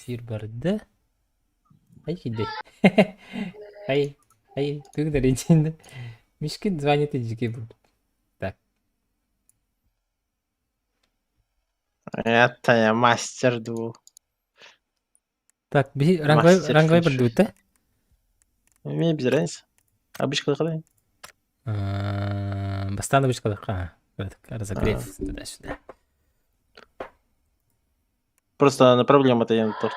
Эфир барда. Ай кидей. Ай, ай, ты речи. Мишкин звонит и дикий будет. Так. Это я мастер ду. Так, би ранговый Мастер ранговый фэншуй. бардыбыт да? Мне без разницы. Обычка қалай? Бастаан обычкалык. Разогрев туда-сюда. Просто на проблема-то я тохч.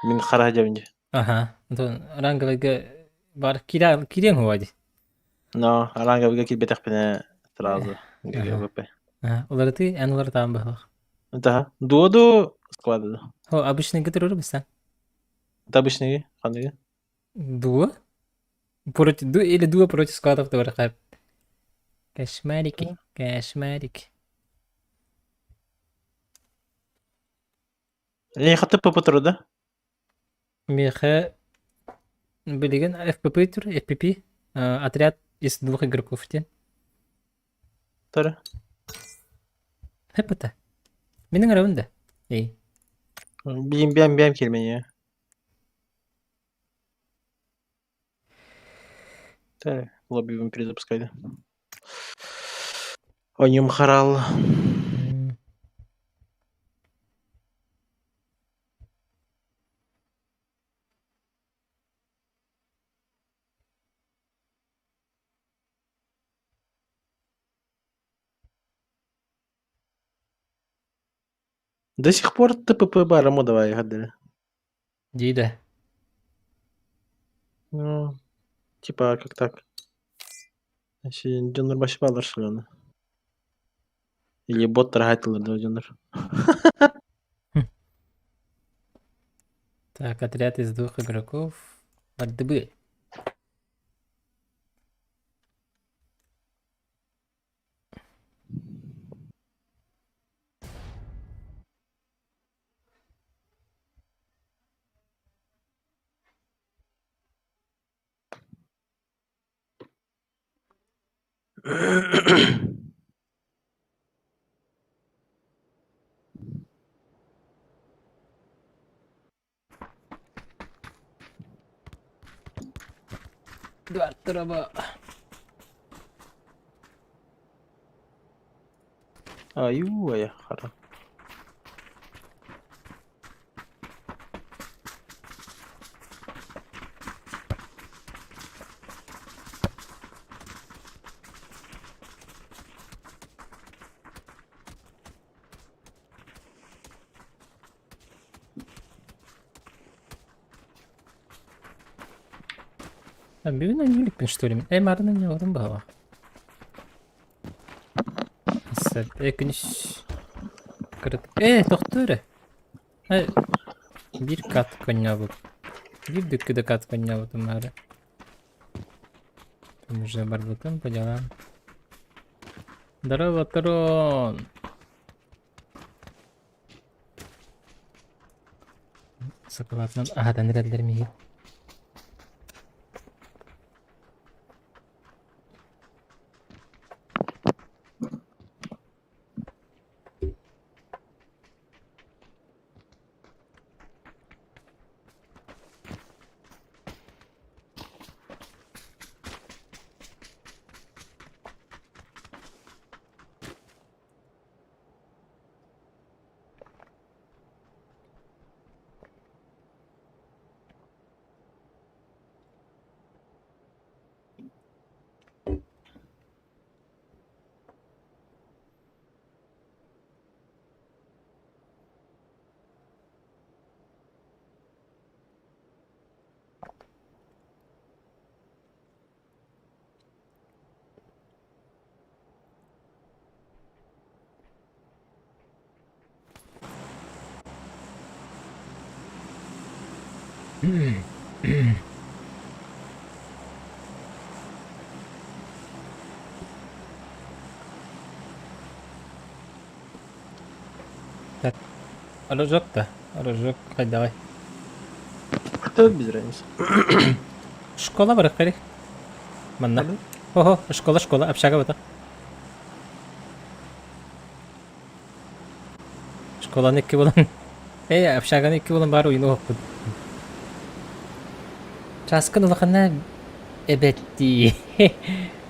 Мин хара дьэбинди. Аха. Онтон ранговыйга бар кирен кирен хуади. Но ранговыйга киирбэтэхпинэ сразу ГГВП. Уларытыы эн уларытаан быһылах. Да. Дуоду склады. О, обычный гытырыр бысан. Это обычный ханныгы. Дуо? Против, ду, или дуо против складов товарища. Кошмарики, кошмарики. Леха ТПП турда. Миэхэ билигин FPP тур, FPP отряд из двух игроков диэн. Тары. Хэппата. Мин ыҥырабын да. Эй. Биим биэм биэм кирмэйэ. Так, лобби перезапускали. Оньум харал. До сих пор ТПП бараму давай гадали. Дии да. Ну, типа, как так? Дьоннор башпалар шыланы. Или боттар хайтылар да дьоннор. Так, отряд из двух игроков. РДБ. Два Аю, хара. Бүгүн анньыылыкпын что ли? Э, марын анньыылытым баҕа. Э, күнүс Э, тохтоо эрэ. Э, биир кат конньообут. Биир дүккү да кат конньообутум аары. Там уже барбытым по делам. Здорово, Трон! Сакалатынан аһатан эрэллэр миһи. Так, Рожок да, Рожок, давай. Это без разницы. Школа бар керек. Манна. Ого, школа, школа, общага бата. Школаны икки болан. Ээ, общаганы икки буолан баар уйун уһаппыт. Чааскын улахана эбэттии.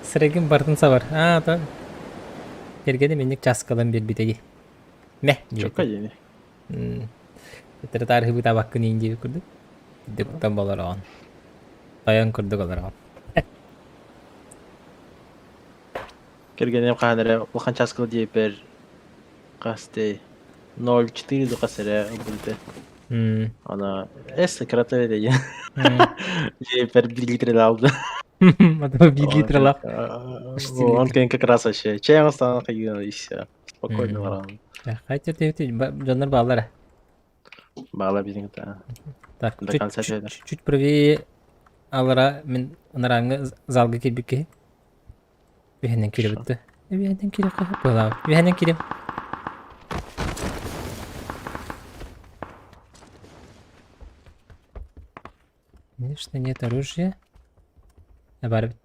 Сырайгын барытын сабар. Аа, то кэргэним инник чааскалан биэрбитэ дии. Мэ Чокка диэбитэ. диэни. Төттөрү таарыһыбыт абаккын иин диэбит курдук. Дыктан болороон. Тойон курдук олороон. Кэргэним хаһан эрэ улахан чааскыла диэбиппэр хас дэй 0,4 ду хас эрэ ылбыта. Она эс кырата диэн. Диэбиппэр 1 литр алды. А 1 литралаах почти Он литр. как раз вообще. Чай останан хайгына и все. Спокойно баран. Хотя дьоннор бааллара. Баала биһиҥ та. Так, До чуть, конца чуть, дьиэлэр. чуть правее алара мин ынараҥҥы залга киирбит киһи. Үһэнэн Хорошо. киирэбит да. Үһэнэн киириэххэ сөп буолаабыт. Үһэнэн киириэм. Конечно, нет оружия. Бар эбит.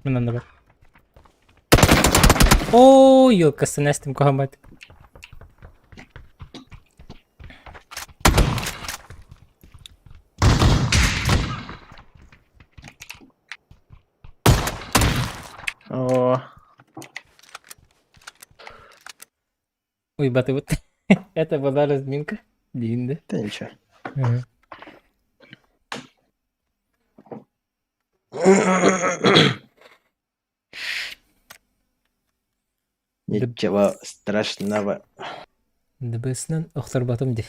Мин бар. Оо, елкасын әстім кухамат. О, Ой, баты вот. Это была разминка. Длинная. да ничего. Мгм. Ничего страшного. ДБС-нан охторботум дии.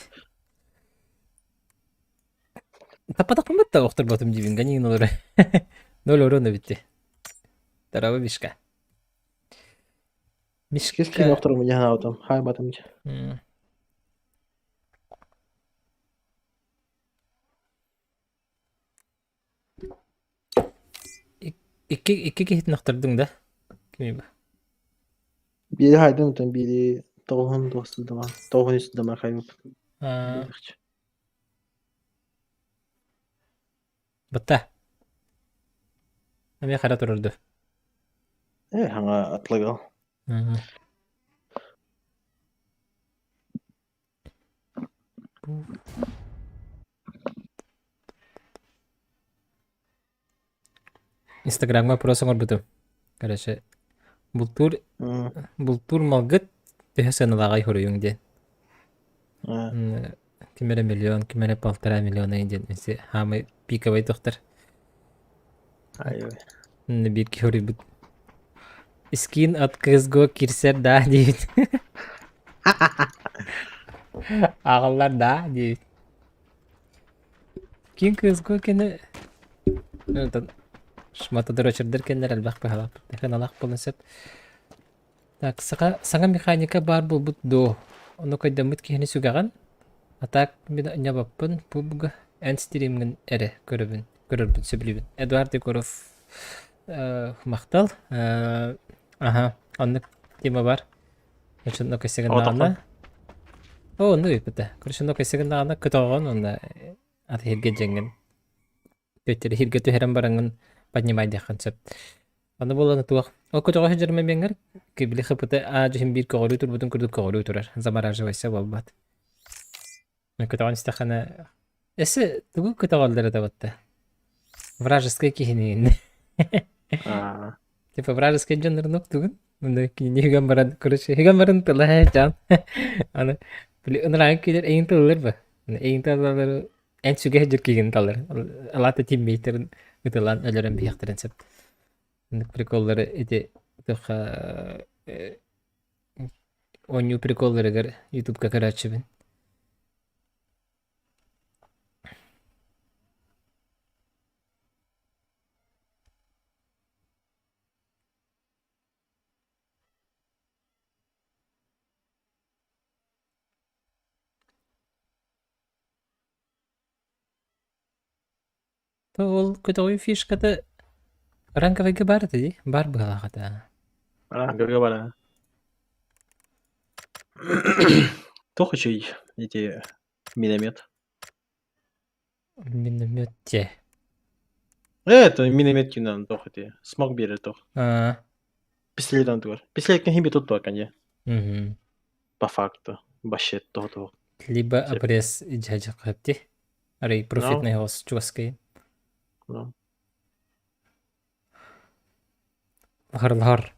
Таппатахпын да охторботум диибин ганин олору. Ноль урона битти. Здорово, Мишка. Кис киин Мишка. охторум дьаһанаабытым, хаайбатым дьэ. М. Икки икки киһитин охтордуҥ да? Кими бу? Биири хаайдым, оттон биири тоҕуһун туохсудама, тоҕуһун үсудама хайбыппын. А, Бытта. Эмиэ хара турар дуу? Э, хаҥа атлыгал. Мгм. Инстаграмҥа опрос оҥорбутум. Короче, бултуур бултуур малгыт төһө сыаналааҕый хоруйуҥ диэн. Ким эрэ миллион, ким эрэ полтора миллиона диэн хаамай пиковай тохтор. Ай Биир киһи хоруйбут. Скин от CSGO кирсэр да диэбит. Ааҕаллар да диэбит. Ким CSGO кини шматодрочердар кэннэр элбэх быһалаах сыаналаах буолуон сөп. Так, саха саҥа механика баар буолбут дуо? Ону кыйдаммыт киһини сүгэҕин, а так мин ньабаппын, пубг эн стримҥин эрэ көрөбүн, көрөрбүн сөбүлүүбүн. Эдуард Егоров махтал. Аха, оннук тема бар. Очонно Оҕотоххун кэсигиннаҕына Оо, оннук ыйыппыта. Короче, онно кэсигиннаҕына көтөҕөҕүн уонна аты иһиргэ дьэҥҥин төттөрү иһиргэ түһэрэн бараҥҥын поднимайдыаххын сөп. Аны буолан туох ол көтөҕө сылдьар мэмиэҥҥэр били ХПТ аа дьиһин биир көҕүрүү турбутун курдук көҕүрүү турар. Замораживайся буолбат. Көтөҕөн истэххинэ эссе тугу көтөҕөллөр этэ батта? Вражескай киһини Аа, Типа вражескай дьоннорун тугун? Мында кинини хиган баран, короче, хиган баран тыла жан. Аны били ынырааҥ киилер эйин тыллар ба. Эйин тыллар эн сүгэ сылдьар киһигин талар. Алаата тиммейтерин ытылаан өлөрөн биһиэхтэрин сөп. Ыннык приколлары ити туха оонньуу приколларыгар ютубка көрөөччүбүн. То ол көтөҕүү фишката ранговайга баар этэ дии, баар быһалаах этэ. Ранговайга баар аа. Туох үчүгэй ити миномет? Миномет дьэ. Это миномет кинан туох ити смог биэрэр туох. Аа. Пистолет антыгар. Пистолет химби туттуа канье. Мгм. По факту. Вообще того. Либо обрез дьадьакхапти. Арай профитный голос чугаскай. Ну. Лахар-лахар.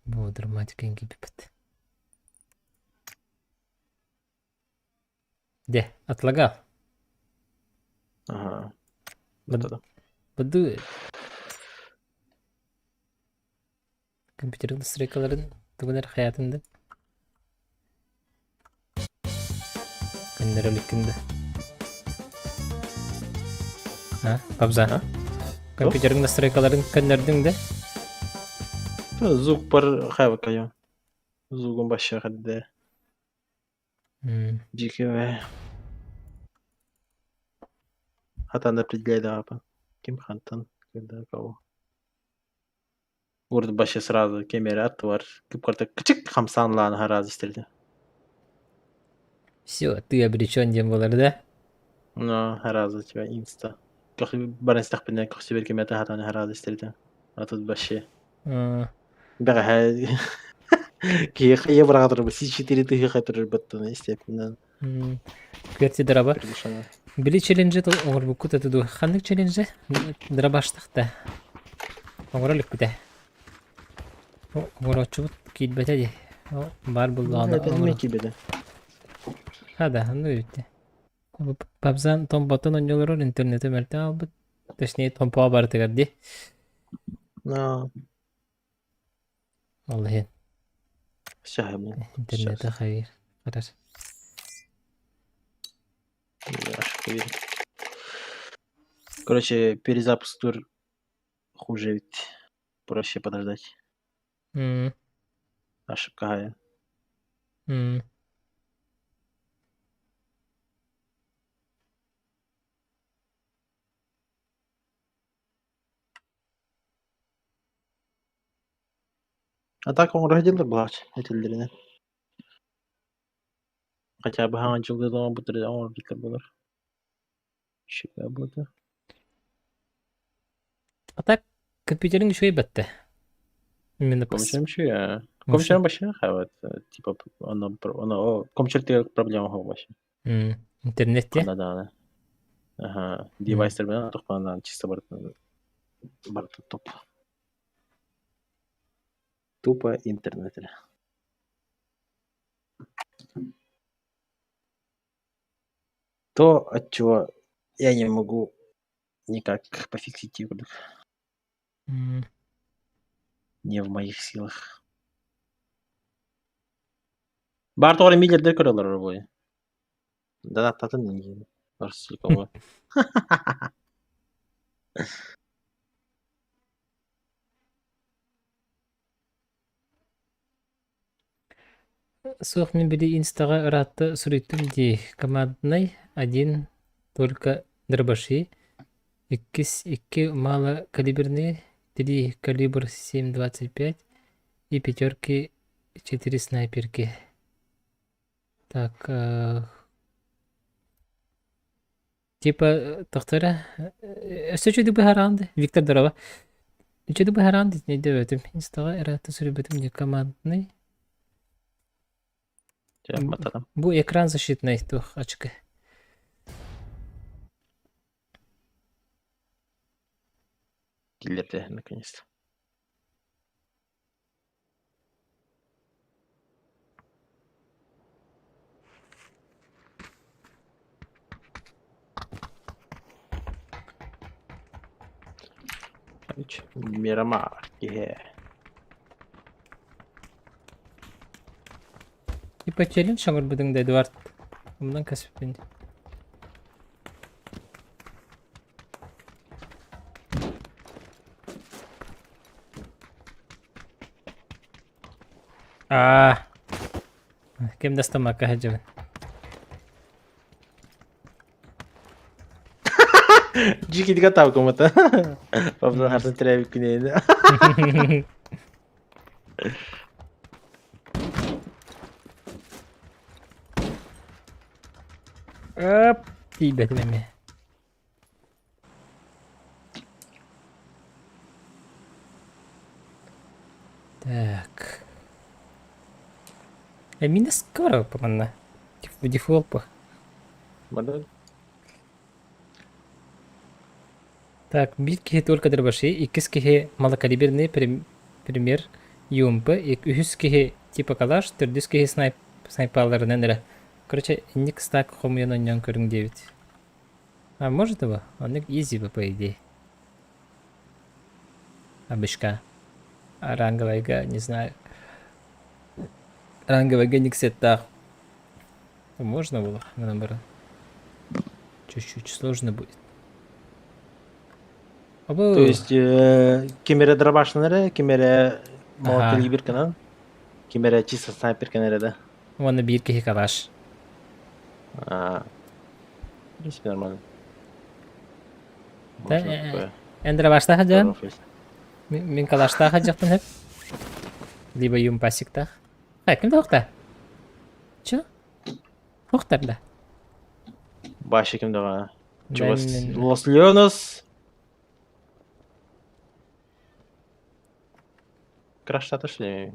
Бу драматика ингибиппит. Де, отлагал. Ага. Буду компьютерин настройкаларын тугун эрэ хайаатын да көннөрө иликкин да а Пабза А? компьютерин настройкаларын көннөрдүҥ да Звук бар хайбакайо. Звугун башша хадде. Дьикибэ. Хатан определяй Ким хантан, когда кого. Урут вообще сразу кемери аттыбар кып-кыртык кычык хамсаанлаан сразу истэрдэ. Все, ты обречен диэн буолар да? Ну, сразу тебя инста. Баран истэхпинэ көхсүбэр кимэтэ хатан сразу истэрдэ. А тут вообще бэҕэһээ киһи хайа быраҕа турар си-четыре тыһыха турар баттана истэппинэн. Кверти драба. Били челленджи оҥорбуккут этэ дуу? Ханнык челленджи? Драбаштах да. Оҥоро иликпитэ. Оҥорооччубут киирбэтэ дии. Баар буллаҕына Эмиэ киирбэтэ. Ха да, оннук эбит. Пабзан томпоттон онньолорор интернети мөлтөх албыт. Точнее, томпоҕо барытыгар дии. Но. Ол иһин. Все, Интернети хайыр. Харар. Короче, перезапуск тур хуже ведь. Проще подождать. Ошибка хая. А так оҥоро сылдьаллар былаач этэллэринэн. Хотя бы хаҥа дьылга оҥорбуттар оҥорбуттар буолар. Щека буолта. А так компьютериҥ үчүгэй бэтте. Именно Компьютерым үчүгэй аа. Компьютерым вообще вот типа оно оно компьютер проблема вообще. Интернетте? Ханна даҕаны. Аха, девайстарбынан тохтоон чисто барыта топ. Тупо интернет эрэ. То, от чего я не могу никак пофиксить курдук. Не в моих силах. Баар тоҕо эрэ миллиардер көрөлөр буолуо. Донаттатын Арсикова. Суох мин били инстаҕа ыраатта суруйтум дии. Команднай один только дробаши, иккис икки малокалиберные, три калибр 7,25 и пятерки четыре снайперки. Так, типа тохтора өссө үчүгэй быһаараҕын дии Виктор здорово үчүгэй быһаараҕын дии өйдөөбөтүм инстаҕа ыраата суруйбутум дии командный бу экран защитный туох ачыкы Киллэрдэ наконец-то. Мирамар киһи. Типа челлендж оҥорбутуҥ да Эдуард умнан кэспиппин. Аа. Ким да астаммакка сылдьабын. Дьикитигэ таукумата. Папа харсын тирээбит күнэйини. Оп, тиийбэтим эмиэ. Так. Мин скоро манна. Дефолт по. Манна Так, биир киһи только дробаши, иккис киһи малокалиберный пример ЮМП, үһүс киһи типа калаш, төрдүс киһи снайп снайпаларынан эрэ. Короче, инник стак хомуйан онньоон көрүҥ диэбит. А может его? Оннук изи бы, по идее. Обычка. А ранговайга, не знаю. Ранговайга ник сеттаах. Можно было, наоборот. Чуть-чуть сложно будет. То есть ким эрэ дробашынан эрэ, ким эрэ малокалиберканан, ким эрэ чисто снайперканан эрэ да? Уонна биир киһи калаш. А, в принципе, нормально. Да, Можно такое. Эн дробаштаах сылдьан? Мин калаштаах сылдьахпын сөп. Либо юмпасиктаах. А, ким да Чё? Охтар да. Баша ким даҕаны. Чугас Лос Леонос. Краштата что ли?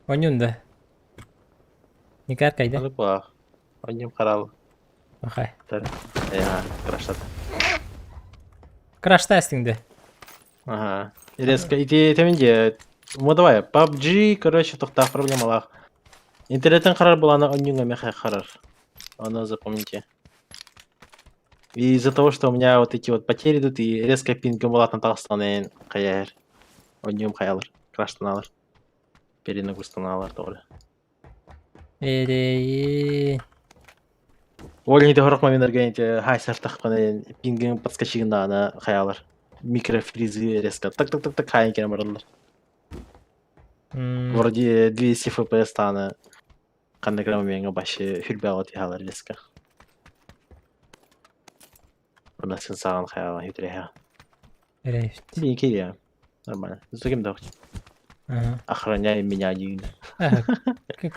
Онньун да. Никар кайда? Аны баах. Онньум харал. Охай. Краштата. Крашта эстиңде. Ага. Резко. Ити этэмин дии. Ну давай, PUBG, короче, тохтоох проблемалаах. Интернеттэн харар булана онньуҥ эмиэ харар. Ону запомните. И из-за того, что у меня вот эти вот потери идут, и резко пингом улаатан таҕыстаҕына хайа онньуум хайалар, краштаналар, перенагрузканалар тоҕо. Эрэйи. Оля не хорох момент эти хайсартахпана пингин подскочигнаана хайалар. Микрофризы резко так-так-так-так хайын кэлэн бараллар. Вроде 200 FPS тааны ханнык эрэ момеҥҥа вообще хүрбэҕэ тиһалар резко. Онно сын саҕан хайаҕа үтүрэһэ. Эрэйбит. Блин, кириэ. Нормально. За кем да Охраняй меня диин.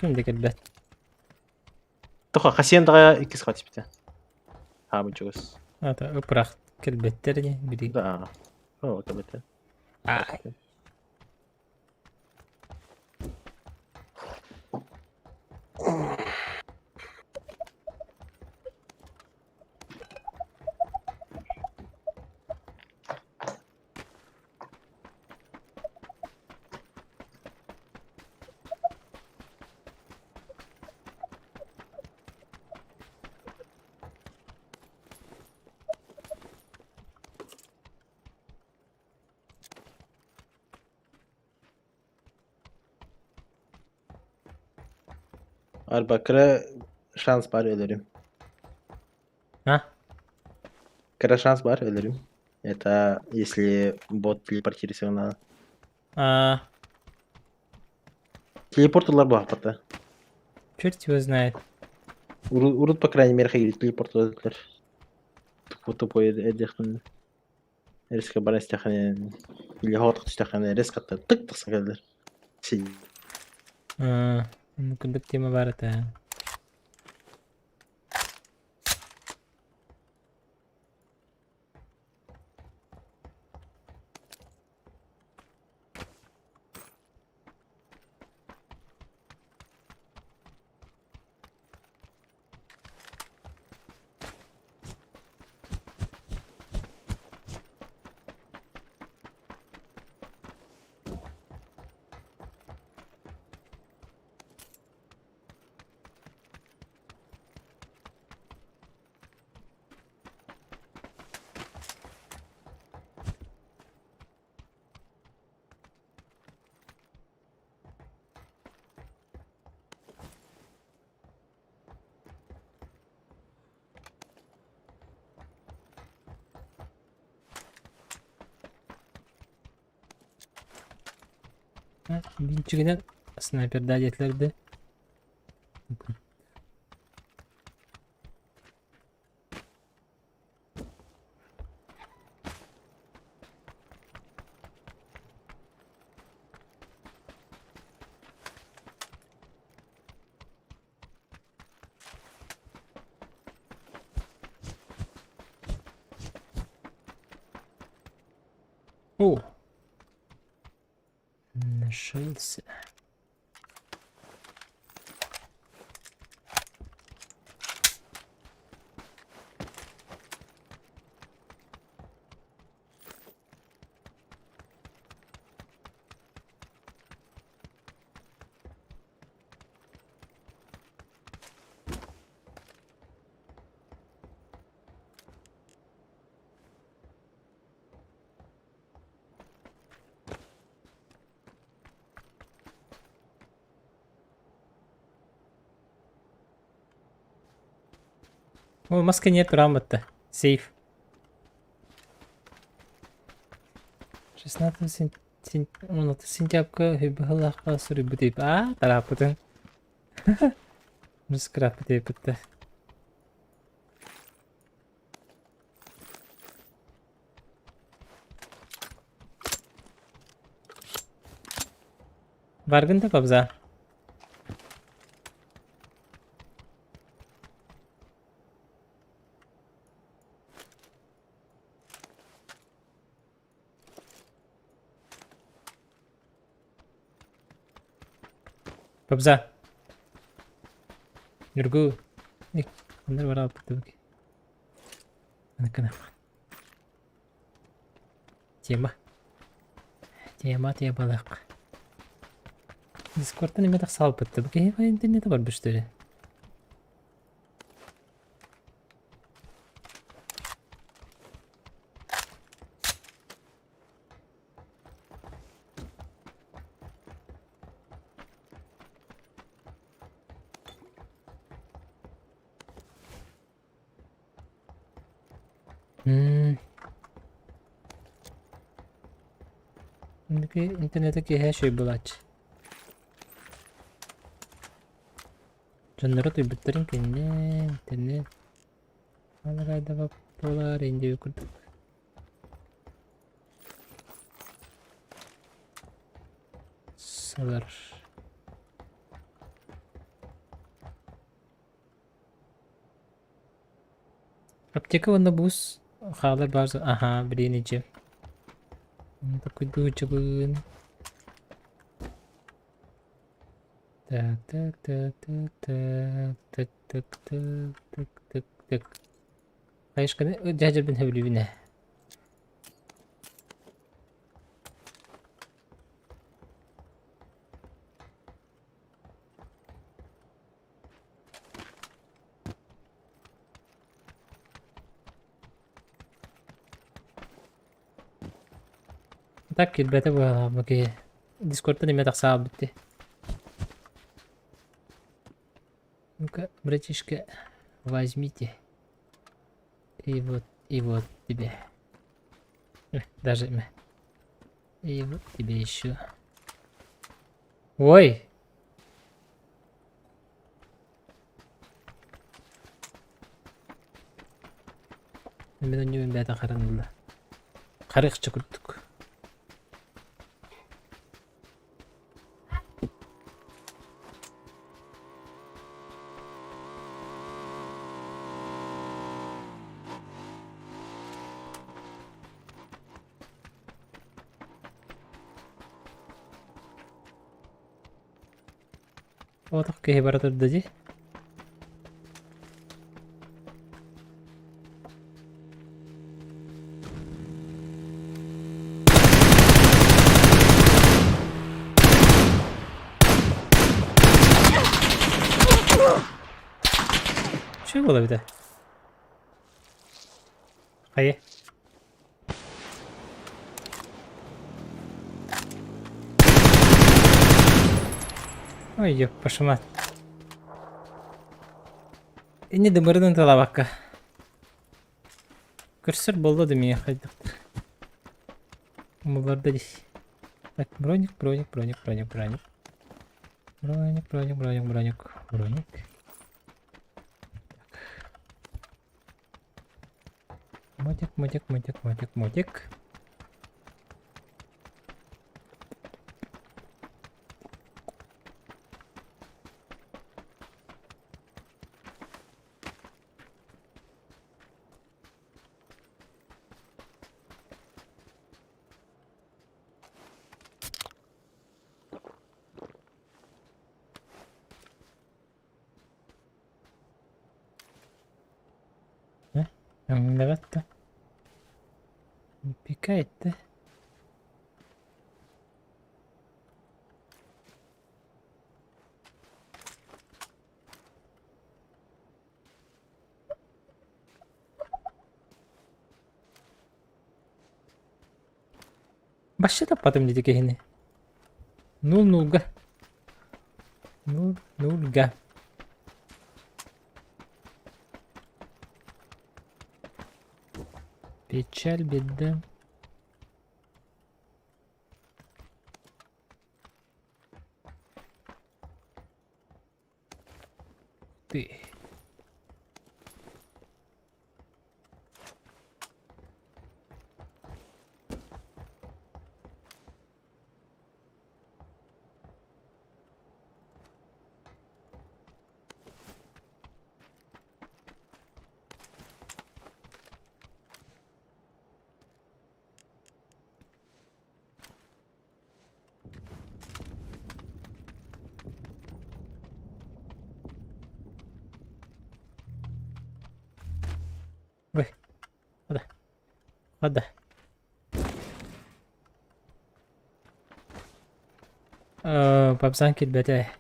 Ким да кэлбэт. Тоха хасиэн даҕа иккис хатипте. Хаамы чугас. Ата ыпырах кэлбэттэр ини били. Да. О, кэлбэттэр. Арба кыра шанс бар өлөрүм. А? Кыра шанс бар өлөрүм. Это если бот телепортировался А. Телепорт ылар буолбата. Черт его знает. Урут, по крайней мере, телепорт ылар. Тупой эдехтен. Резко баран истэххинэ или хоҕотох түстэххинэ резко тык тахсан кэллэр. Кырдык тема бар этэ. Бинчигинэн снайпердаа диэтилэр да. О! Нашелся. О, маска нет, грамота. Сейф. 16 сентября сентябрьга үбүһылаахха суруйбут аа тарааппытын Мускараппыт эппитте. Баргын да пабза. Пабза. Ньургу. Ханна барааппыт Тема. Тема темалаах. Дискордтан эмиэ тахсаалбыт да киһи интернети барбыт что ли? Интернети киэһэ үчүгэй буолааччы. Дьонноро утуйбуттарын кэннэ интернет балагайдабап буолаар индиэ курдук. Сылар. Аптека уонна буус хаалар баар аһаа билиэн ичи. Такуйдуу чыбыын. Так так так так так так так так так так так. Хайышканы дьээдьэрбин сөбүлүүбүн ээ. Так киирбэтэ быһалаабыт киһи. Дискордтан эмиэ тахсаабыт дии. Ну-ка, братишка, возьмите. И вот тебе. Даже И вот тебе еще. Ой! Мин онньуйун бэйэтэ харан ылла. Харыхча курдук. Отох киһи бара турда дии. Үчүгэй буолар эбит ээ. Хайа? Ой, ёппашымат. Инни дымырынан талабакка. Көрсөр болду да миэхэ хайдахтар. Умуларда дии. Так, броник, броник, броник, броник, броник. Броник, броник, броник, броник, броник. Мотик, мотик, мотик, мотик, мотик. Өҥнөбөт да. Пикает да. Вообще таппатым дии киһини. Нул нулга. Нул нулга. Печаль, беда. Ты. Ой, хода, хода. Папсан килбэтэ.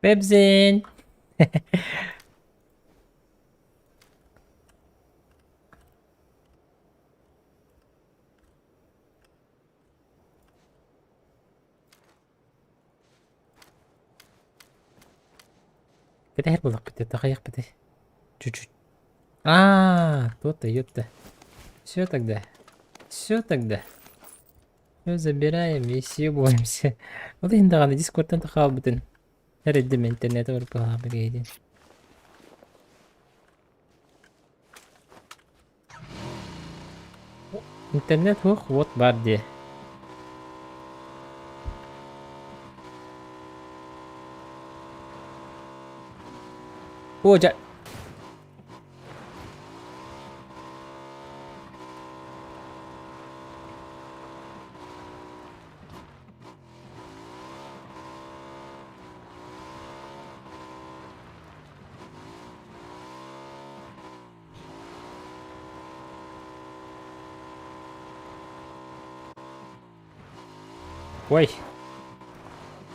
Бэбзин! Кэтэһэр буоллахпыт дии, тахайахпытый. Чуть-чуть. А, то-то, ёпта. Все тогда. Все тогда. Все забираем и съебываемся. Ол иһин даҕаны дискордтан хаалбытын. Эрэйдим интернети барбалаабыт диэн. Интернет суох уот баар дии. О, дьэ. Ой!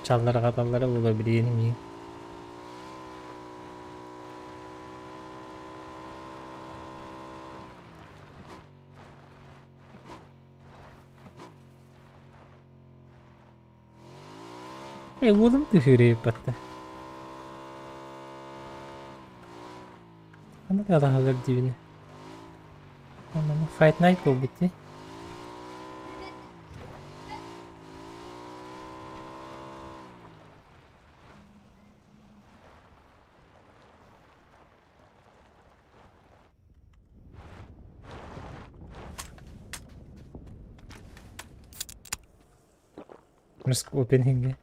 Чалларҕаталлара буолуо билигин миигин. Э, уолум түһүүрүйбэттэ. Ханна талаһалар диибин. Онно Fight Night буолбут дии. Risk opening.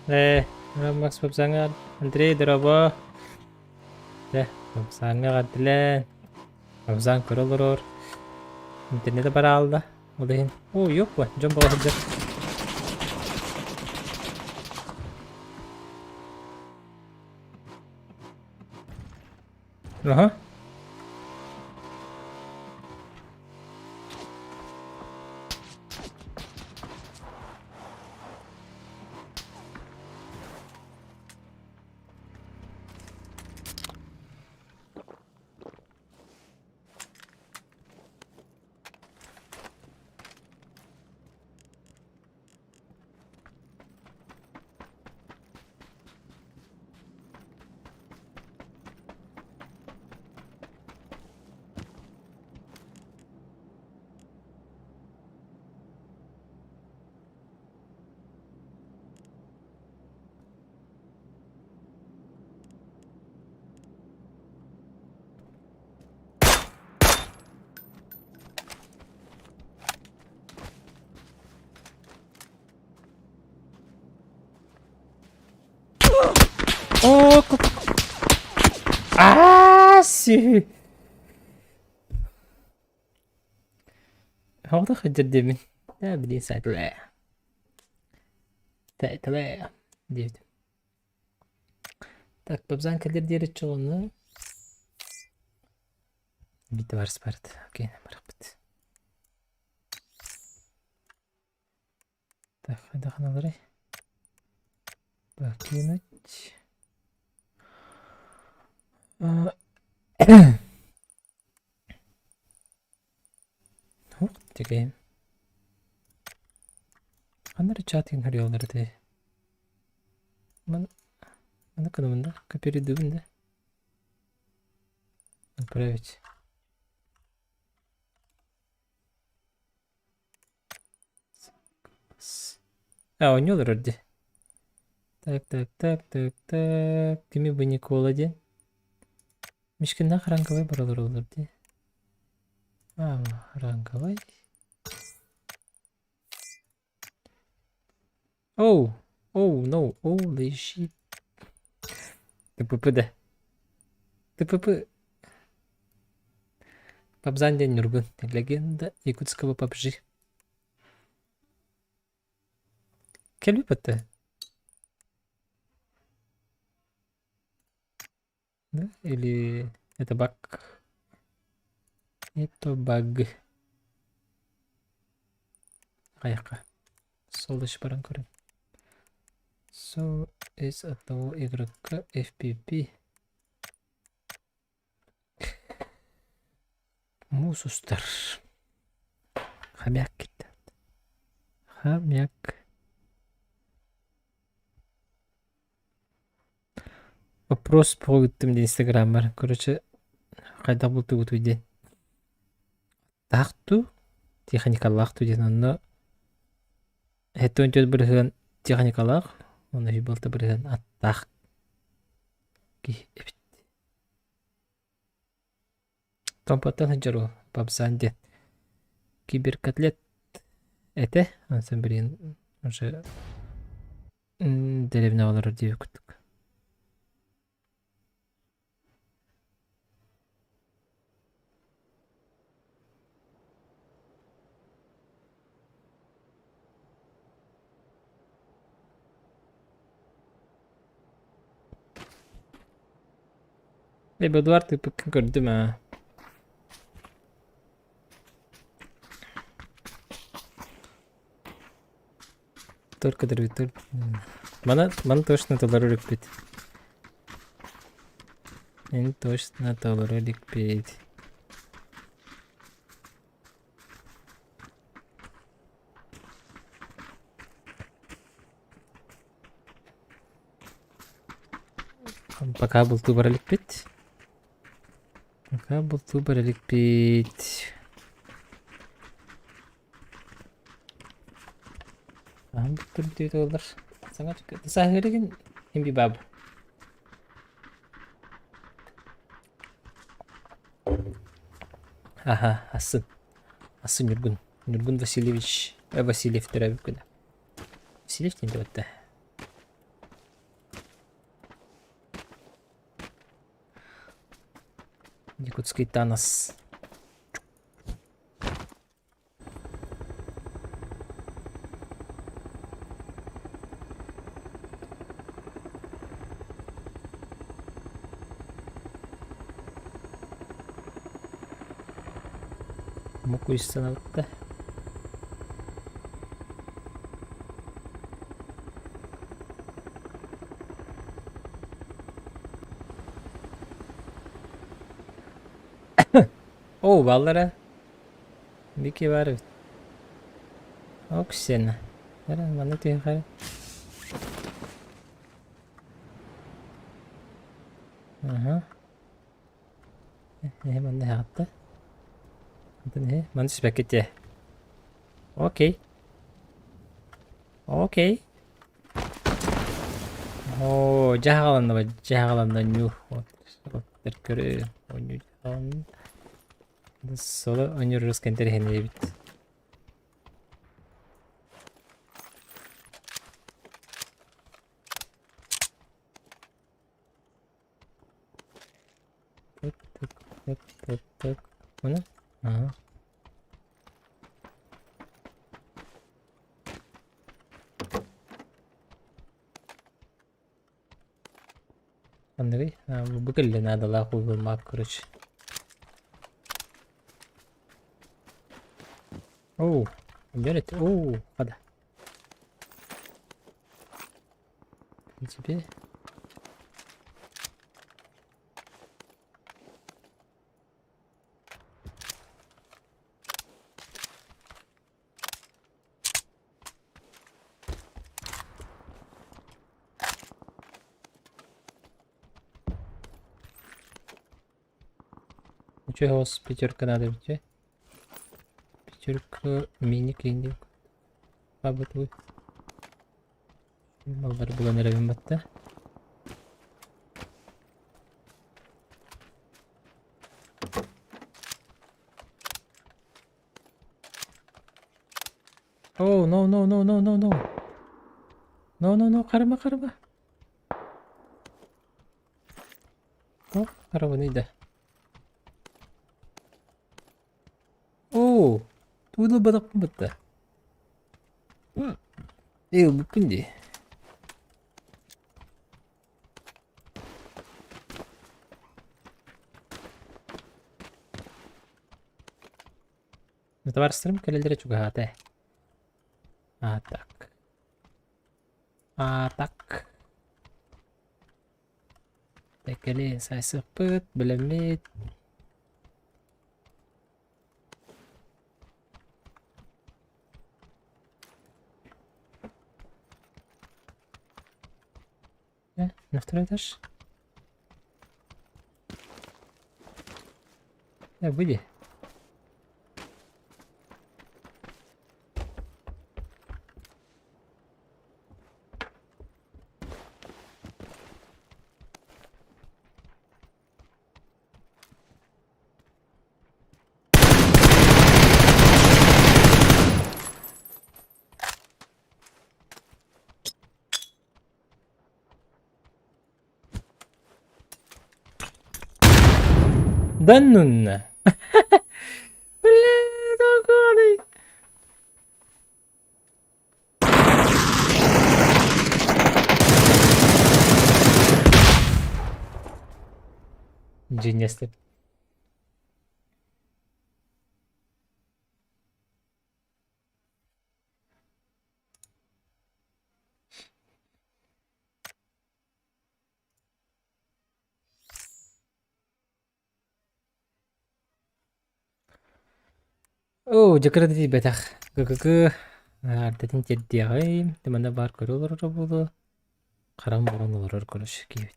Ээ, Макс Бабзаҥа Андрей дорообо. Дьэ, Бабзаҥҥа эҕэрдэлээн. Бабзаҥ көрө олорор. Интернетэ бараалла. Ол иһин. Оо, ёппа, дьон бөҕө сылдьар. Аха. О, Аа, си. Хоҕото сылдьар диэммин. Ээ, билигин саатылаа. Саатылаа диэбитим. Так, Бабзан кэлэр диэри чоҕуну Биир барыс барыт. Окей, барахпыт. Так, хайдах аналарый? Покинуть. Ух, тикэйим. Ханна эрэ чат иһин хоруйаллар этэй? Маны маны гынабын да, копируйдуубун да. Отправить. А, оонньуу олорор дии. Так, так, так, так, так. Кими бы Никола диэн? Мишкиннаах ранговай бара олороллор дии. А, ранговай. Oh, oh no, holy shit. ТПП да. ТПП. Пабзан диэн Ньургун. Легенда якутского PUBG. Кэлбит батта. Да? Или это баг? Это баг. Хайака. Соло баран көрүн. Со из одного игрока FPP. Муус устар. Хомяк киттэ. Хомяк. Вопрос буолуттум диэн инстаграммар. Короче, хайдах бултугутуй диэн. Таах дуу, техникалаах дуу диэн онно 74 бырыһыан техникалаах, уонна 26 бырыһыан аттаах киһи эбит. Томпоттон сылдьар уол Бабзан диэн киберкотлет этэ, онтон билигин уже дэриэбинэҕэ олорор диэбит курдук. Эдуард ыыппыккын көрдүм аа. Только дырыытыр. Маны, маны точно толору иликпит. Мин точно толору иликпит. Пока бултуу бара иликпит. Пока бултуу бара иликпит. Аһын бүттүр буоллар. Саҥа сааһыырыгын имби баб. Аха, асын. Асын Ньургун. Ньургун Васильевич Васильев төрөөбүт күнэ. Васильев диэн да Якутский Танос. Мукуйсанабыт да. Оо, бааллара. Вики баар эбит. Оксена. Эрэ, манна түһүөххэ. Аха. Эһэ манна эһэҕитте. Онтон эһэ маны түспэккит дии. Окей. Окей. Оо, дьаһаҕаланна дьаһаҕаланна ньуу. Көрө оонньуу дьаһаҕаланна. Соло оонньуур русский интэриэһинэй эбит. Так, так, так, так, так. Маны? Ага. Андрей, а, бу кэллэ наадалаах уйгулмаап, короче. Оу, дьон Оу, хада. В принципе. Үчүгэй оҕус пятерка надо бүтүө. Пятерка мини-клиник. Бабытый. Маллары булан эрэбин батта. Oh, no, no, no, no, no, no. No, no, no, харама, харама. О, харабыный да. Оо, тугу да ылбатахпын батта. Ээ, ылбыппын дии. Табаарыстарым кэлэллэрэ чугаһаата ээ. А так. А так. Кэлин сайсыппыт, билэммит. На второй этаж. Выйди. Да ну на. Бля, догоны. Дьиҥнэстим. Оо, дьэ кыра да тиийбэтэх. ГГГ эрдэтин тиэрдиэҕим. Манна баар көрө олороро буолуо. Харам буолан олорор короче киһибит.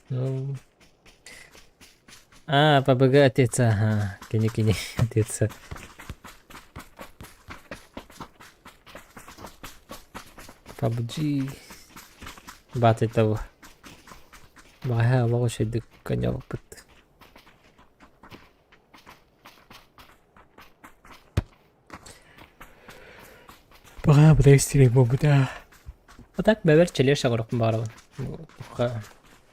Ну. А, ПБГ отец, ага. Кини-кини, отец. PUBG. Баат того. Баҕаһа олох үчүгэйдик коньолпут. Баҕаһа Быдай стрим буолбута. А так бэбэр челеш оҕорохпун баҕарабын. Туха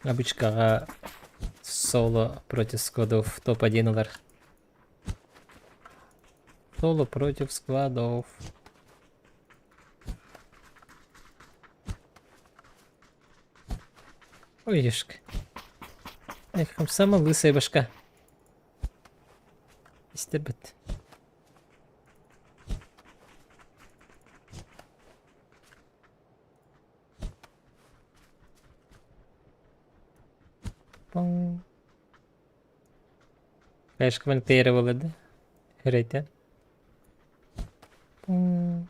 обычкаҕа соло против складов топ-1 ылар. Соло против складов. Ой, ешка. Эх, самая лысая башка. Истэрбит. Пong. Флешкабын тиэрэ буолла да? Үрэйтэн. Пong.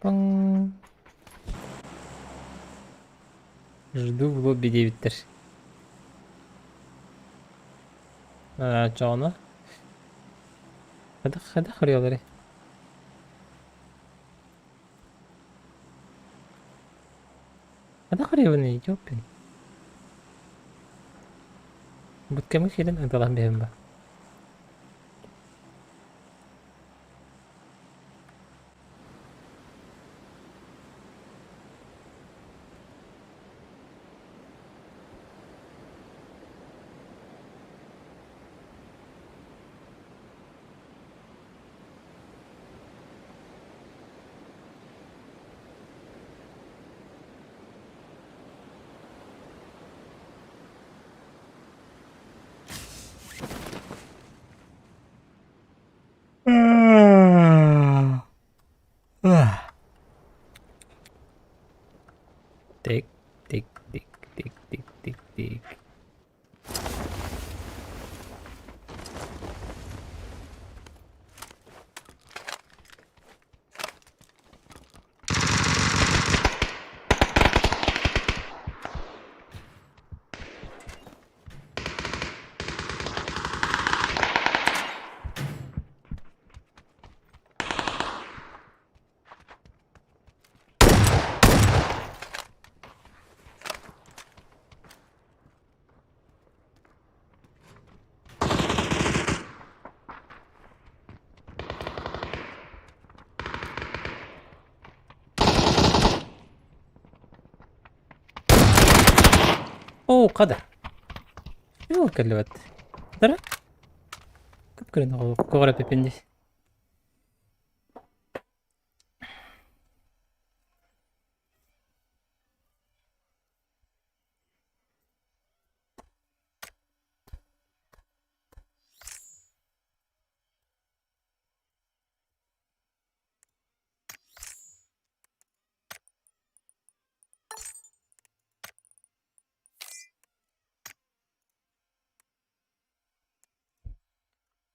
Пong. Жду в лобби диэбиттэр. Чоҕуна. Хайдах хайдах көрүөлэрий? Хайдах көрүөбүнүй, ёппин. Буткамы киирэн ыталаан биһэн ба. Тик, тик, тик, тик, тик, тик, тик. Оо, хада. Юу кэллибэт. Дара? Көп көрөн көҕөрө пепенди.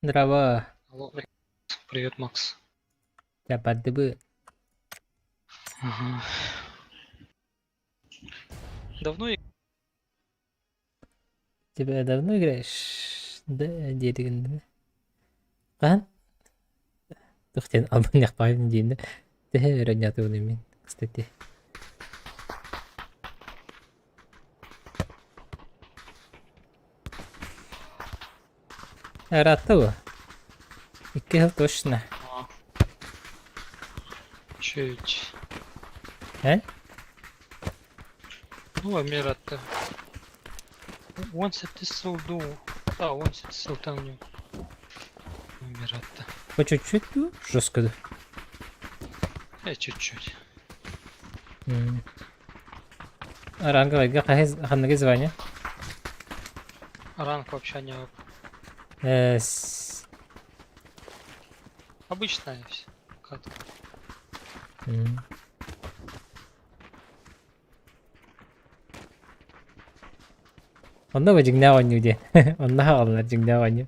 Здраво. Алло, привет, Макс. Чапардыбы. Ага. Давно я Тебя давно играешь? Да, диэтигин Хаһан? Тух диэн албынньахпаайбын диэн төһө өрө мин, кстати. Ыраатта дуо? Икки сыл точно. А. Чуть. Э? Ну, Амир-то. Он сел ду. Да, он сел там у него. Амир-то. По чуть-чуть дуу? Жестко дуу? Чуть-чуть. Ранговайга ханныгы звание? Ранг вообще не... Э, Обычная все. Катка. Онно ба дьиҥнээх оонньуу диэн. Онно хааллар дьиҥнээх оонньуу.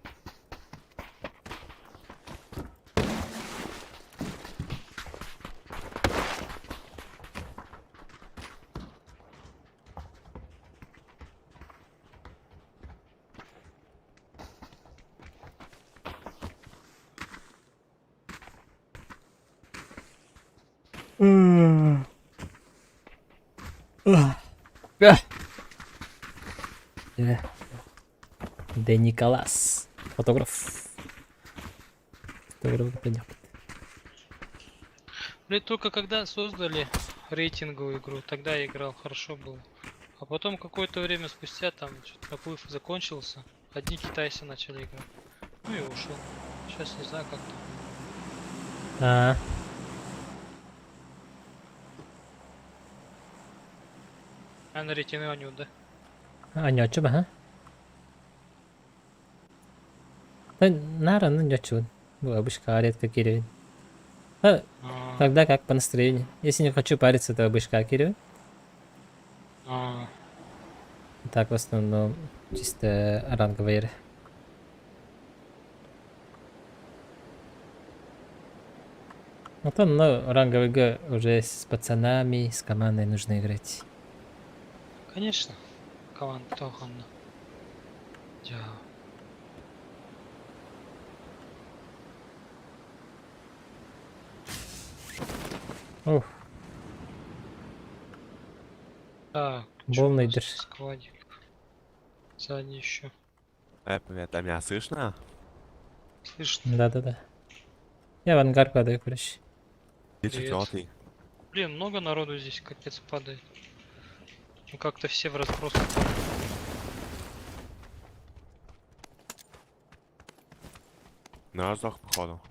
Де Николас. Фотограф. Тоҕо Блин, только когда создали рейтинговую игру, тогда я играл, хорошо было. А потом какое-то время спустя там что-то наплыв закончился, одни китайцы начали играть. Ну и ушел. Сейчас не знаю как там. Аа. А на рейтинг они, да? Анньооччу баһа. Наар онно ньоччубун. Бу обычка редко киирэбин. А, А, тогда как по настроению. Если не хочу париться, то обычка киирэбин. а, Так в основном чисто ранговые эрэ. Оттон ну, ранговыйга уже с пацанами, с командой нужно играть. Конечно. Команда Тоханна. Дьэ. Ох, Так, что у полный нас дыр. тут сквадик? Сзади еще. Привет, а меня слышно? Слышно? Да-да-да. Я в ангар падаю, короче. Ты Привет. четвертый. Блин, много народу здесь капец падает. Ну как-то все в разброс падают. Ну, я сдох, походу.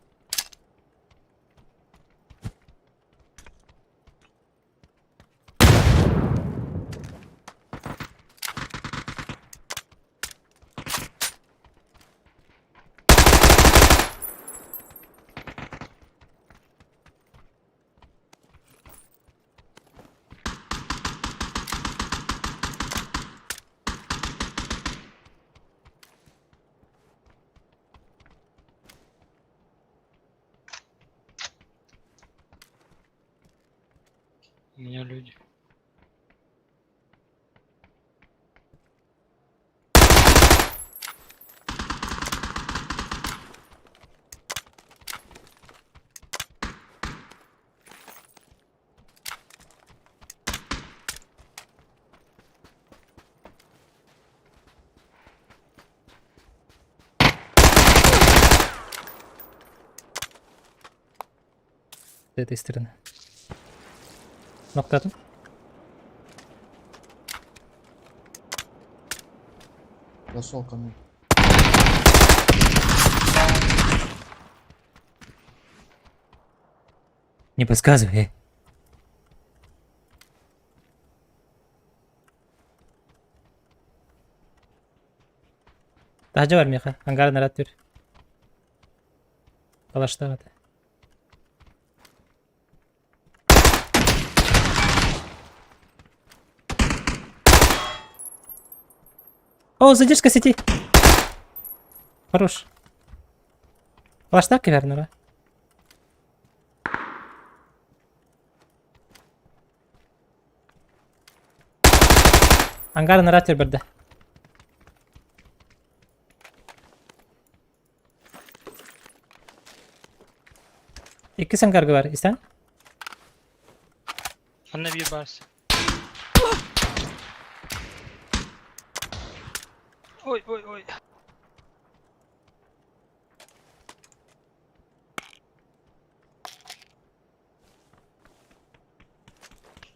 У меня люди. С этой стороны. Ноктадым. Зашел ко мне. Не подсказывай. Таһдьа бар миэхэ, ангар нарат түр. Калаштаах этэ. О, задержка сети. Хорош. Калаштаах кэбэр Ангар нарат түр бэрдэ. Иккис ангарга бар, истэн? Анна биир баас. Ой, ой, ой.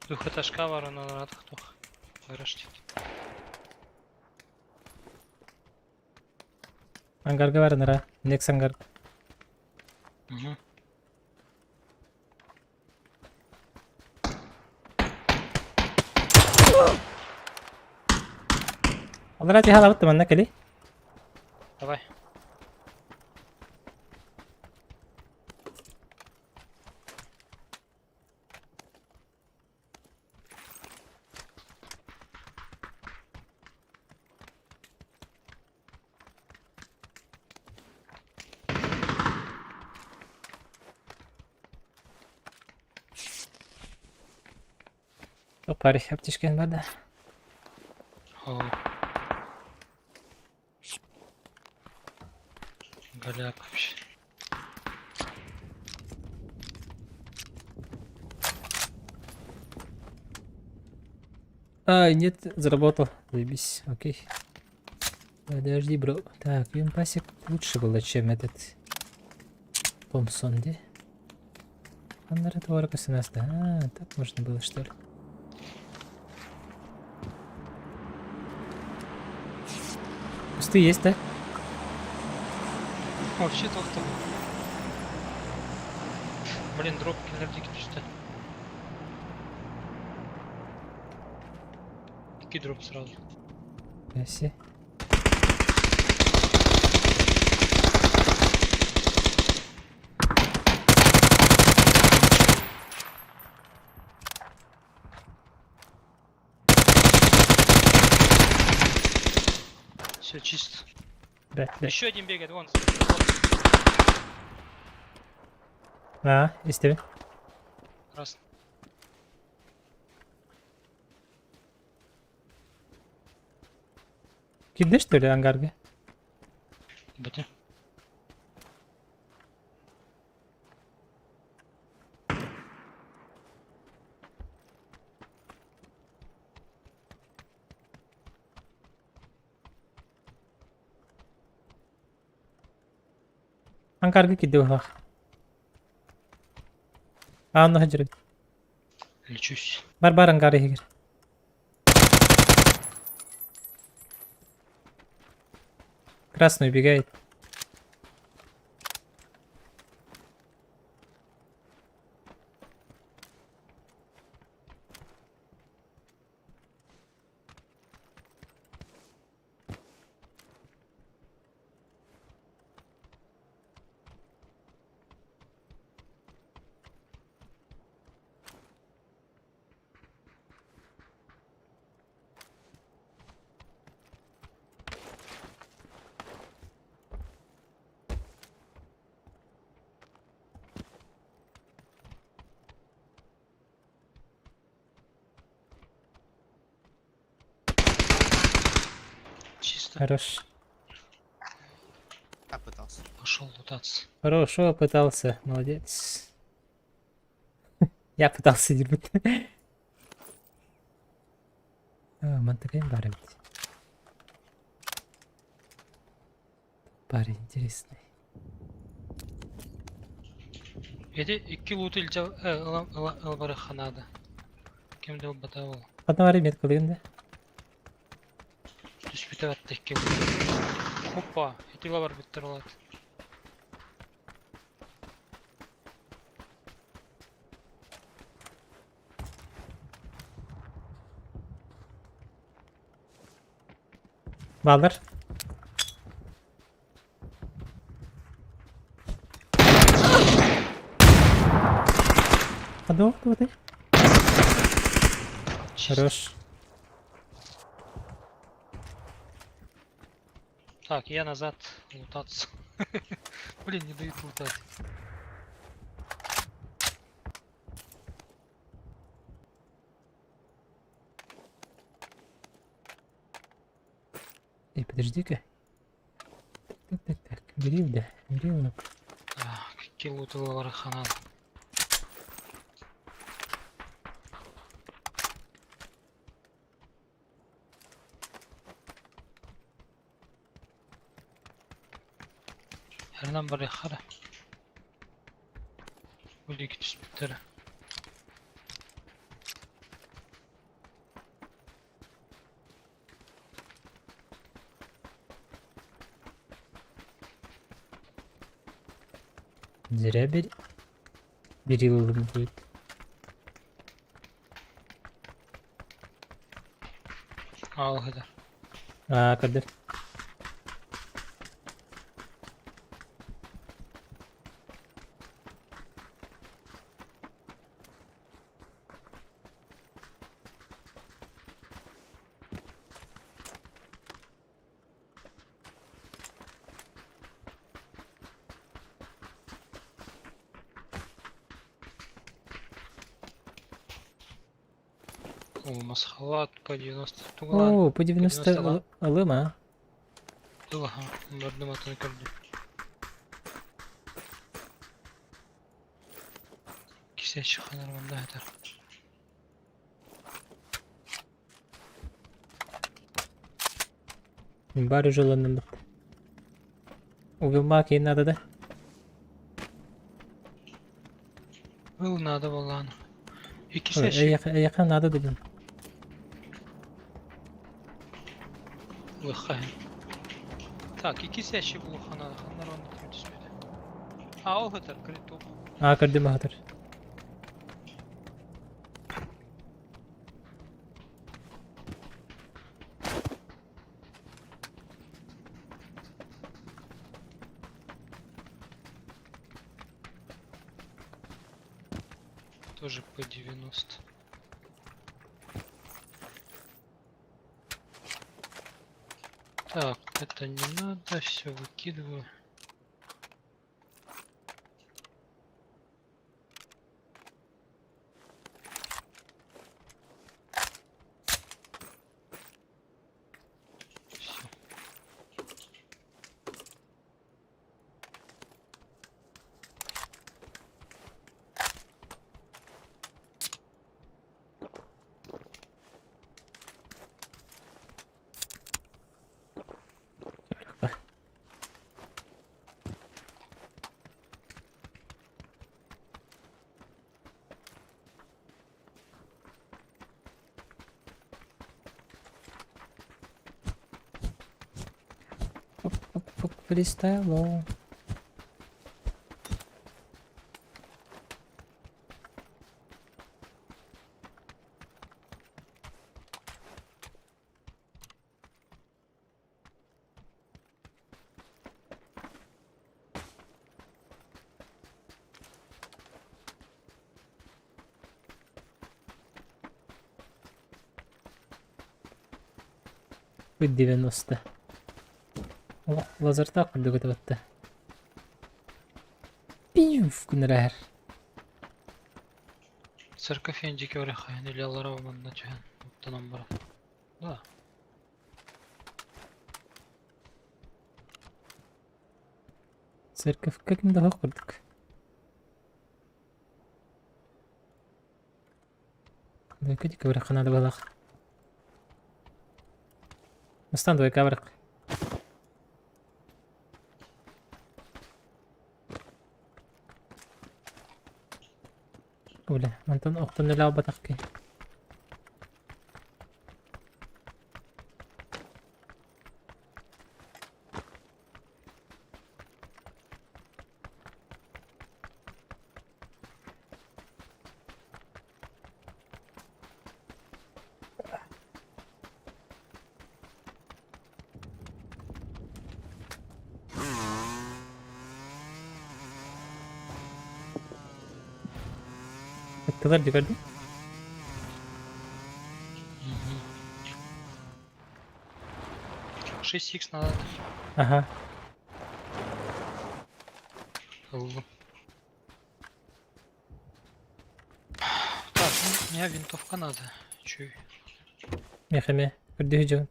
Двухэтажка баар, онон ыраатах Гараж Ангарга бар нара. Некс ангар. Угу. Аллараа тиһалабыт манна кэли. Давай. Пари аптечкан бар да. О. Голяк вообще. А, нет, заработал. Заебись, окей. Подожди, бро. Так, юмпасик лучше было, чем этот. Томпсон дии. Ханна эрэ туора көстөн ааста. Аа, так можно было, что ли? Кусты есть, да? Вообще толком. Блин, дроп кинердики түстэ. Икки дроп сразу. Бэсси. Все чисто. Бэт, бэт. Еще один бегает, вон. Вот. Аа, истэбин. Раз. Кирдэ что ли ангарга? Бэтэ. Ангарга кирдэ быһыылаах. Аан сылдьар. Лечусь. Бар бар ангар иһигэр. Красный убегает. Чисто. Хорош. Я пытался. Пошел лутаться. Хорошо пытался, молодец. Я пытался дебют. Мантакайм баар эбит. Парень интересный. Эти икки луту илдьэ ыла барыахха наада. Ким да ылбата ол. Ханна меткалыгын да? Түспүтэ батта икки лут. Опа, ити ыла барбыттар олат. Баалар. Ханна тугутай? Хорош. Так, я назад лутаться. Блин, не дают лутать. Эй, подожди-ка. Так, так, так. Бери, да. Бери, ну. Так, икки лут ыла барыахха наада. Эрнан барыахха эрэ. Бу диэки түспүттэрэ. Зря бери. Берил будет. Аал сытар. Аа, көрдөр. О, масхалат по 90 туган. О, по 90 90 ылыма. Ылаха, бардым атын көрдүм. Кисечи ханар манда этер. Бары желанным. Убил маки надо, да? Ыл наада буоллаҕына. Иккис ящик. Эйиэхэ, эйиэхэ наада дедим. Лыхха. Так, иккис ящик булуохха наада. Ханна ронда ким түспүтэ. А, ол хытар, критук. Аа, көрдүм аһатар. Тоже по 90. Так, это не надо, все выкидываю. Все. Оп, фристайло. Бу 90. Лазертаг курдук этэ Пиуф гыннарар. Церковь диэки барыахха или аллараа манна түһэн оттонон баран. Да. Церковька ким да курдук. Двойка диэки барыахха наада быһыылаах. Мустан двойка барыах. Бля, мантан охтон элэ албатах киһи. Ыттылар дии көрдүм. Мгм. 6х надо. Ага. Ыллым. Так, ну, мне винтовка надо. Чуй. Миэхэ эмиэ. Көрдүһү дьон.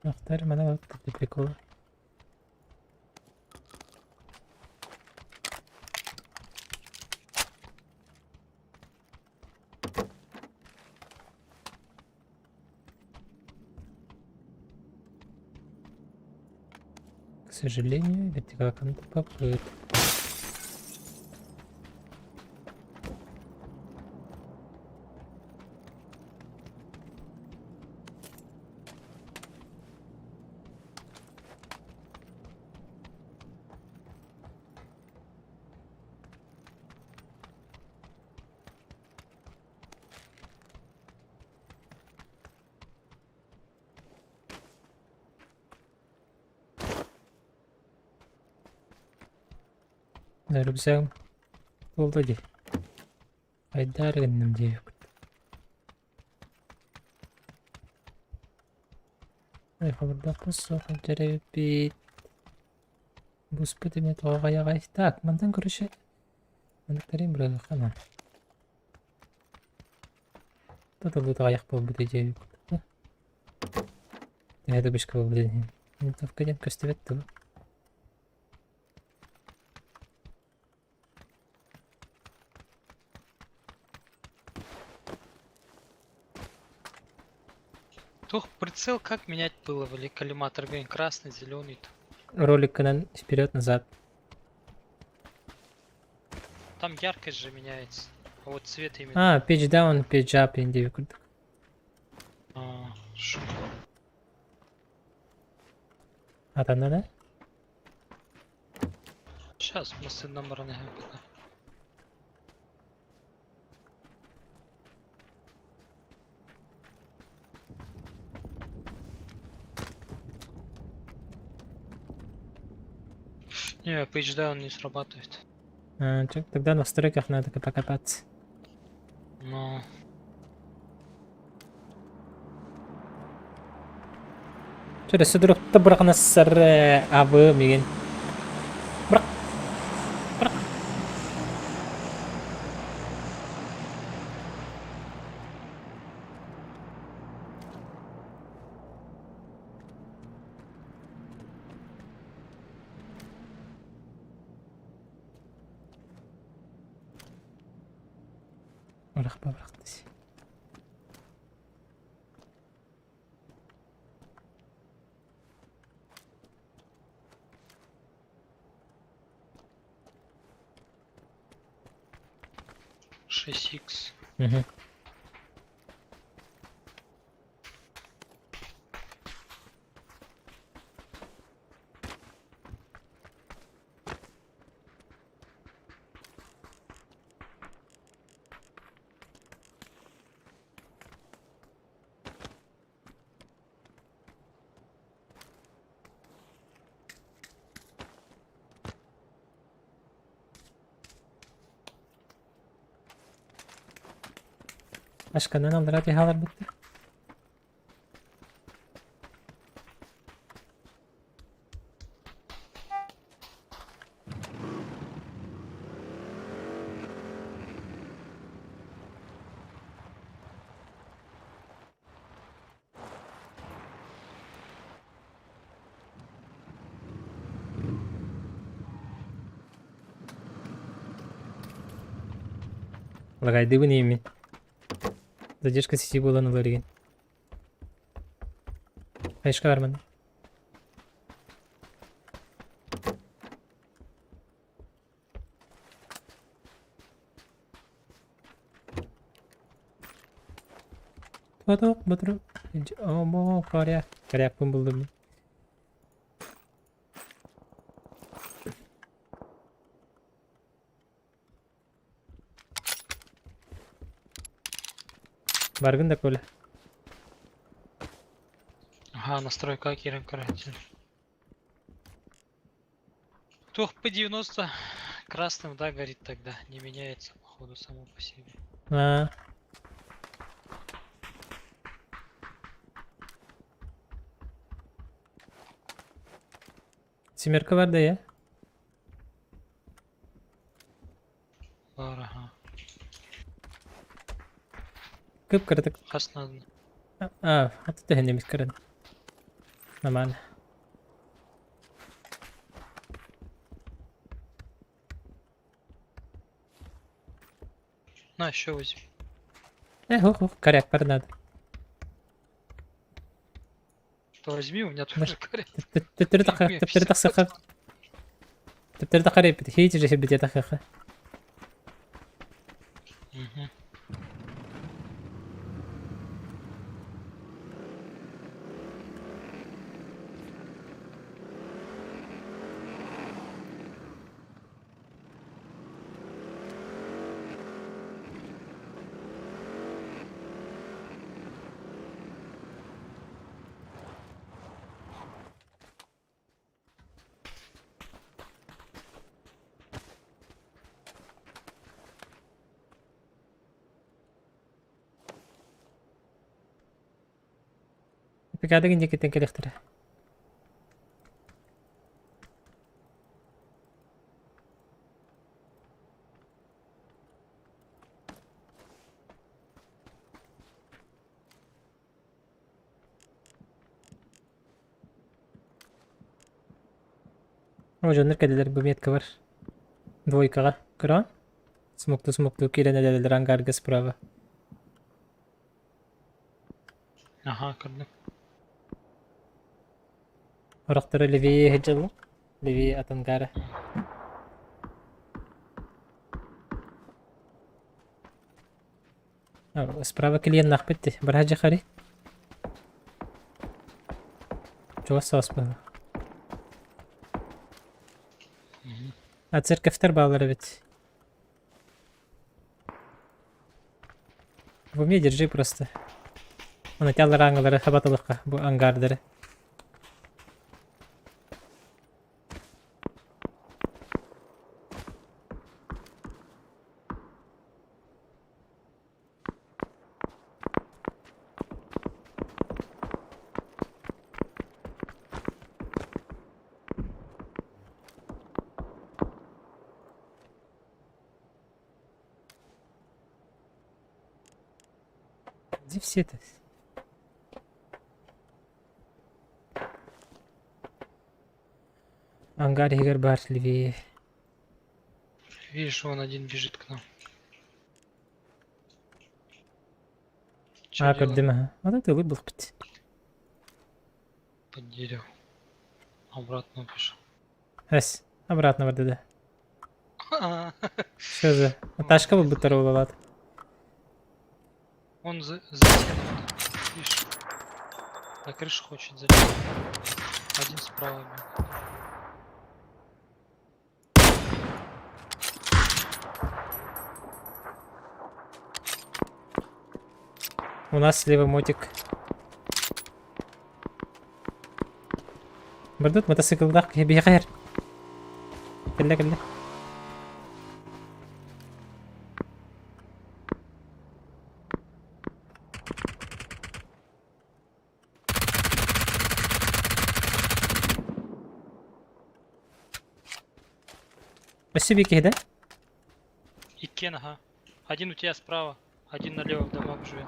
Ахтар мана вот прикол. К сожалению, вертикалка поплыт. Рюкзагым буолла дии. Айдаар гынным диэбит. Хобордоохпут суох дьэрэбиппит. Буспут эмиэ тоҕо хайаҕай. Так, мантан короче манныктарым бырыаххана. Тотолуут аҕыйах буолбут диэбит. Төһө да бышка буолбут иһин. Винтовка диэн көстүбэт дуо? Туох прицел как менять было или коллиматор говорим, красный, зеленый. Роликынан вперед-назад. Там яркость же меняется. А вот цвет именно. А, page down, page up диэн курдук. А, шо. Атанна да? Сейчас мы с номером пока. Не, page down не срабатывает. А, чё, тогда в настройках надо покопаться. Но... Чё, судурукта бырахнассар абы мигин. Бырах. Бырах. Бырах бырах десе. Шесть икс. Мгм. Ашканан аллара түһэ бытты. Лагайдыбын иемин. Задержка сети буолан ылар Хайышка барман. Туаток, батыру. Омо, коряк. Корякпын булдым. Баргын да Коля. Ага, настройка кирен каратель. Тух П90 красным, да, горит тогда. Не меняется, походу, само по себе. А. Семерка бар да я. Бар, ага. Кып кырдык. Хас надо. А, аты тэһэнемис кырын. Нормально. На, еще возьми. Э, хух, хух, коряк бар надо. То возьми, у меня тоже коряк. Төттөрү тахар, төттөрү тахсаха. Төттөрү тахар эпит. Хейт же бите тахаха. Угу. Пикадыгын декеттен келехтер. О, дьоннор кэллилэр бу метка бар. Двойкаҕа. Көрөҕүн? Смокту-смокту киирэн элэлэр ангарга справа. Аха, көрдүм. Орохторо левее сылдьаллар. Левее от ангара. Справа клиеннаахпыт дии. Бараһа дьахари. Чугас соҕус буолла. А церковтар бааллар эбит. В уме держи просто. Оны алларааҥылары хабатылыкка бу ангардары. Где все это? Ангар иһигэр баар левее. Видишь, он один бежит к нам. А, Чё делать? көрдүм аха. Вот это выбыл бит. Под дерево. Обратно пошел. Эс, обратно барда да. Что за? Ташка булбуттар буолалаат. Он за стеной. Видишь? На крышу хочет залезть. Один справа бегает. У нас слева мотик. Бардут мотоциклдаах киһи биһиэхэ иһэр. Кэллэ кэллэ. Өссө биир киһи да? Иккен, ага. Один у тебя справа, один налево в домах живет.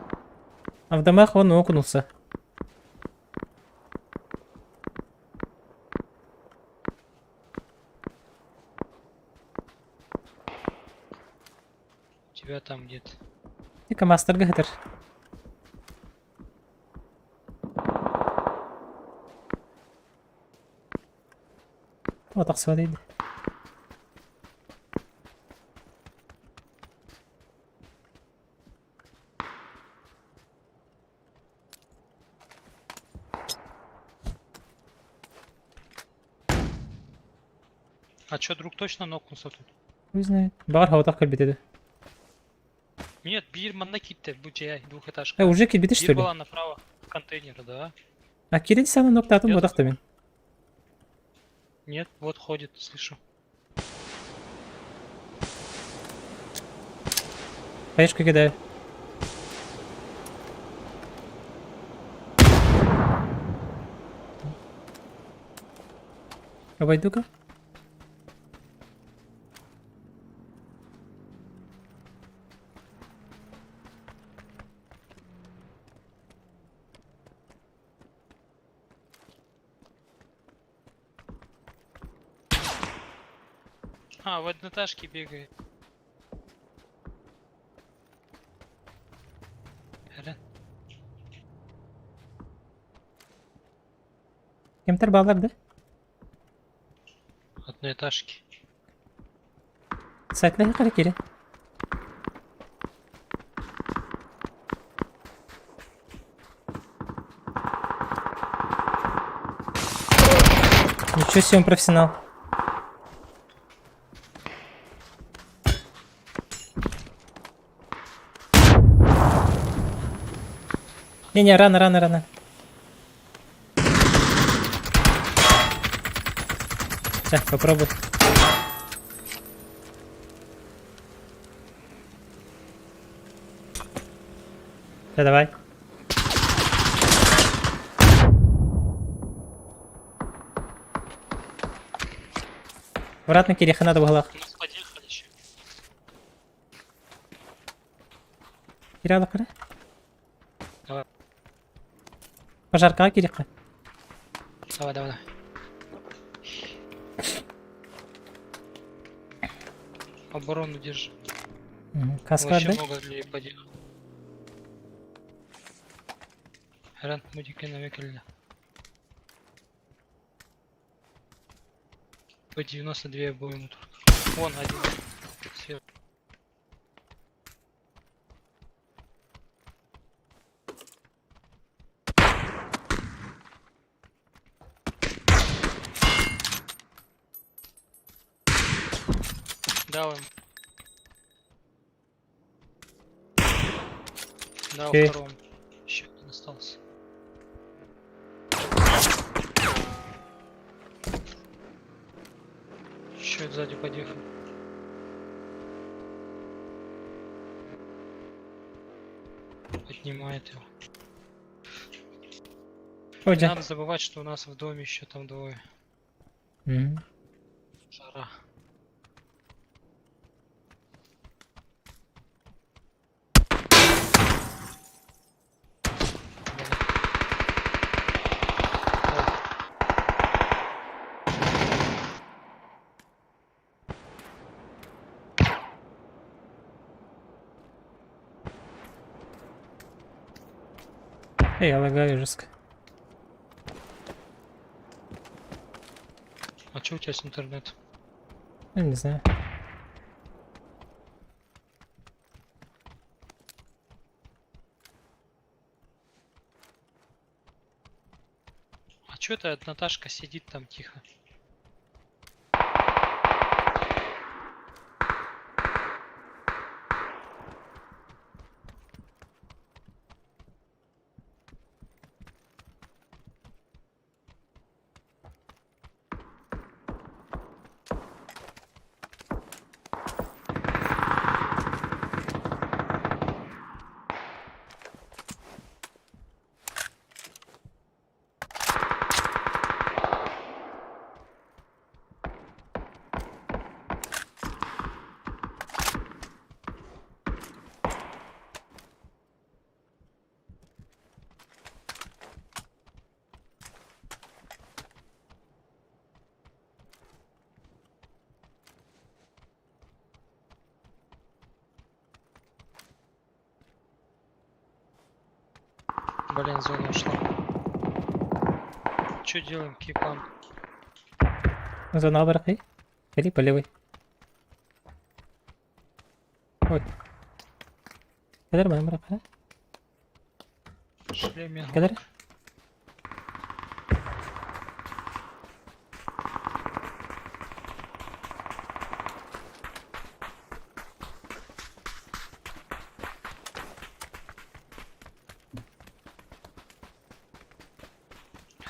А в домах он окунулся. У тебя там где-то. И КамАЗтарга сытар. Тоҕо тахсыбат А чё, друг точно нокнулся тут? Хуй знает. Баҕар соҕотох кэлбитэ дуу. Нет, биир манна киирдэ, бу дьиэ, двухэтажка. Э, уже киирбитэ что Биир ли? была направо, контейнер, да. А киирэн саҥа ноктаатын Я буотах мин. Нет, вот ходит, слышу. Хаешка кидаю. Обойду-ка. А, в одноташке бегает. Эрэ. Кемтер баалар да? Одноэтажки. Сайтла кара кире. Ничего себе он профессионал. Не-не, рано, рано, рано. Сейчас, попробуй. Да, давай. Обратно кириэххэ надо быһыылаах. У нас подъехали еще. Кире кара. Давай. Пожаркаҕа киириэххэ. Давай, давай, давай. Оборону держи. Каска Вообще да? много людей подъехало. Эрэн, бу диэки нөҥүө кэллэ. П-92 обоему только. Вон один. Сверху. Дал им. Дал Окей. второму. Еще один остался. Еще сзади подъехал. Поднимает его. О, Не дьэ. надо забывать, что у нас в доме еще там двое. Мгм. Жара. Блин. О. Эй, я лагаю жестко. А что у тебя с интернетом? Я не знаю. А чё это Наташка сидит там тихо? Блин, зона ушла. Чё делаем, кипан? Зона барахи. Или по левой. Ой. Кадр бана барахи. Шлеме. Кадр.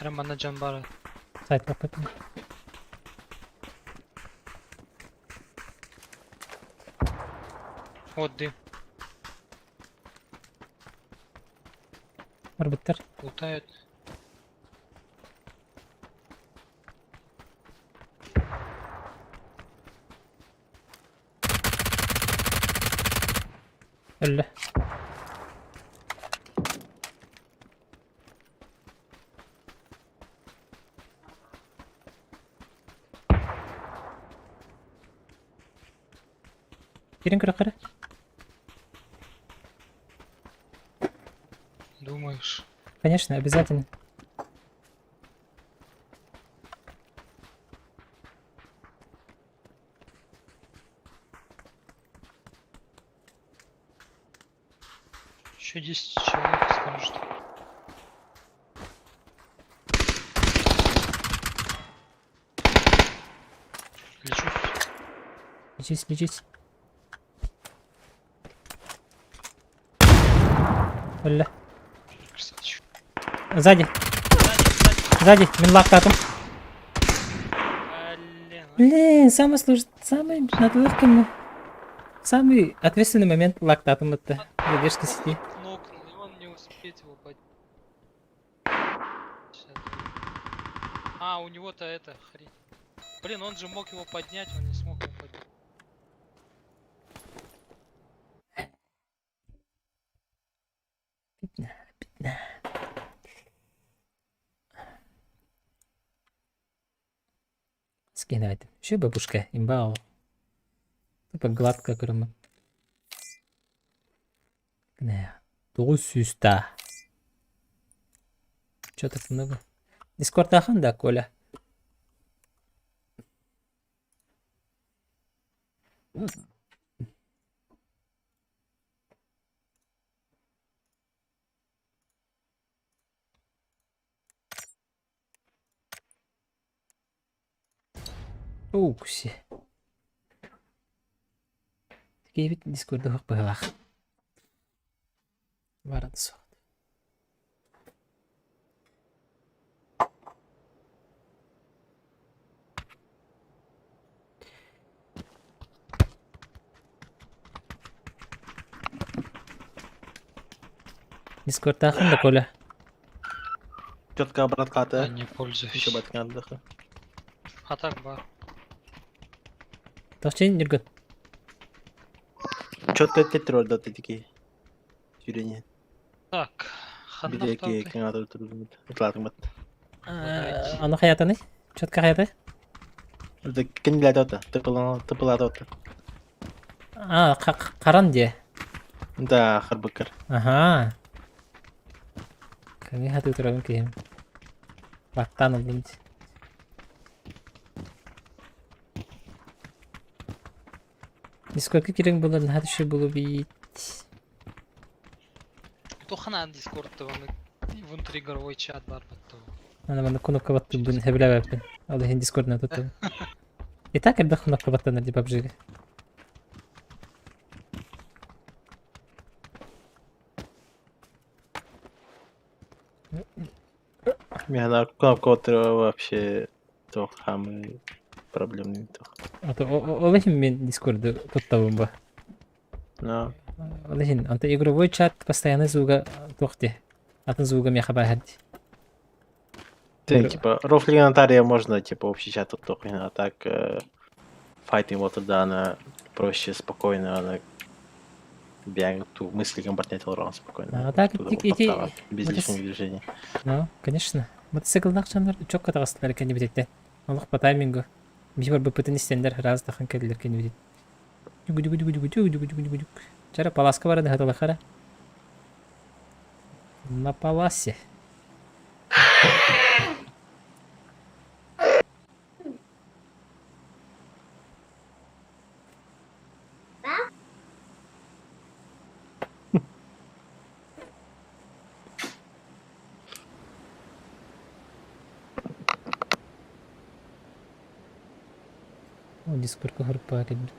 Романа Джамбара. Сайт попытан. Вот дым. Орбиттер. Лутают. Өллө. Кирин көрө Думаешь? Конечно, обязательно. Еще 10 человек скажут. Лечусь. Лечись, лечись. Өллө. Красавчик. Сзади. Сзади, мин лактатым. Блин. а. Блин, самый сложный, самый надвырками. Самый ответственный момент лактатым это. Задержка сети. Нокнул, и он не успеть его поднять. Щас. А, у него-то это хрень. Блин, он же мог его поднять, он не смог его поднять. Бедно, бедно. Скинать. Еще бабушка, имба. Тупо гладко көрөмүн. Нэ. 900 та. Чё так много? Дискордахан да, Коля? Укси. Киһибит Дискорду суох быһыылаах. Баран суох. Дискордаахын да, Коля? Четко обратка Я не пользуюсь. Еще баткандыха. А так бар. Тохчин Нюргун. Четко тетроль да ты такие. Тюрени. Так, ханна Бидеки второй. кеңатыр турбут. Ытлатың бат. Аны хаятаны? Четко хаяты? Это кениләде ота. Тыпылана тыпылады ота. А, каран де. Да, харбыкыр. Ага. Ками хаты турабын киһим. Баттан ылдым. Дискордка кириҥ буолар наһаа түшү булу бит. Тухана Дискорд вон внутриигровой чат бар баттау. Ана манна кнопка баттыбын хэбилээбэппин. Ол иһин Дискордна туттум. И так элбэх кнопка баттанар ди PUBG-га. Мен кнопка отыр вообще тох хамы проблемный тох. Ото ол иһин мин Дискорду туттабын ба. Но Ол иһин онто игровой чат постоянно звуга туох ди. Атын звуга миэхэ бааһар ди. Ты, типа, рофли комментария можно, типа, общий чат тут только, а так файтинг вот да, она проще, спокойно, она бегает ту мысли компартнет спокойно. А так Туда ити вот ити без вот лишних движений. Ну, конечно. Мотоцикллаах дьоннор чокко таҕыстылар кэннибититтэн. Олох по таймингу. Биһи барбыппытын истэннэр ыраас дахан кэллилэр кэннибитин. Дьугу-дьугу-дьугу-дьугу-дьугу-дьугу-дьугу. Чара паласка баран ыһаталахара. На паласе. О, Дискордка хорпаа кэлбит.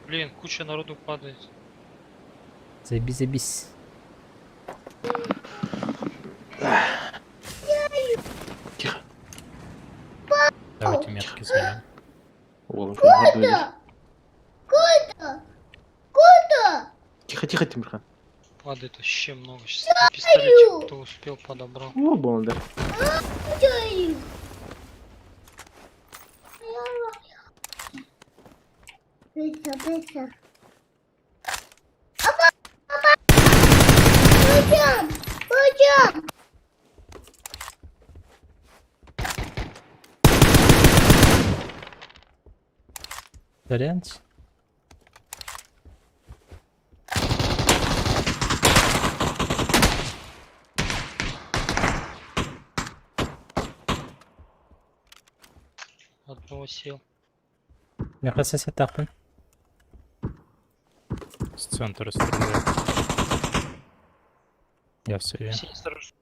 Блин, куча народу падает. Забись, забись. Тихо. Давайте метки займем. Уолом, Куда? Куда? Тихо, тихо, Тимирхан. Падает вообще много. Сейчас на пистолетик кто успел подобрал. О, бондар. Быстро, быстро. Апа, апа. Пойдем, пойдем. Вариант. Одного сел. Миэхэ сэттэхпин. С центра стреляют. Я в сейве. Все осторожно.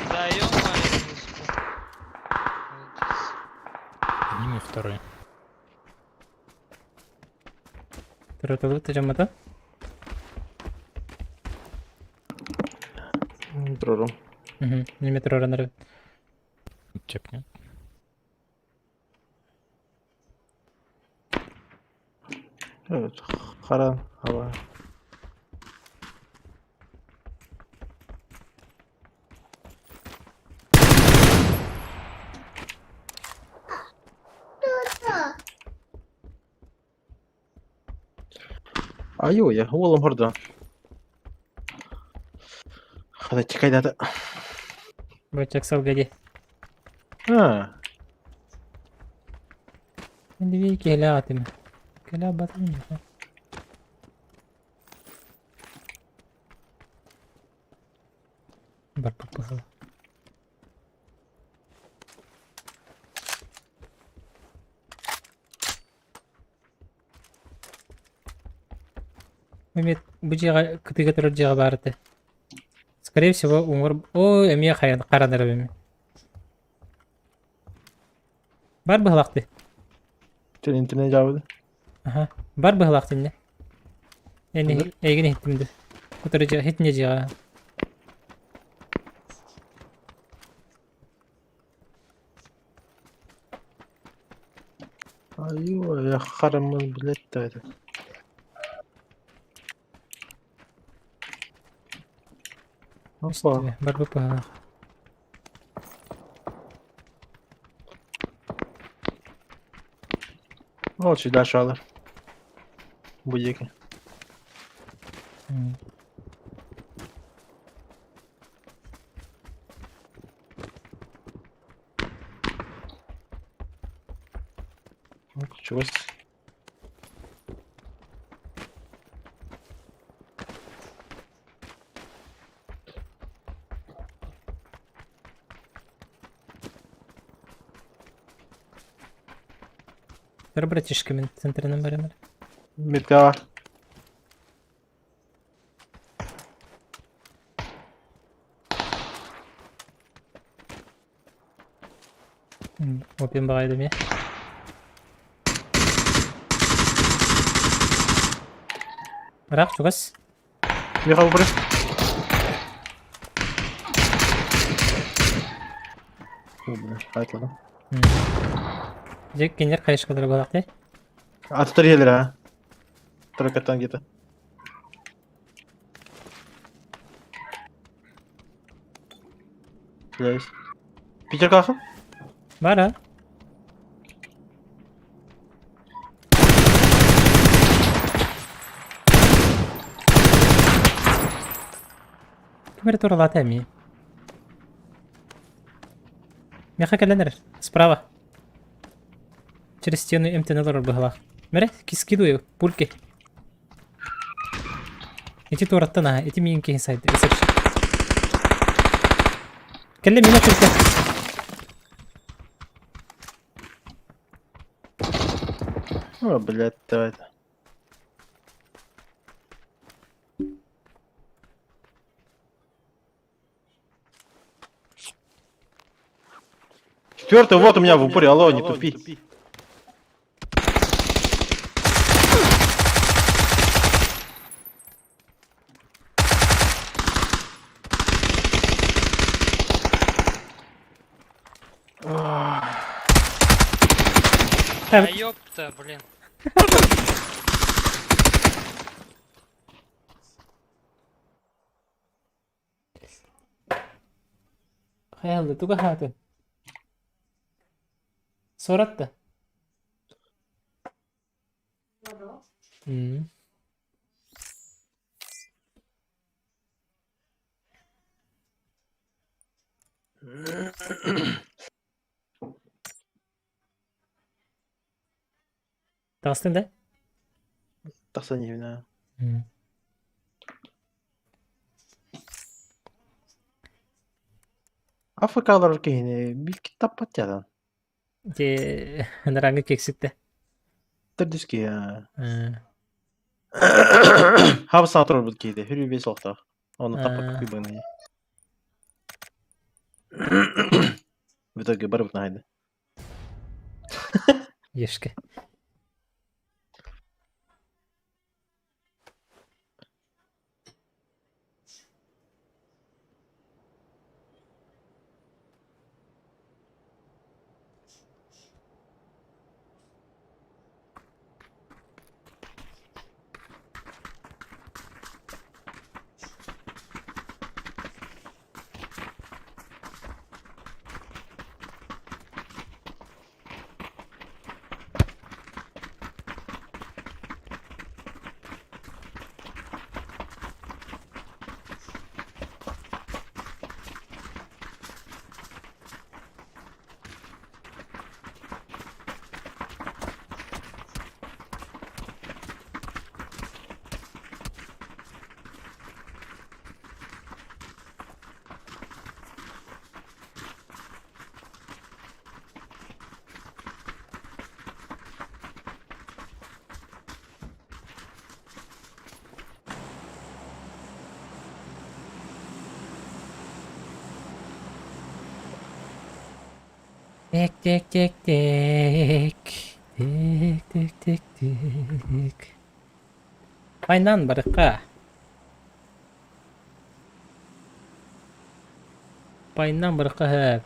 Да ё-моё, не успел. Молодец. Под ними второй. Турутулут дьоммото. Трорум. Мгм. Метро раннер. Аптек нет. Харан, ава. Да. Айуя, уолум хордо. Хата чекайдата. Бачак салга дии. А, Эндиби киһилээх этим. Кэлэ батым дии. Барбыт быһыла. Эмиэ бу дьиэҕэ кытыыга турар дьиэҕэ баар этэ. Скорее всего, уҥуор... Ой, эмиэ хайан харанар эбимин. Бар быһалаахтыы. Сен интернет жабыды. Аха. Бар быһалаахтыы иннэ. Эн эйигин иһиттим дуу. Утары дьиэ, иһитиннэ дьиэҕэ. Айуу, хараммын билет да это. Опа. Бар быһалаах. Ол сюда шалар. Бу диэки. Чугас. Бер братишка мин центрынан барамар. Метка. Опен баҕайы эмиэ. Ыраах чугас. Михаил Борис. Хайтлана. Дьэ кинилэр хайышкалара буолаахтый? Аттар иһэлэр а. Тракаттан где-то. Есть. Питер кахан? Бара. Ким эрэ туралаата эмиэ. Миэхэ кэлэн эрэр. Справа. Через стену эмтэнэ олорор быһалаах. Мэрэ, скидываю, пульки. Ити туораттан аһа, ити миигин киһи сайды. Кэллэ мина кэлтэ. О, блядь, давай. Четвертый, вот у меня в упоре, алло, не тупи. Да ёпта, блин. Хайалды, туга хаатын? Суратта. М. Таҕыстыҥ да? Тахсан иһэбин аа. Африкалар киһини билки таппат дьадан. Дьэ, ынырааҥҥы киэксиктэ. Төрдүс киһи аа. Хабыс саҥа турарбыт киһитэ, хүрүү биэс олохтоох. Ону таппакка кыйбыҥнайа. В итоге барыбытын аһайда. Ешке. Тик тик тик тик тик тик тик тик. Майнан барыкка. Пайнан барыкка һәп.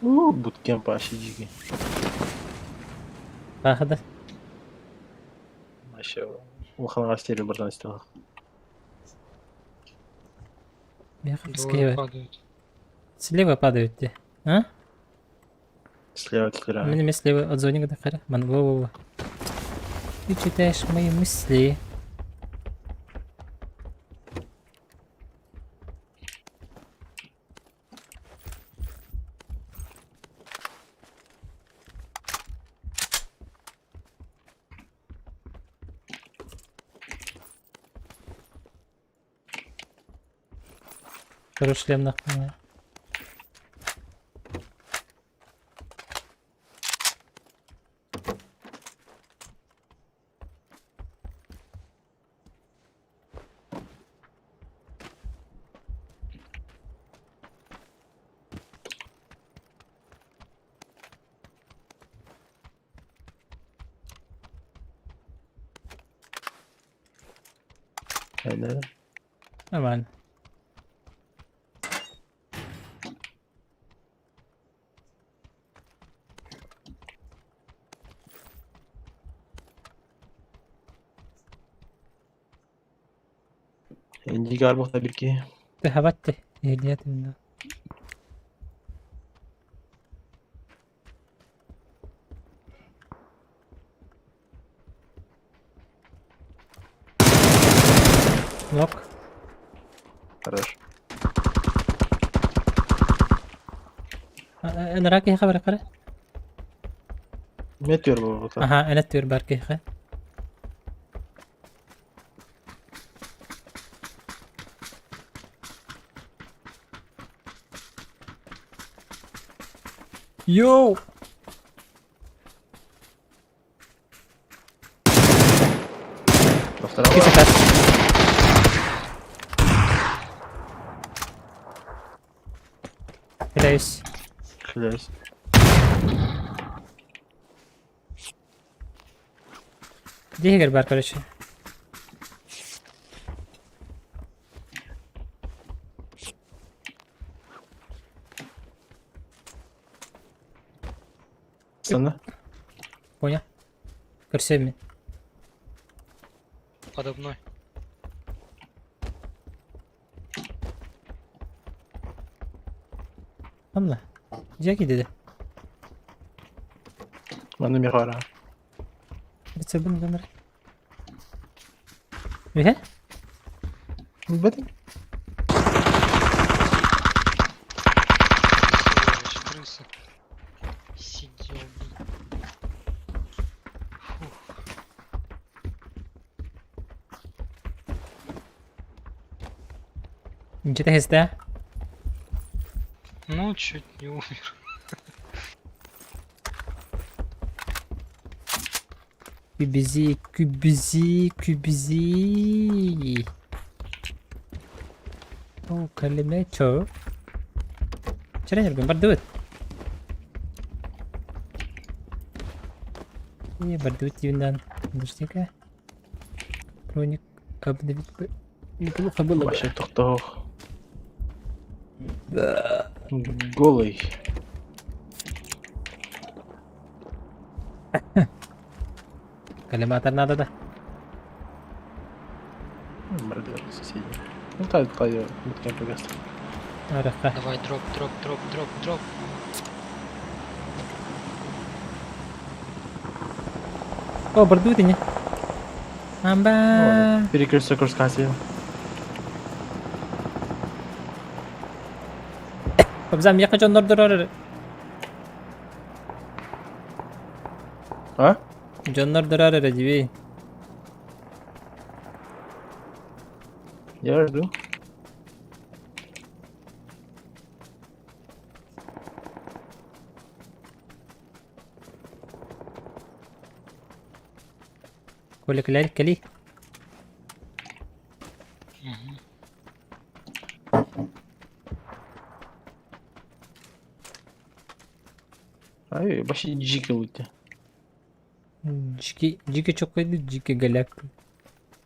Уу, буткемп вообще дикий. Баахыда. Вообще, улахан стиле бартан истэҕэ. Миэхэ Двое слева. падают. Слева падают те. А? Слева киллера. Мин эмиэ слева от зоника да хара. Ман во во во. Ты читаешь мои мысли. Хорош шлем нахуй. Aynen. Нормально. Инди арбухта бирки. Ты хаватты. Или это Нок. Хорош. Ыныраа киһиэхэ барахара. Метеор буолбута. Аха, эн өттүгэр баар киһиэхэ. Йоу! Во втором. Кис этаж. Кидаюсь. Хиляюсь. Дьиэгэр баар, короче. Сцена. Понял. Көрсөм мин. Подо мной. Онно. Дьиэ киирдэ. Манна миэхэ Рецебин номер. Үһэ? Билбэтим. Сволочь, крыса. Сидел, блин. Фух. Инчитэ хэстэ. Ну, чуть не умер. Күбүзи, күбүзи, күбүзи. О, калимечо. Чэрэн эргин бардыбыт. И бардыбыт диибин Подожди-ка. Броник обновить бы. Неплохо было бы. Вообще тохтоох. Голый. Коллиматор надо, да? Мародер соседний. Ну та, та, буткемп погас. Арахха. Давай, дроп, дроп, дроп, дроп, дроп. О, бардыбыт ини. Амба. Перекресток рассказывал. Кобзам, я хочу нордорор. А? Дьоннор дорор эрэ дибей. Я жду. Коля, кэлээр кэлий. Мгм. Ай, вообще дикий лути. Дьики, дьики чокойду, дьики голяк.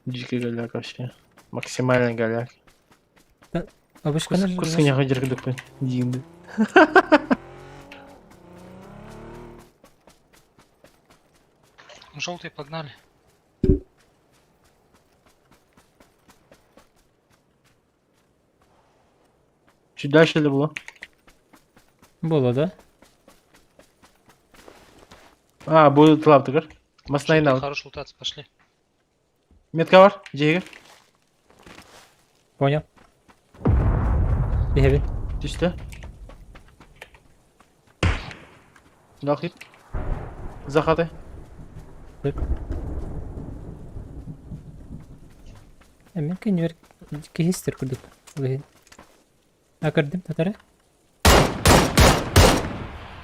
Дикий голяк вообще. Максимальный голяк. Абышканы Кускыняга жиргиликпин. Дигинди. Желтый погнали. Чуть дальше ли было? Было, да? А, будет лаптыгар. Маснайна. Желтый, хорош лутаться, пошли. Метка бар, жеге. Понял. Биһэбин. Түстэ. Дахит. Захаты. Мин кэннибэр киһи истэр курдук. Ол иһин. А көрдүм татары.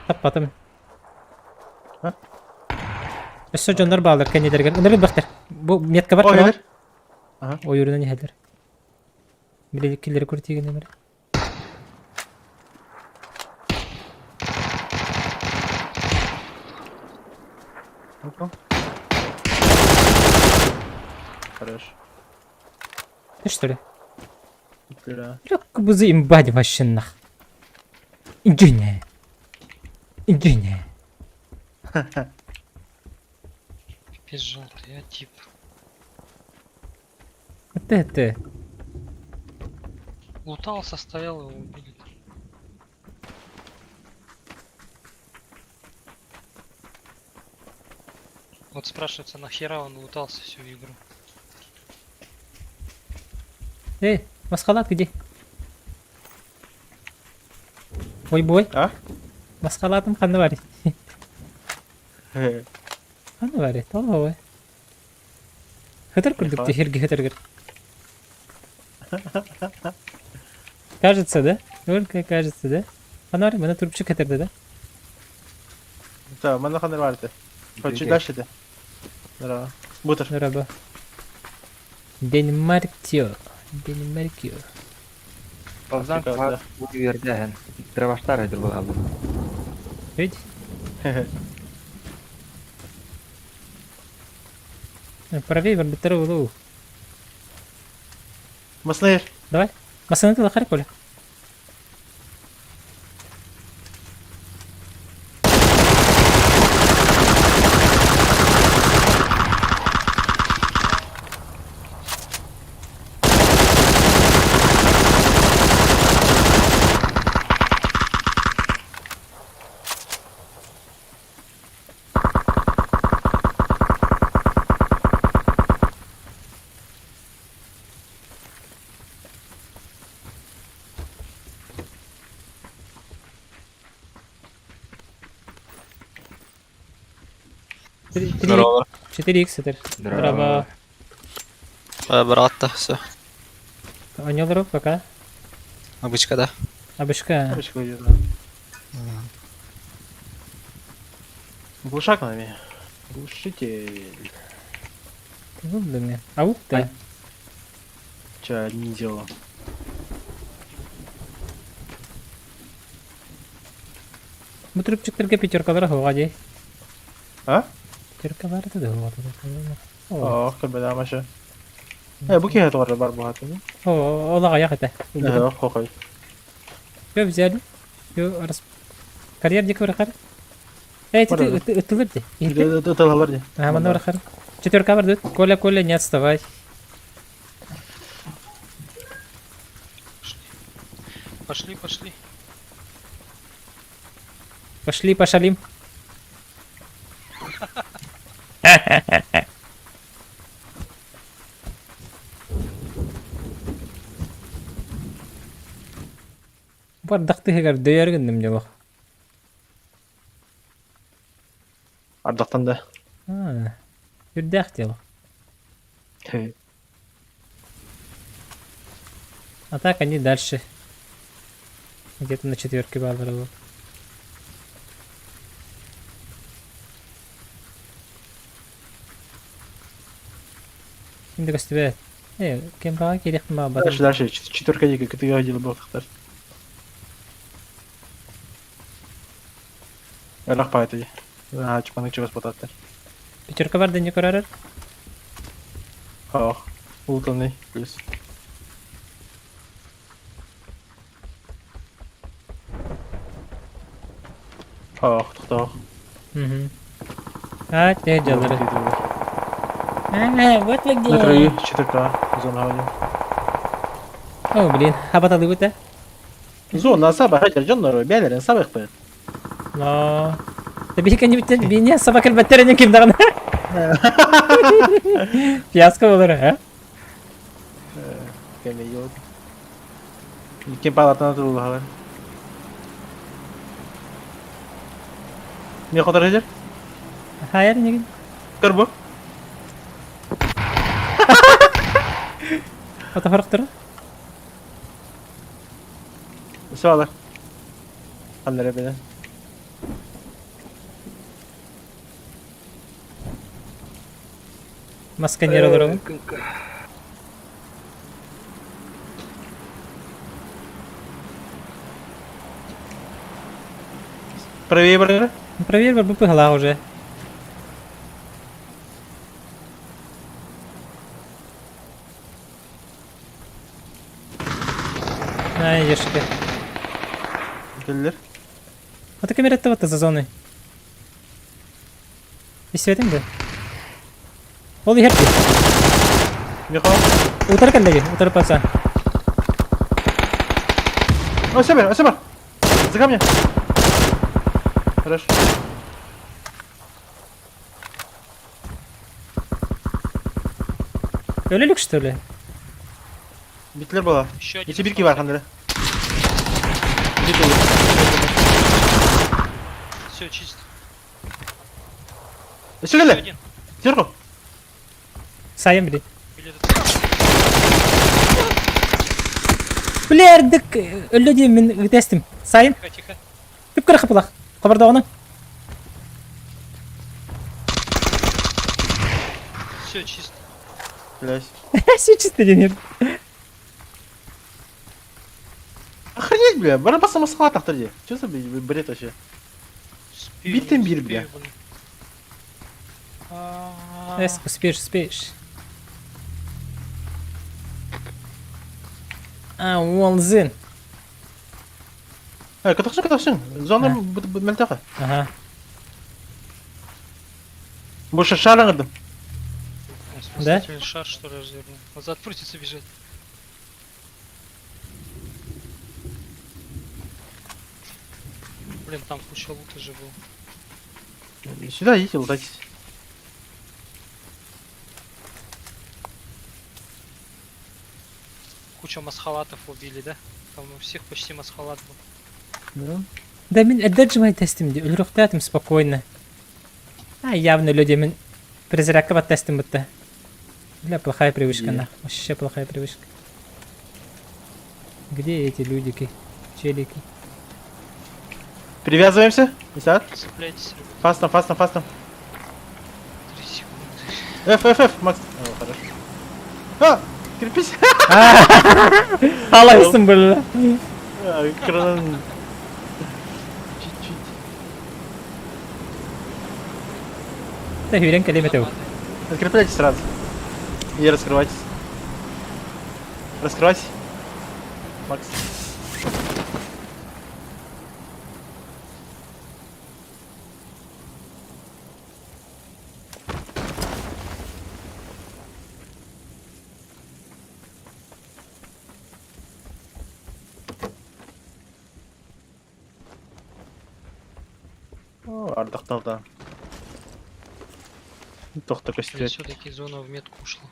Таппатым. А? Өссө дьоннор бааллар кэннилэригэр. Ынырык бахтар. Бу метка бар Ой, кыра. Ага. Ойуурунан иһэллэр. Били киллэри куртиигин эмэр. Ну-ка. Хорош. Ты что ли? Бля. Бля, имбать вообще нах. Иди Иди Пипец желтый, а тип. Это это. Лутался, стоял, его убили. Вот спрашивается, нахера он лутался всю игру? Эй, масхалат где? Ой, бой. А? Масхалатым ханна бар. Ханна бар, толовой. Хытыр курдук хирги хытыргыр. Кажется, да? Только кажется, да? Ханна бар, мына турупчу хытырды, да? Да, мана ханна бар ди. Чуть дальше ди. Здорово. Бутер. Здорово. Денмаркио. Денмаркио. Ползан үөрдээн. Дробаштар өйдүр буолаллар. Видите? Правее барбитер улуу. Маслайыр. Давай. Масына тылахар Коля. Здорово. 4х это. Здорово. Брат, все. Анёлру пока. Обычка, да? Абышка. Обычка идет, да. Глушак на меня. Глушитель. Блин. Ау, да. Че, не делал. Бу трупчиктерге пятеркалар хоға дей. А? Пятерка бар да хоға. Ох, кабеда маша. Э, бу киһи тугар бар буһатын. О, олаға аяқ это. Э, хохой. Все взяли. Все рас... Карьер дик варахар. Эй, ты ты ты ты ты. Тылалар ди. Ага, мана варахар. Четверка бар Коля, Коля, не отставай. Пошли, пошли. Пошли, пошалим. Бардах тыһыгар дөйөр гынным дьолох. Ардахтан да. А, Үрдээх дело. А так они дальше. Где-то на четверке баалара. Şimdi көстүбэт. Э, кем баҕа киириэхпин баҕарбатым. Дальше, дальше. Четверка диэки кытыга дьылы буолтахтар. Ырах паайта дии. Аа, чупанык чугас ботаттар. Пятерка бар да не көрөрөр. Ох, ултанный плюс. Ох, тохтоох. Мгм. А, те дьаллары. А, вот вы На краю где. четверка. Зона один. О, блин, хабаталыбыт э. Зона саба, хатер дьоннору, бээлэрин сабыхпыт. Но... Да биһи бине собака бэттеренин ким даҕаны. Фиаско болар, а? Кеме йод. Кем палатана турулахалар. Не хотар хедер? Хайыр неген. Көр бу. Отофорохтор. Сыбалар. Ханнара бene. Масканер олорон. Правее баргара? Проверь, бар бу пыгала уже. Ай, ешки. Келлер. Вот камера вот за зоной. Истибэтиҥ да? Ол иһэр дии. Михал. Утары кэллэги, утары пацан. О, Сабер, о, Сабер! За камня! Хорошо. Өлөлүк что ли? Битлер была. Еще один. Ити бир бар хандары. Все, чисто. Өссө Еще келе! один. Сверху! Сайын блин. Или это Блердик өллө диэн мин ытестим. Сайын Тихо, тихо. Түп хапылах. Хабардоҕуна. Все чисто. Блять. Все чисто диэн. Охренеть, бля, барабаса масхала тахтар дии. Что за бред вообще? Успею, Битым не бир, бля. успею, блин. А-а-а. Эс, успеешь, успеешь. А, уолзин. Э, катахсын, катахсын. Зона мөлтөҕө. Ага. Больше шараңырдым. Он Да? спасательный шар, что ли, развернул. Назад просится бежать. Блин, там куча лута же был. Сюда идите, лутайтесь. Куча масхалатов убили, да? Там у всех почти масхалат был. Да. Да мин эдержимай тестим ди. Өлөрөхтәтим спокойно. А, явно люди мин призрака тестим будто. Бля, плохая привычка, Е. нах. Вообще плохая привычка. Где эти людики? Челики? Привязываемся. Исаат. Цепляйтесь, ребят. Фастом, фастом, фастом. 3 секунды. F, F, F, Макс. О, хорошо. А, крепись. Алайсың бля. А, Кран. Чуть-чуть. Да, хүрен кэлемете. Открепляйтесь сразу. И раскрывайтесь. Раскрывайся. Макс. О, ардахталда. Тохта көстүбэт. Все-таки зона в метку ушла.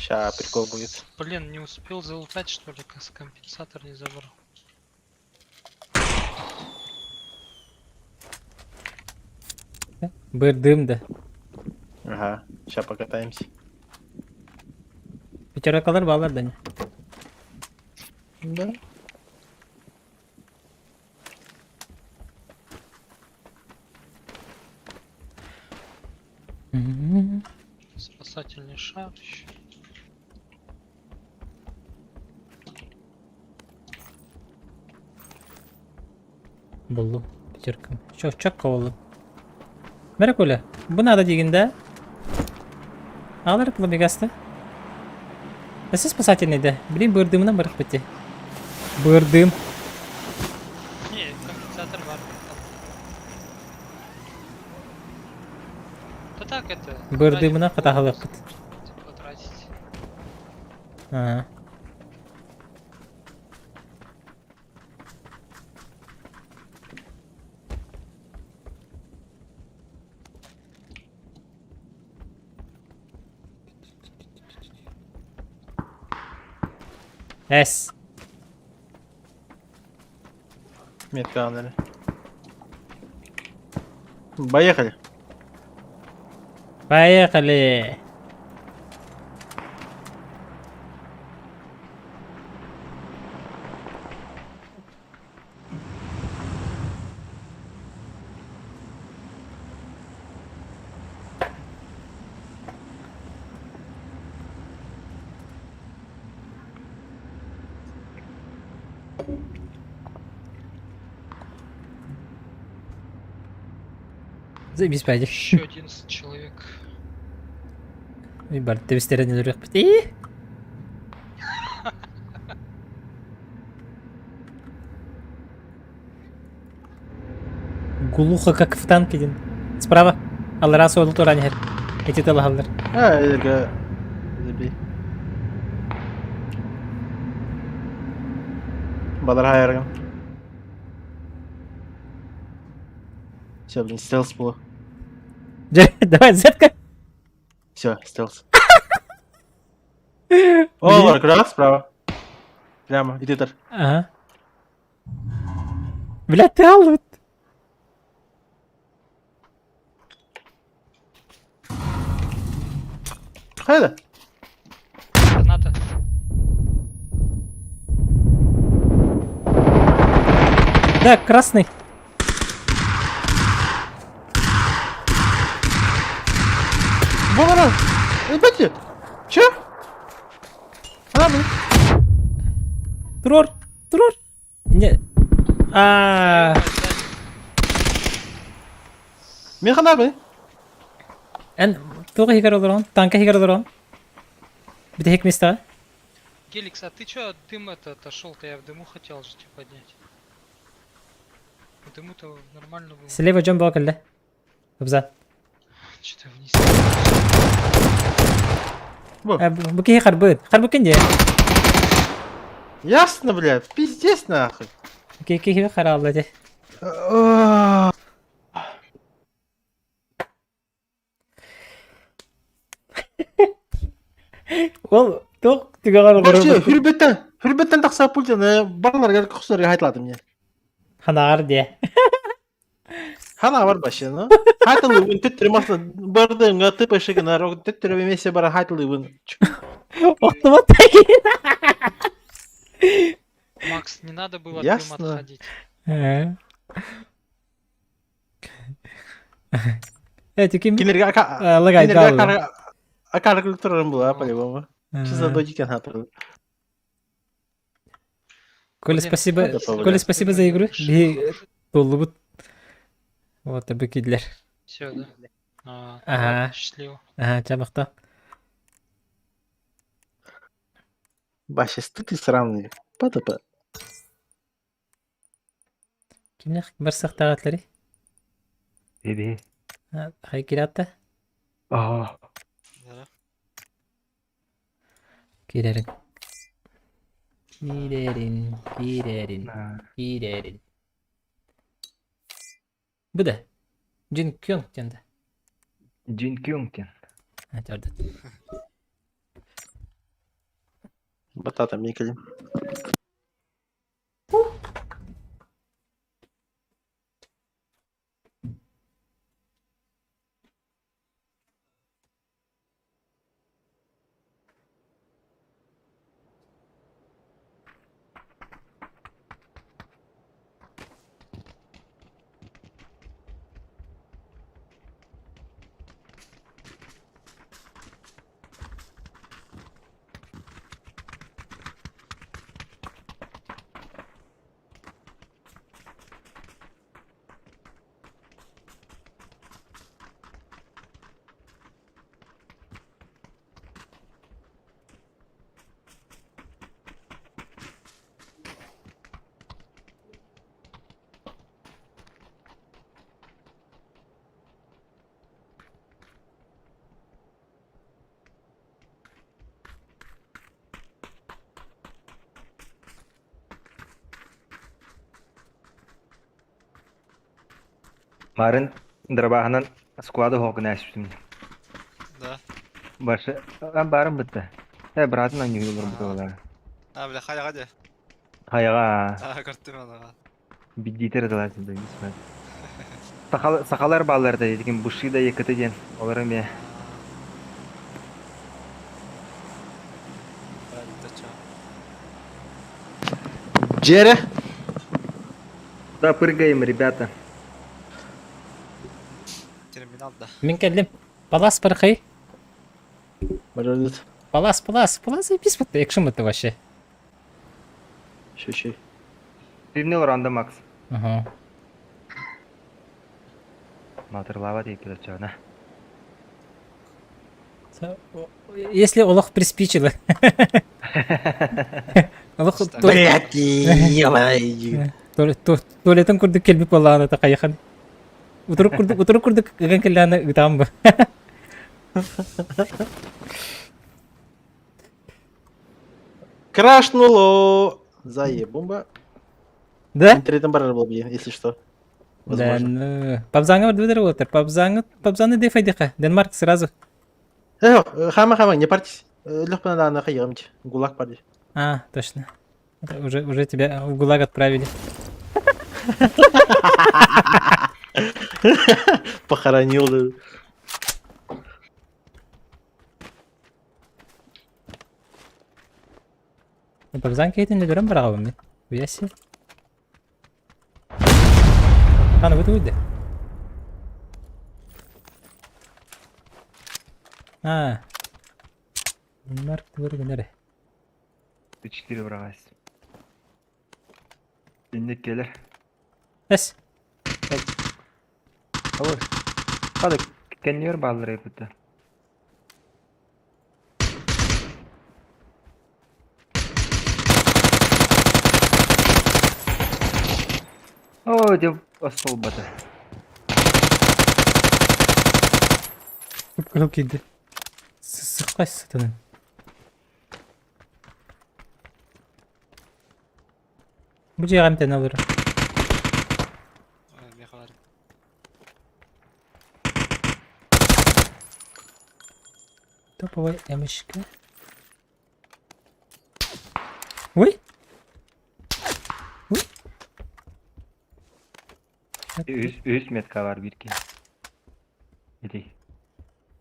Ща прикол будет. Блин, не успел залутать, что ли, компенсатор не забрал. Бырдым да. Ага, ща покатаемся. Пятеркалар баллар да не. Да. Спасательный шар еще. Буллум. Пятеркам. Чок чок ковалым. Бәрі Коля, бу надо дегенде. Алар пламегасты. Өссө спасательный да. Блин, бырдымынан барах бітті. Бырдым. Не, компенсатор бар. Да так это. Бырдымынан хатахалықпыт. Потратить. А. С. Метка Поехали. Поехали. Заебись, пойди. Еще 11 человек. Ой, бар, тебистерен үрек бит. Глухо, как в танке, дин. Справа. Аллара сойлы туран хер. Эти талахаллар. А, это забей. Бадар хайргам. Все, блин, стелс было. Давай, зетка. Все, стелс. О, Варкрафт справа. Прямо, иди тар. Ага. Бля, ты аллут. Хайда. Граната. Да, красный. Вон она! Ебать! Че? Она, блин. Трор. Трор. Не. А, Мен хана, блин. эн туға хигар олорон, танка хигар олорон. Бите хек места. Геликс, а ты чё от дыма это отошел-то? Я в дыму хотел же тебя поднять. В дыму-то нормально было. Слева жон бакылды. Абза. Что-то вниз. Бу кихи харбыт. Харбыт кенде. Ясно, бля, пиздец нахуй. Кихи харалды де. Ол туох түгэҕэр Вообще, олорор хүрбеттен, хүрбеттен тахса пультаны барларга көхсөргө хайтладым не. ханаҕар диэ. Хана бар башы, ну. Хайтылыбын төттөрү масла бардымга тыпышы гына рог төттөрү эмесе бара хайтылыбын. Охтубат Макс, не надо было от Ясно. дыма отходить. Э, ким Кинерге ака лагай кинерге дал. акар акар турарым була по-любому. Чисто додикен хатыр. Коля, Блин, спасибо. надо повалять. Коля, спасибо за игру. Би толлубут. Вот, бекидлер. Все, да? А, Ага. ладно, счастливо. Ага, чабахта. Башы, ты сраный. ПТП. Кимнех барсактагатлары? Биби. Хай киратта. Аа. Кирерин. Кирерин, кирерин, кирерин. Бу да. Джин Кюнг тенде. Джин Кюнг тен. А, төрдө. Батата мне кэлим. Марын дробаһынан склады хоҕун ээспитим. Да. Башы баарым бытта. Э быраатын анньыы олорбут буолар. А, бля, хайаға де. Хайаҕа А, көрдүм аны. биддиитер ыталаан сылдьан Сахалар бааллар да дикин Бушида ЕКТ диэн олор эмиэ Джере! Да, прыгаем, ребята. Терминал да. Мин кэллим. Палас бархай. Барылыт. Палас, палас, палас и пис бытты. Экшн бытты вообще. Шөшөй. Трибнел ранда Макс. Ага. Матырлава дейіп кетіп Если олох приспичило. Олох Блять, ё-моё. туалеттан курдук келбит буоллаҕына та хайахан. Утурук курдук утурук курдук ыган кэллэҕинэ ытаам бу. Крашнуло! Заебумба. Да? Интернетом барар был если что. Да, Возможно. ну. Пабзаңа бар дыбыдыр болотар. Пабзаңы, пабзаны дефайдыха. Денмарк сразу. Э, хама хама, не парьтесь. Легко надо на хайымче. Гулаг парди. А, точно. Это уже, уже тебя в ГУЛАГ отправили. Похоронил. да. Пабзаң кейтин ледерен барағабын мен. Уяси. Қаны бұты өйді. А. Денмарк түгір Четыре врагась. Инник келер. Эс. Алыр. Хады кеннер баллар епті. О, деп остол баты. Кып килди. Сыққай сытының. Бу жайға мтен алыр. Мехалар. Топовый МШК. Ой! Ой! Үс метка бар бирки. Ити.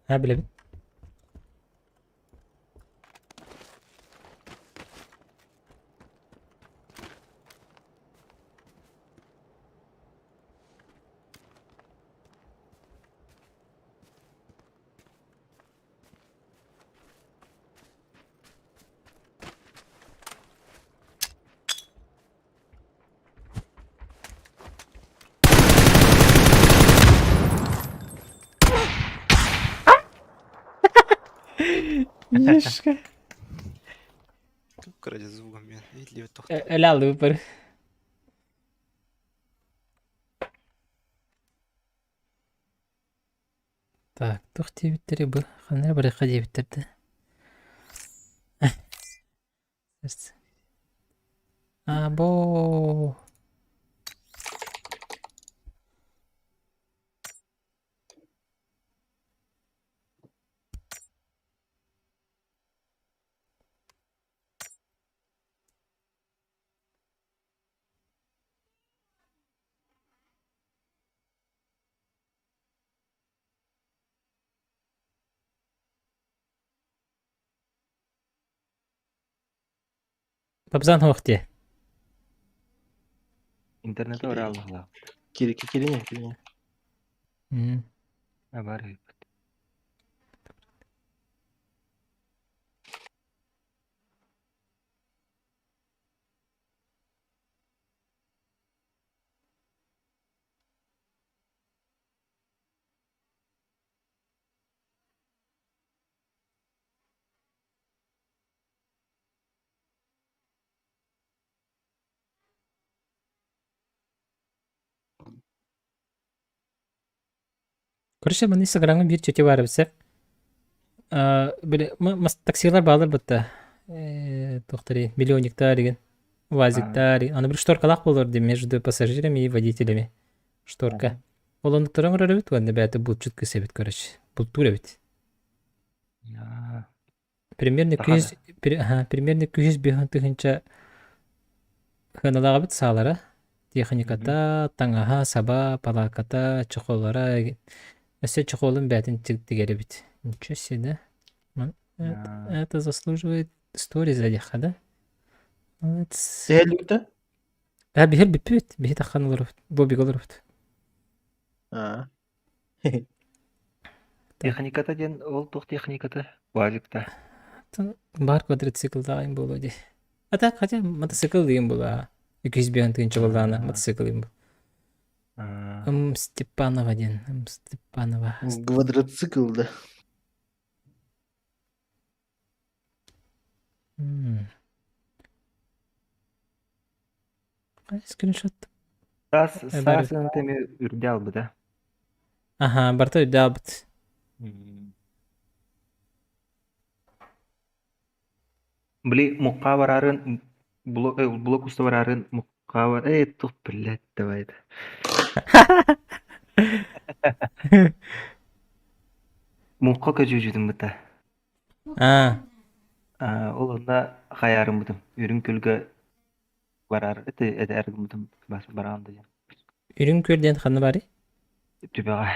Ha билебин. Ешка. Кради звугом мен. Или тоқ. Эле алды бір. Так, тух дебиттери бу. Ханар барыка дебиттерди. А, бо. Бабзан суох дии. Интернети ора аллахлаах. Кири кирине, кирине. Бар ыыппыт. Короче, маны Инстаграмҥа биир чөтө баар эбит били таксилар баалар бытта туохтарый миллионниктар деген УАЗиктар аны бир шторкалаах буолар дии между пассажирами и водителями шторка. Ол оннук туран көрөр эбит уонна бэйэтэ булчут кыыс эбит короче бултуур эбит. Примерно Саха 200 примерно 205 тыһыынча сыаналаах эбит саалара. Техниката, таҥаһа, саба, палааката, чохоллара өссө чохолун бэйэтин тигэр эбит. Ничего себе, да? Это заслуживает сториза диэххэ да? Сэһэллибитэ? А биһир бүппүт, биһи таххан олоробут, Бобик олоробут. Аа. Техниката диэн ол туох техниката? Валикта. Бар квадроциклдаайын буолуо дии. А так хотя мотоцикл диэн буолаа. 205 тыһыынча буоллаҕына мотоцикл диэн буол. М Степанова диэн. М Степанова. Квадроцикл да. Скриншот. Саас саас тэми үрдэ албыта. Аха, барыта үрдэ албыт. Били мукка барарын блок блок уста барарын мукка бар э тух блядь давай это. Мукка көжүүжүтүн быта. Аа. Ол онно хайаарыммытым. Үрүҥ күлгэ барар это это эргиммитим бараан да Үрүҥ күөл диэн ханна барый? Түбэҕэ.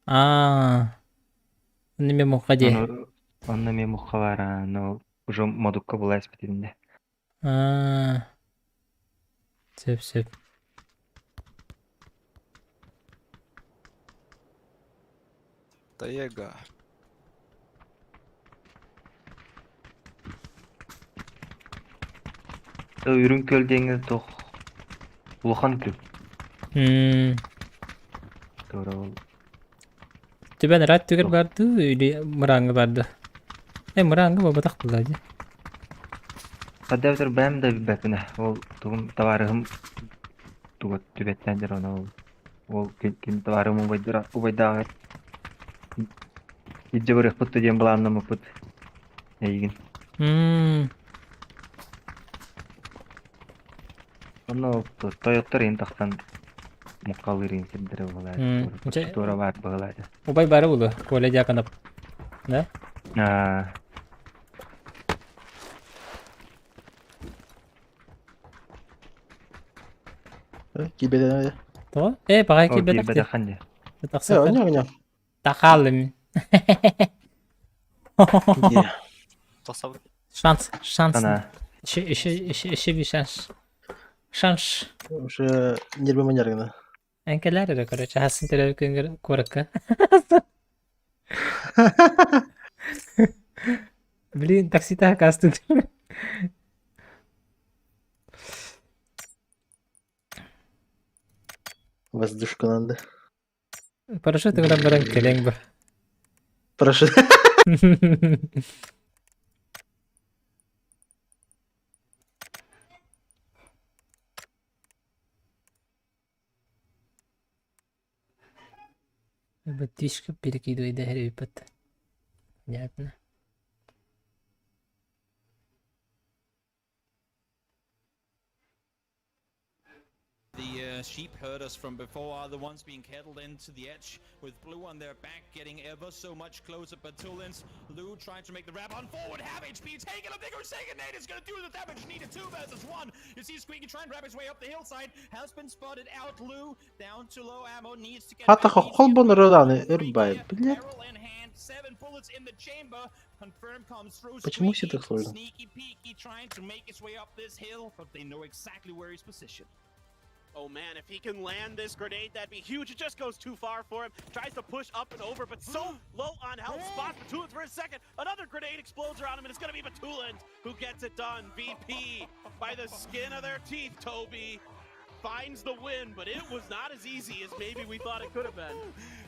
Аа. Онно эмиэ муҥха дии. Онно эмиэ муҥха баара, но уже модукка була испитиннэ. Аа. Сөп сөп. Таега. Үрүҥ күөл диэҥҥэ туох улахан күөл. Туора ол Түбэн ыраат түгэр баар дуу или мырааҥҥа баар дуу? Э мырааҥҥа буолбатах буоллаа дии. Хаддабытыр бэйэм да билбэппин ээ. Ол тугум табаарыһым туга түбэттээн дьэр ону ол ол ким табаарыһым убайдара убайдааҕар илдьэ барыахпыт да диэн былааннаммыппыт эйигин. Онно тойоттор иһин тахсан муккалыыр иһин сирдэрэ быһалаат. Туора баар быһалаат. Убай бары булу, Коля Дьяконов. Да? Аа. Кибетен Тоҕо? Э, баҕай О, киирбэтэх дии. киирбэтэххин дии. Э, оня, оня. Тахалым. Где? Тосабыт. Шанс, шанс. Ана. Еще, еще, еще, еще bir шанс. Шанс. Уже нервы маняргына. Эҥкэлэр эрэ, короче, хасын төрөөбүт күнгэр куоракка. Блин, таксита кастын. Воздушку надо. Парашют ыҥыран баран кэлэҥ ба. Парашют. Баттишка перекидывай да репет. Понятно. The sheep herders from before are the ones being kettled into the edge with Blue on their back getting ever so much closer. But Tulins, Lou trying to make the wrap on forward. Have HP taken. A bigger second nade is going to do the damage needed. 2 versus 1. You see Squeaky trying to wrap his way up the hillside. Has been spotted out. Lou down to low ammo needs to get Хата back. Needs to холбон get роданы three ырбай, gear. блядь. Barrel in hand. Seven bullets in the chamber. Почему все так сложно? Oh man, if he can land this grenade, that'd be huge. It just goes too far for him. Tries to push up and over, but so low on health. Spots Batulins for a second. Another grenade explodes around him, and it's going to be Batulins who gets it done. VP by the skin of their teeth, Toby finds the win, but it was not as easy as maybe we thought it could have been.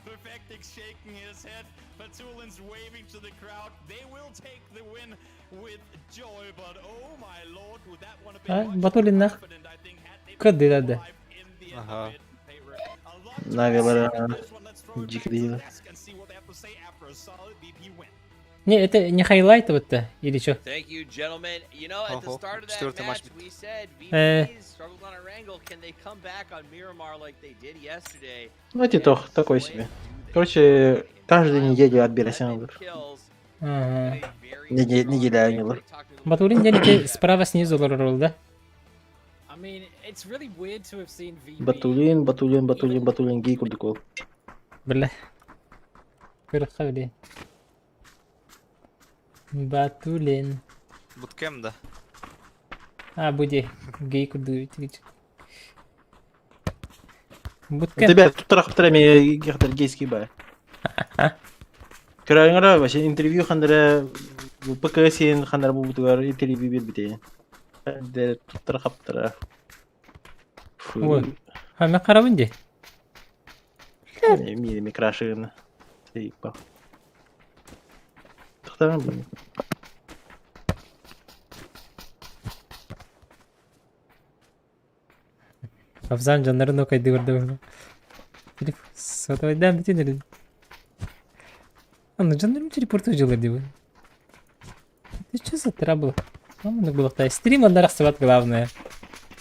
Perfectic shaking his head. Batulin's waving to the crowd. They will take the win with joy, but oh my lord, would that one have А, been much more Батулиннах confident, I think, had they been кыдыдады. alive in the end of Ага. it. A lot to Навилара say on this one. Let's throw it back to the дикрила. desk and see what they have to say after a solid VP win. Не, это не хайлайт вот-то, или что? Thank you, gentlemen. You know, at the Ого, start of that четвертый матч match, we said Э. VPs struggled on Erangel. Can they come back on Miramar like they did yesterday? Ну, Титох, такой себе. Короче, каждую неделю отбирайся. Ага. Неделя ангелов. Батулин диэн справа снизу олорор да? I mean, it's really weird to have seen VP. Батулин, Батулин, Батулин, Батулин, гей курдук ол. Бля. Көрөххө били. Батулин. Буткем да. А, буди. Гей курдук. Буткемп. Тебя тут трах гехтер гейский бай. Көрөңөрө вообще интервью хандара ПК сен хандара бу бутугар интервью бербите. Де туттара хаптара. Ой. А мен карабын ди. Ми ми крашыгын. Типа. Тохтаран бу. Абзан жаннарын окайды көрдө. Телефон сотовайдан бүтүн эле. Аны жаннарым телепорт жылыр диби. Ты что за трабл? Маманы булактай. Стрим онда рахсыбат главное.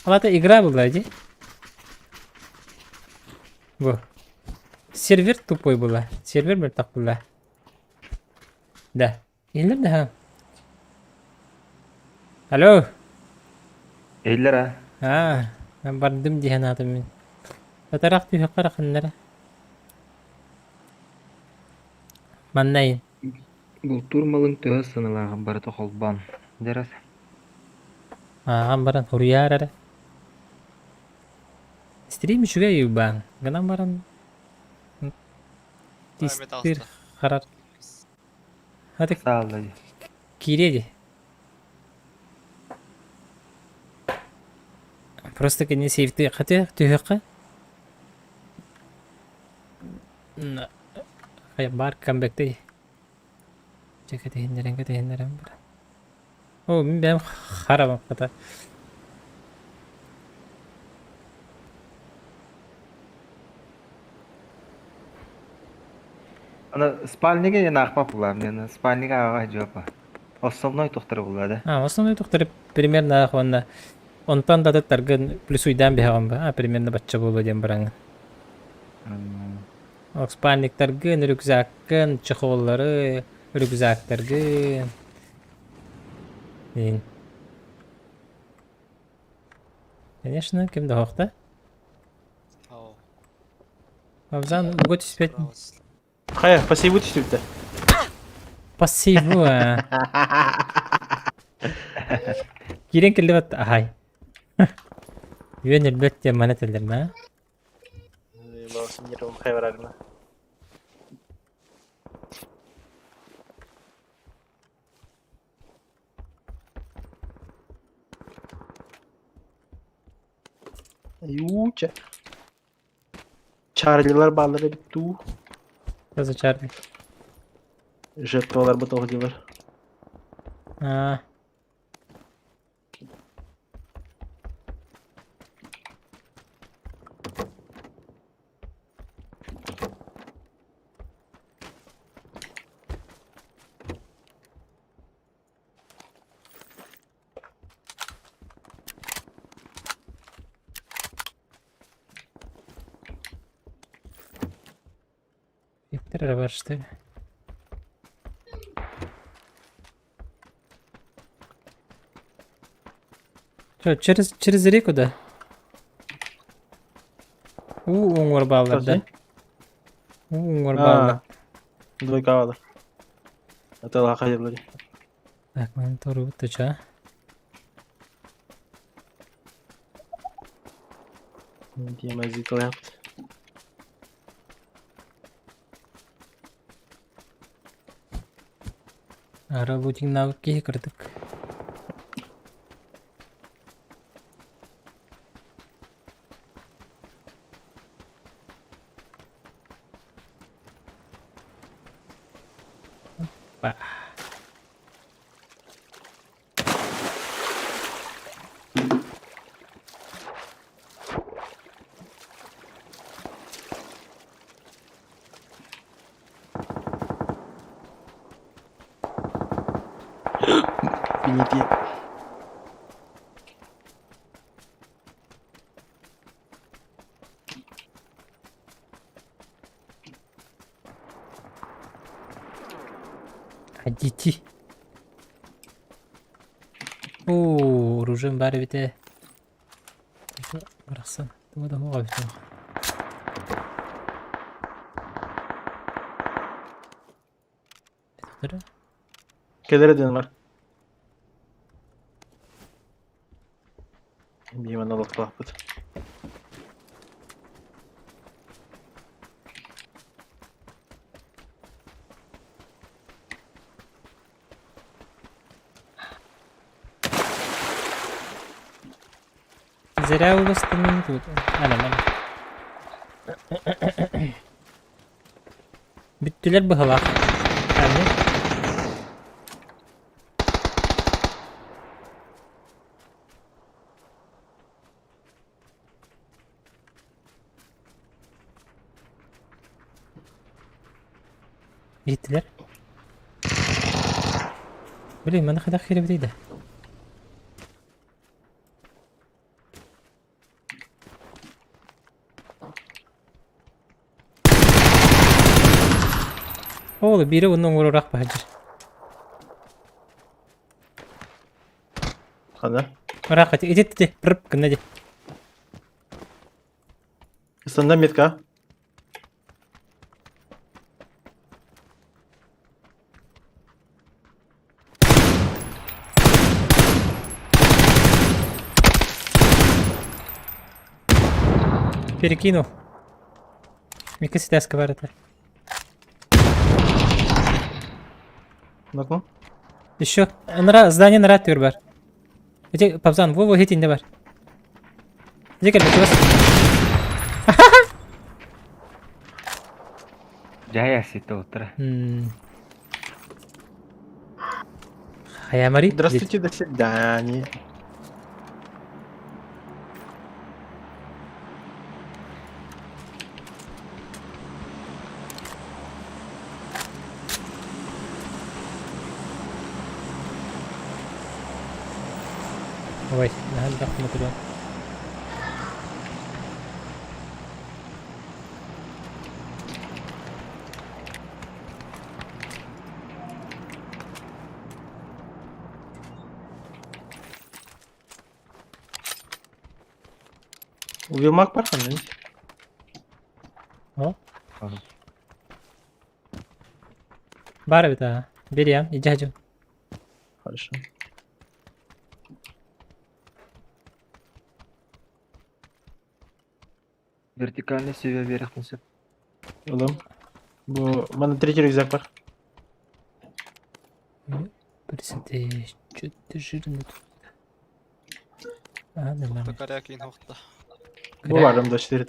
Ал это игра была, иди. Бу. Сервер тупой была. Сервер мөлтөх была. Да. Иһиллэр да ха. Алло. Эйлер а. А, мен бардым диэн аатым мин. Татарах түһэ харахыннара. Маннайын. Бултуур малыҥ төһө сыаналааҕын барыта холбоон, дьэ Ааҕан баран хуруйаар эрэ. Стрим үчүгэй Уйбаан. Гынан баран тистир харар. Хаты Саалла дии. киириэ дии. Просто кини сейфти хаты түһүөххэ. Хайа баар камбэктэй дии. Дьэ кэтэһиннэрэн кэтэһиннэрэн баран. Оо мин бэйэм харабын хата. Аны спальнига диэн аахпат буоллаҕым диэн спальнига ааҕа сылдьыбаппа. Основной тохторо буолла да. А, основной тохторы примерно уонна онтон да атыттаргын плюсуйдаан биһэҕин ба, а примерно бачча буолуо диэн бараҥҥын. Спальниктаргын, рюкзаккын, чехоллары, рюкзактаргын. Ин. Конечно, ким да хоохта. Абзан уга түспэт. Хайа, спасибо түстүбүтэ. Пассиву аа. Киирэн кэллибэт аһай. Үөн өлбөт диэн маны этэллэр ма? Юча. Чарлилар бааллара эбит дуу. Что за Чарли? Жертвалар бытох диилэр. Аа. Иптер эрэ бар что ли? Что, через, через реку, да? Уу уҥуор бааллар да? Уу уҥуор бааллар. Двойка бааллар. Аталаха хайыллар. Так, маны торубут туча. Диамазитылаах. Ара лутиҥнаабыт киһи кырдык. Опа. Пинити. Ходите. Оо, оружием баар эбит ээ. Барахсан. Туга да суох эбит. Кэлэрэ диэн бар. Биир олохтоохпут. Зря улыстым тут. Ана, ана. Бүттүлэр быһалаах. Аны. Иһиттилэр. Блин, маны хайдах киирэбитий да? Оол, биирэ уонна оҥорорах баһадьыр. Хана? Ыраах ити ити ити прып гына ди. Станна метка. Перекинул. Мика ситээскэ бар этэ. Нокну? Еще. Нара, здание нара түр бар. Эти, папзан, во-во, хитинде бар. Дьэ кэлбит чугас. Дьайа ситэ утра. Хаямари. Здравствуйте, до свидания. Ой, наһаа элбэх матырыал. Уйумак бар ханна. О. Ага. Баар эбит аа. Бериэм, илдьэ сылдьыҥ. Хорошо. Вертикально себе вверх сөп. Ылым. Бу мана третий рюкзак бар. Присяде, что ты жирный тут. А, нормально. Корякин хохта. Бу барым да 4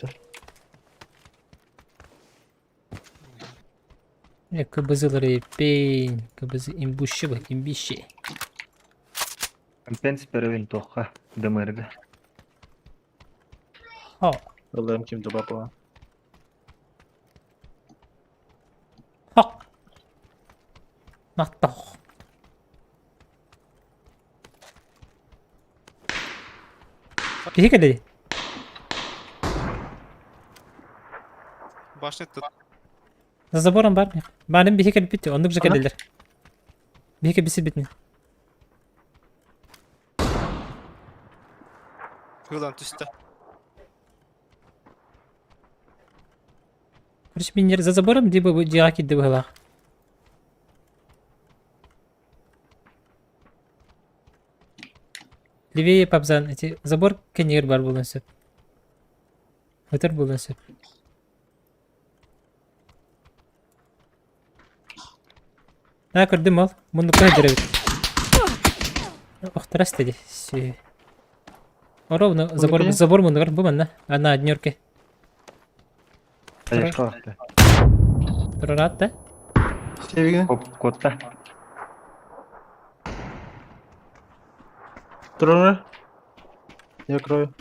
Э, КБЗлары пейн, КБЗ имбущи бы, имбищи. Компенс первин тоққа ДМРга. Хо, Ылым ким дуба була. хо. Мактох. Киһи кэллэ Башня тут. За забором бар. Барын биһи кэлбит, оннук же кэллилэр. Биһи кэлбисибитин. Хылан түстэ. Короче, минер за забором либо дьиэҕэ киирдэ быһыылаах. Левее папзан, эти забор кэннигэр бар буолуон сөп. Өтөр буолуон сөп. Аа көрдүм ол. Муннукка сылдьар эбит. Охторос диди. Сү. Ровно забор забор муннугар бу манна. Ана однерке. Хаешка барда. Турараат да? Севигин. Хоп, куотта. Турар. Я крою.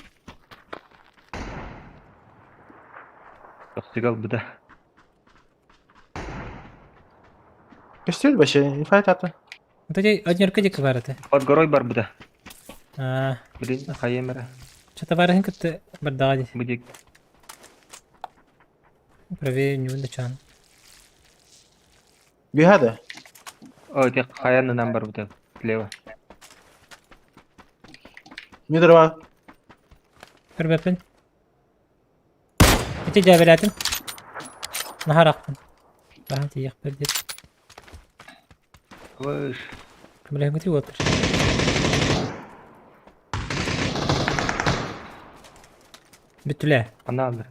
Тохсуга ылбыта. Көстүөл вообще, инфайт аты. Вот эти однерка диэки баар этэ. Под горой барбыта. Аа, Блин, хайыам эрэ. что-то барыһын кытта бардаҕа дии. Бу диэки. Правее ньуун да чаан. Бүһэ да. О, ити хайа аннынан барбыта. Слева. Мидрова. Көрбөппүн. Ити дьээбэлээтим. Наһаа ыраахпын. Баһан тиийиэхпэр диэри. Выш. Көмөлөһүҥҥүтүй уолаттар. Бүттүлээ. Ханна хааллар?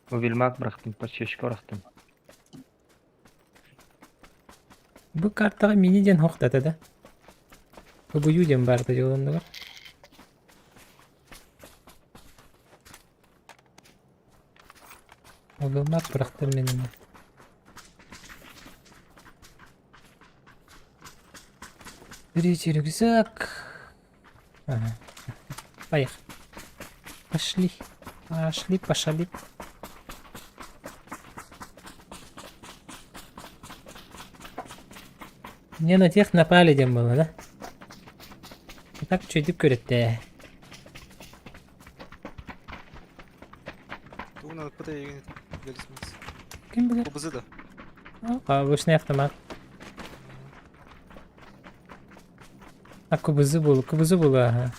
Мобильмак бырахтым, подсечка бырахтым. Бу картаҕа мини диэн һох да да. Обуйуу диэн баар да дьолоннугар. Мобилмак бырахтым мин ини. Берите рюкзак. Ага. Поехали. Пошли. Пошли, пошли. Не на тех напали диэн буолла да? Так үчүгэйдик көрүттэ. Тугунан ыппыта эйигин Галисмакс. Ким билэр? Кобызы да. Обычный автомат. А кубызы был, кубызы был, ага.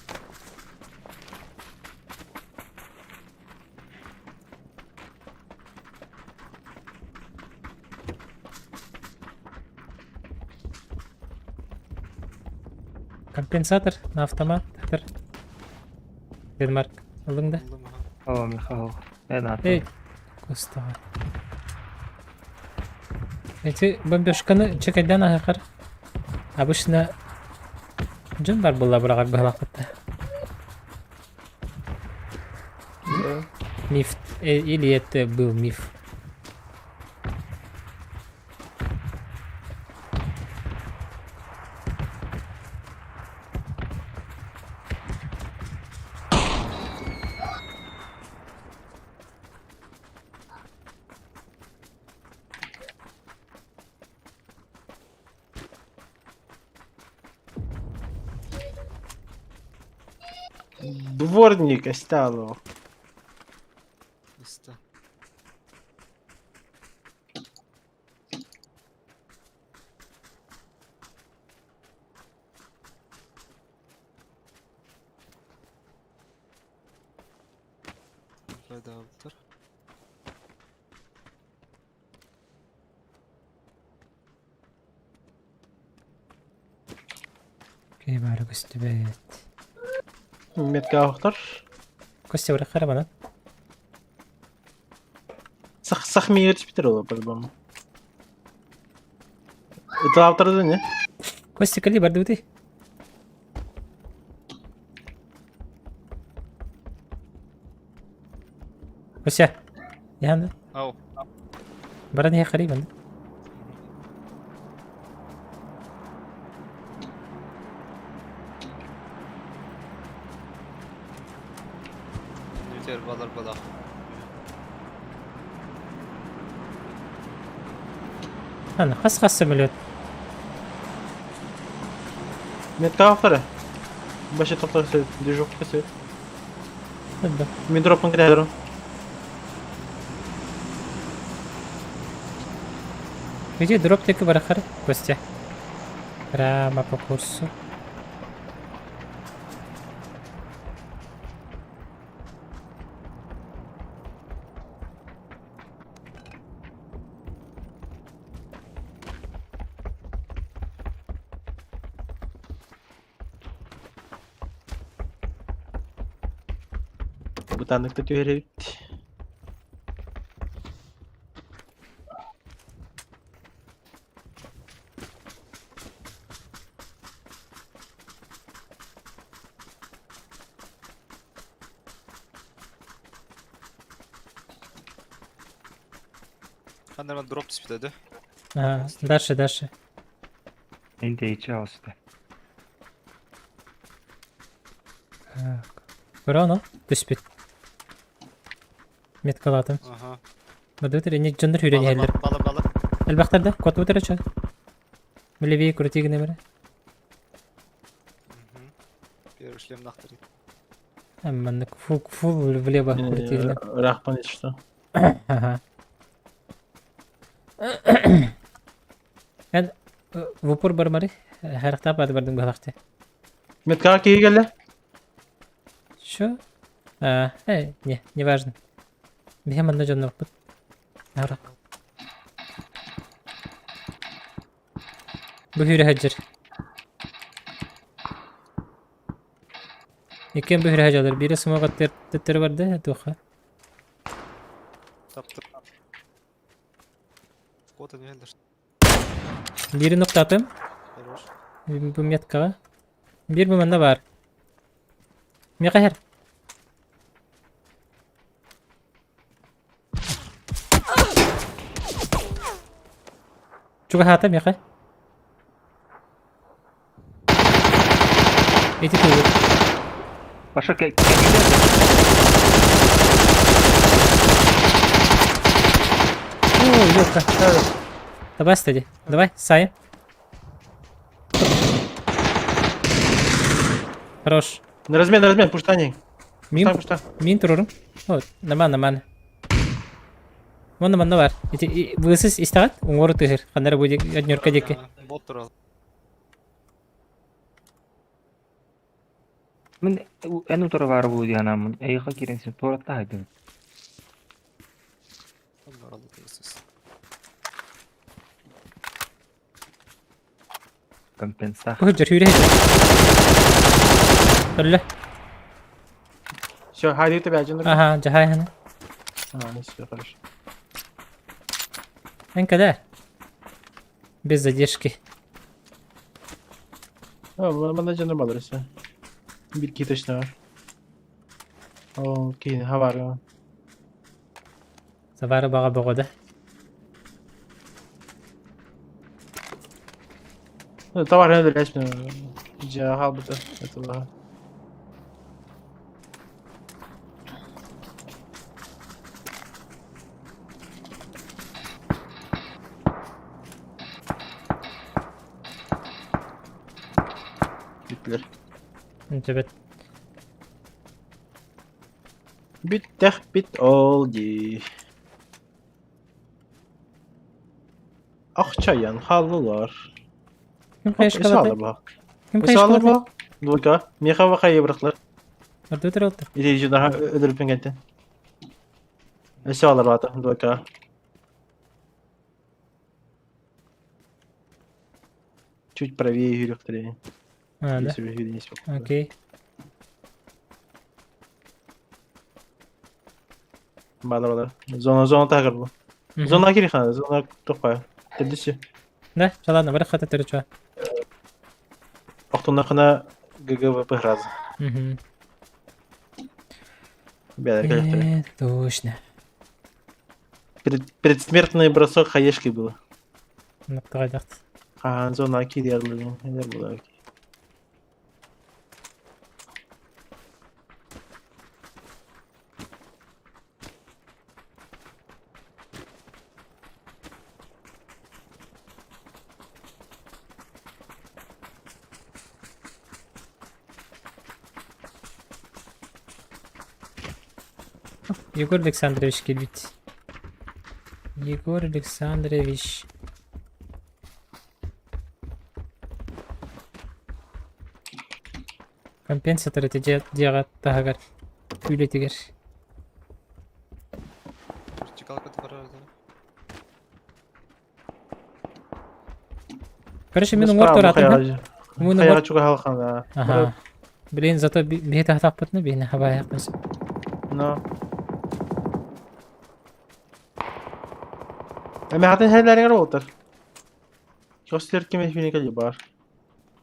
Компенсатор на автомат. Денмарк. Ыллыҥ да? Ыллым аха. О, Михаил. Эн Эй, аатын. кустаҕа. Эти бомбежканы чекайдан аһахар. Обычно дьон бар буолла быраҕар быһалаахпыт Миф или это был миф. Дворник Остялов. Истэ. Файдаабыттар. Киһи баара көстүбэт. Метка охтор. Костя бырахха эрэ манан. Сах сах миигэр түспүтэр ол по-любому. Ыталаабыттар да не? Костя кэлии бардыбытый? Костя, яһан Ау. баран иһэ харый манна. Нүтер балар балах. Аны хас-хас самолет. Метка охтор. Башы тоқтар сөт, движок сөт. Да. Мин дроппын кирэдерим. Где дроп диэки барахар, Костя? Прямо по курсу. Бытааннык да түһэр эбит. Ханна дроп түспүтэ да? Ага, дальше, дальше. Интейчи алысты. Так. Көрө ону? Түспүт. Меткалаатым. Ага. Бардыбыт эрэ, дьоннор сүүрэн иһэллэр. Бала бала. Элбэхтэр да? Куоттубут эрэ чё? Левее крути гына эрэ. Первый шлем нахтарит. Маннык фул, фул влево крути гына. Ыраахпан что. Ага. Эн в упор бармары? Харахтаап барды бардың быһалахты. Меткаҕа киһи кэллэ. Чё? А, не, не важно. Биһи манна дьоннорбут. Ара. Бу хүрэ сылдьар. Иккиэн бу хүрэ сылдьаллар. Биирэ смог аттары барда, туохха. Таптым. Кот они Биири нуктаатым. Хорош. Бу меткаҕа. Биир бу манна баар. Миэхэ иһэр. Чугаһаата миэхэ. Ити тугу? Паша, О, ёлка. Давай, стади. Давай, Сай. Хорош. На размен, на размен, пуштани. Мин, Пушта, пушта. мин турурум. Вот, нормально, нормально. Вон манна бар. Ити высыс истаҕат уҥуору тыһыр. Ханна эрэ бу однерка диэки. Бот турал. Мин эн утары баар буолуо дии санааммын, эйиэхэ киирэн син туораттаһайдым. Компенса. Бу сылдьар сүүрэ сылдьар. Өллө. Все, хайдыы тебя один. Аха, дьаһай хана. А, все, хорошо. Эн кэлээр. Без задержки. Манна дьоно баларса. Бир киһи точно бар. Ол киһини хабарга. Сабары баҕа бөҕө да. Товар өлөрөсмө. Дьэ хаалбыта. Это Бүттүлэр. Төбөт. Бүттэх бит ол дии. Ахчайан хааллылар. Ким хайышкалата? Ким хайышкалата? Двойка. Миэхэ хайы бырахтылар. Ордутер олту. Или жунаха өлөрүппүн кэнтэн. Өссө алар баата, двойка. Чуть правее жүрөктөрү. А, да? Окей. Балар балар. Зона зона тагыр бу. Зона кири хана, зона тохпа. Тедүсү. Да, ладно, бары хата төрүчү. Охтуннахына ГГВП разы. Угу. Бәлер кэлэхтэрэ. Точно. Предсмертный бросок хаешки было. Наптаҕайдахт. Хаан зона кириэрлигин эдэр буолар. Егор Александрович кэлбит. Егор Александрович. Компенсатор ити дьиэ дьиэҕэ таһыгар үлэтигэр. Вертикалка двора, да. Короче, мин уҥуор туораатым. Мин уҥуор... Хайаҕа чугаһалхан Аха. Блин, зато биһи таһтахпытына биһини хабаайахпын сөп. Но. Эмээхтин хэллэригэр уолтар. Костер ким эфине кэлли бар.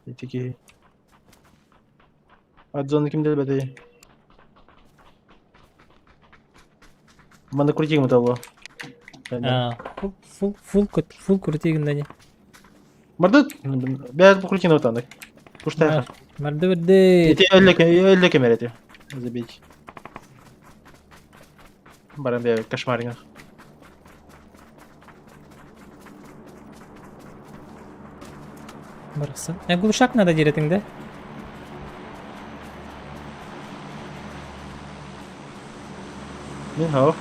Ити киһи. Адзоны ким дэлбэтэй? Маны крутигым того. А, фул фул фул фул крутигин дани. Мардыт, бәз бу крутин отандык. Пуштайха. Марды бирди. Ити өллө кемерети. Забить. Баран бе кошмаринг. Барахсан. Э, глушак надо диретиң да? Мин хау.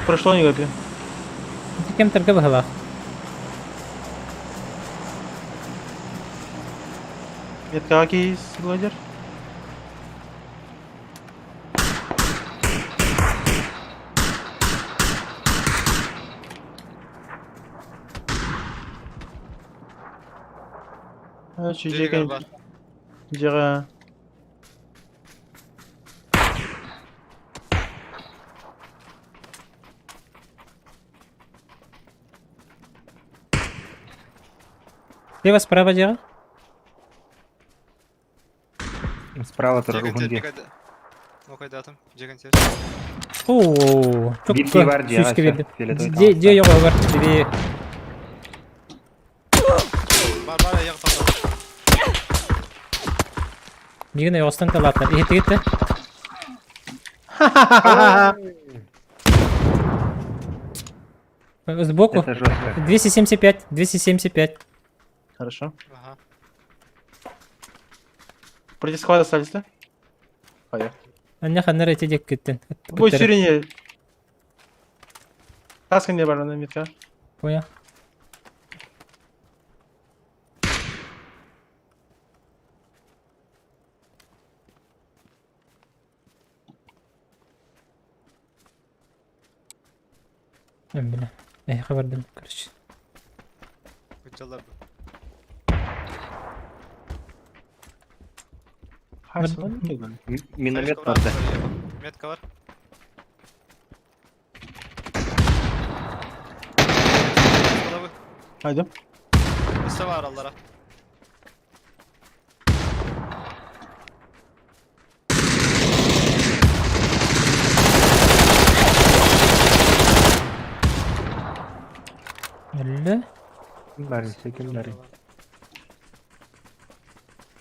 Прошло не гопи. Кем торга баһалаах. Метка кейс лодер. Дьиэгэр бар. Дьиэҕэ. Слева справа дьиэҕэ? Справа турар Дьиэгэн уһун дьиэ. тиэр Нокайдатым. Дьиэгэн тиэр. Оо, Биир киһи чокко бар дьиэҕэ сүүскэ өссө. биэрдим. Фиолетовый Дьиэ дьиэ таҥастаах. йоҕо бар. Диби. Бар бар аяқ тақта. Мигин ойоҕостон талааттар. Иһиттигит да? Сбоку. Это жестко. 275, 275. Хорошо. Ага. Против склада остались, да? Поехали. Анна ханнар эти деккеттен. Бой сирене. Таска не бар на метка. Понял. Бля. Эх, бардым, короче. Гыджалар бу. Миномет барды. Метка бар. Haydi. Üste var allara. Өллө. Ким бар, ким бар.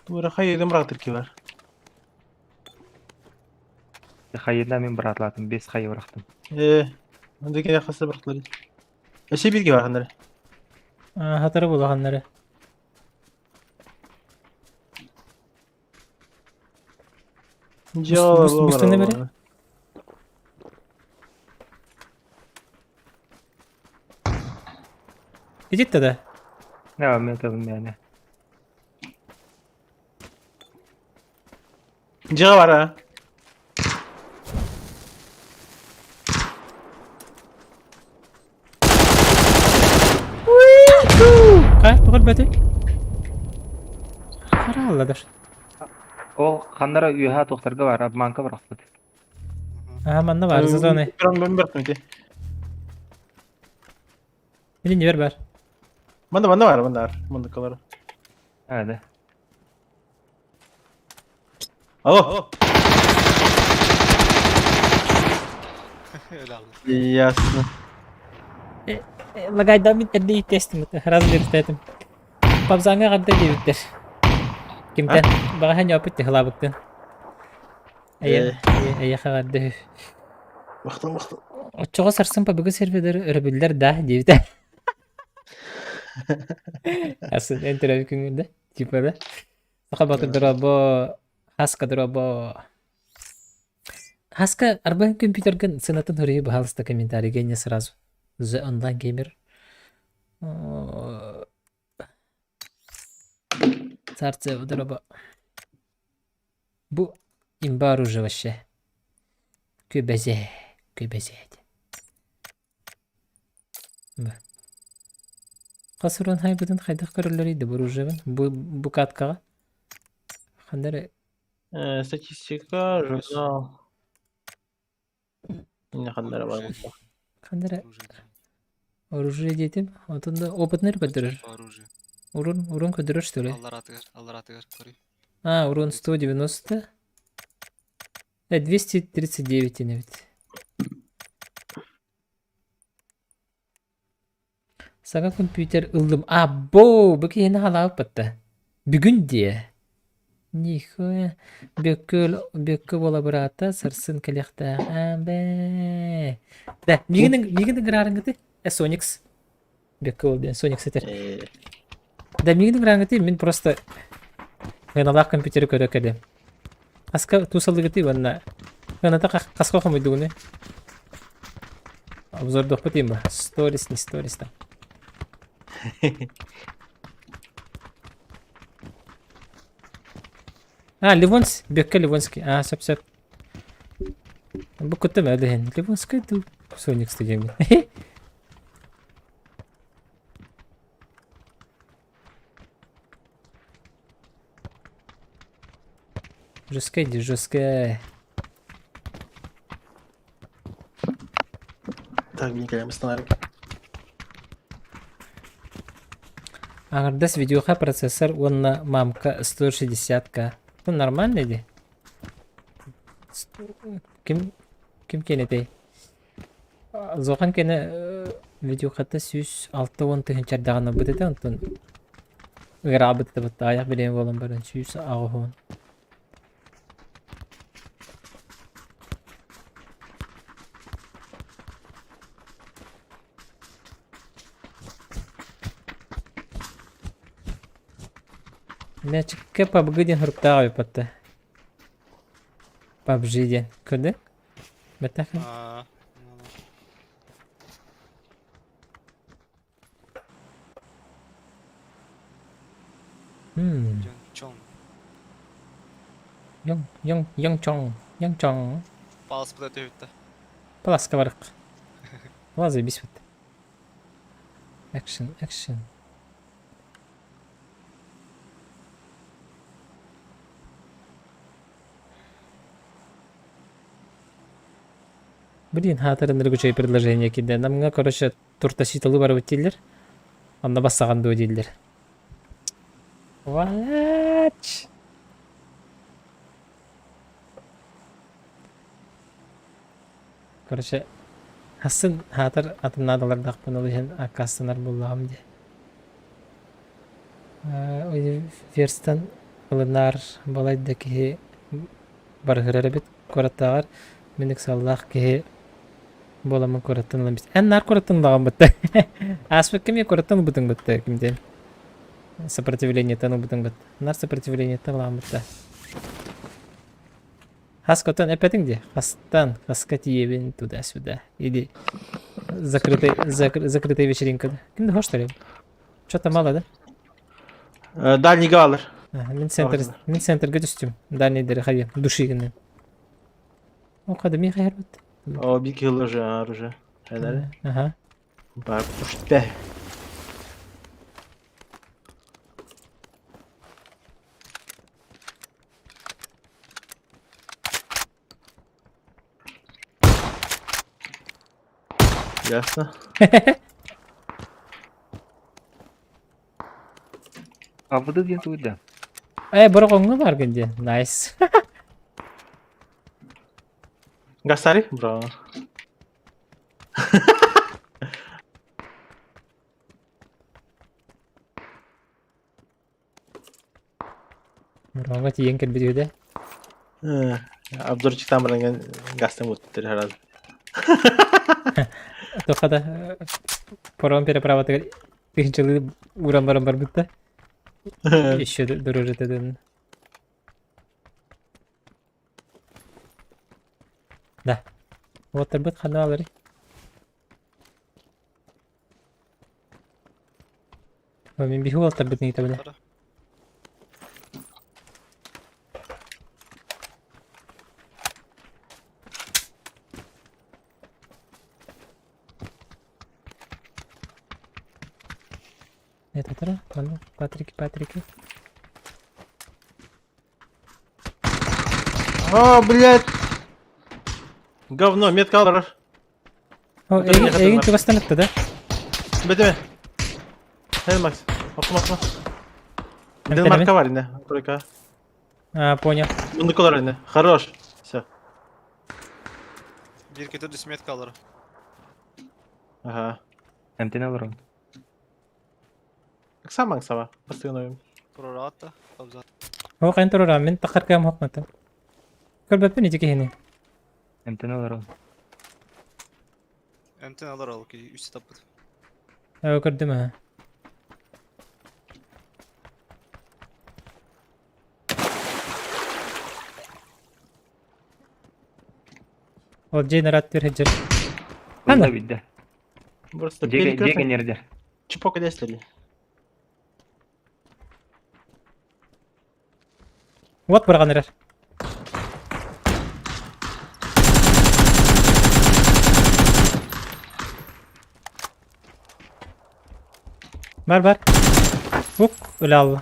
Тура хайдым быраактыр ки бар. Хайында мен быратлатым, бес хайы бырахтым. Э, анда кене хаса бырактылар. Эше бирге бар ханнары. Хатары була ханнары. Жо, Бустаны бери. Идит тогда. Да, мен табым yani. Жыга бар а. Кай, тугар бәте. Кара алладыр. Ол ханнара үйha тохтарга бар, обманка бырахпыт. Ага, манна бар, зазоны. Мен бырактым ити. Или не бар. Манда манда бар, манда бар. Манда калар. Hadi. Алло. Öyle aldı. Ясно. Лагайдан бит эрде тестим. Раз биртетим. Пабзаңа гадда дебиттер. Кимтен? Бага хән япыт хлабыктын. Әйе, әйе хагадды. Бактым, бактым. Оччоҕо сарсын пабыгы серведер өрөбүллэр да диэбитэ. Асын эн төрөбү күҥүндэ типа да. Саха батыр дробо, хаска дробо. Хаска арбан компьютерген сынатын хөрүйү баһалыста комментарийге не сразу. The Online Gamer. Царцев дробо. Бу имба оружие вообще. Күбәзе, күбәзе. Бу. Хасуран хайбытын хайдах көрөллөр иде бу оружиебын. Бу бу каткаға. Хандары. Статистика, журнал. Инне ханна эрэ баар буолла. Ханна эрэ оружие диэтим. Онтон да опытнар көрдөрөр. Оружие. Урун, урун көрдөрөр что ли? Алларатыгар, алларатыгар көрүй. А, урон 190. 239 эбит. Саҥа компьютер ыллым. Або! Бу киһини халаабыт Бүгүн диэ. Нихуя. Бөккө, Бөккө буола быраата сарсын кэлиэхтээх. Абэ. Да, мигин мигин ыҥыраарыҥҥыты? Э, Соникс. Бөккө ол диэн Соникс этэр. Да, мигин ыҥырааҥҥыты мин просто сыаналаах компьютеры көрө кэлим. Хаска туусалыгытый уонна сыаната хаска хомуйдугуну? Обзордуохпут иим ба? Сторис, не сторис там. А, Ливонс, Бекка Ливонский. А, сөп сөп. Бу куттам элэһин. Ливонский ду Соникс диэмин. Жесткая, иди, жесткая. Так, Николай, мы Аҥардас видеоха процессор уонна мамка 160К. Ну, нормально дии. Ким ким киэнэтэй? Зохан кэнэ видеохата 160 тыһыынчардаҕына ылбыт этэ, онтон ыараабыт этэ бытта аҕыйах билиэн буолан баран 180. Мээчиккэ PUBG диэн суруктаах эбит PUBG диэн көрдүҥ? Бэртээхэй. Аа. Чоң. Йоҥ, йоҥ, йоҥ чоҥ, йоҥ чоҥ. Паласпыта түһүттэ. Паласка барык. Палас заебись вот. Экшен, экшен. Блин, хаатырын үчүгэй предложение киирдэ. Намҥа, короче, туртаситалы барыбыт дииллэр. Онно бассаҕан дуо дииллэр. What? Короче, хасын хаатыр атын наадалардаахпын ол иһин аккаастанар буоллаҕым дии. Университеттан ылынаар балайда киһи барыһырар эбит куораттааҕар мин ыксаллаах киһи буоламмын куораттан ылан эн наар куораттан ылаҕын бытта ааспыкка эмиэ куораттан ылбытыҥ бытта кимтэн сопротивлениеттан ылбытыҥ бытта наар сопротивлениеттан ылаҕын бытта хаскотон эппэтиҥ дии хастан хаска тиийэбин туда-сюда или закрытый закрытая вечеринка ким да что ли что-то мало да Дальний алыр. Мин центр, мин центрга түстүм. Дальний дери хайы, души гына. О, када ми хайыр бит. О, бик килл уже оружие. Хайдары. Ага. Бар пуште. Ясно. Абыды диэн тугуй Э, бороҕоҥҥо бааргын диэн. Найс. Гасари, бро. Бороҕоҥҥо тиийэн кэлбит үһү да. Обзорчиктан баран гастан буттар сразу. Тоха да паром переправатыгар тыһынчалыы ууран баран барбыт да. Еще дороже дын. Да. Уоттарбыт ханна алары? Мин биһи уолтарбытын ыытабын. Это тара, ладно, Патрики, Патрики. О, блядь! Говно, метка алар. О, эйигин чугастан ытта да? Бетеме. Хей, Макс. Окума, окума. Ден марка бар инде. Тройка. А, понял. Мындыкылар инде. Хорош. Все. Бир көтөр дүс метка алар. Ага. Эмтен алар. Сама сама. Постановим. Турарата. Абзат. О, кайын турара, мен тахар кам хокмата. Көрбөппүн ити киһини. Эмтен алар. Эмтен алар ол ки үс таппыт. О, көрдүм а. Ол дьиэ нарат түр хеджер. Ханна бидде. Просто Жеге перекресток. нерде. Чпок дестели. Вот барган эрер. Бар бар. Ук, өлө алла.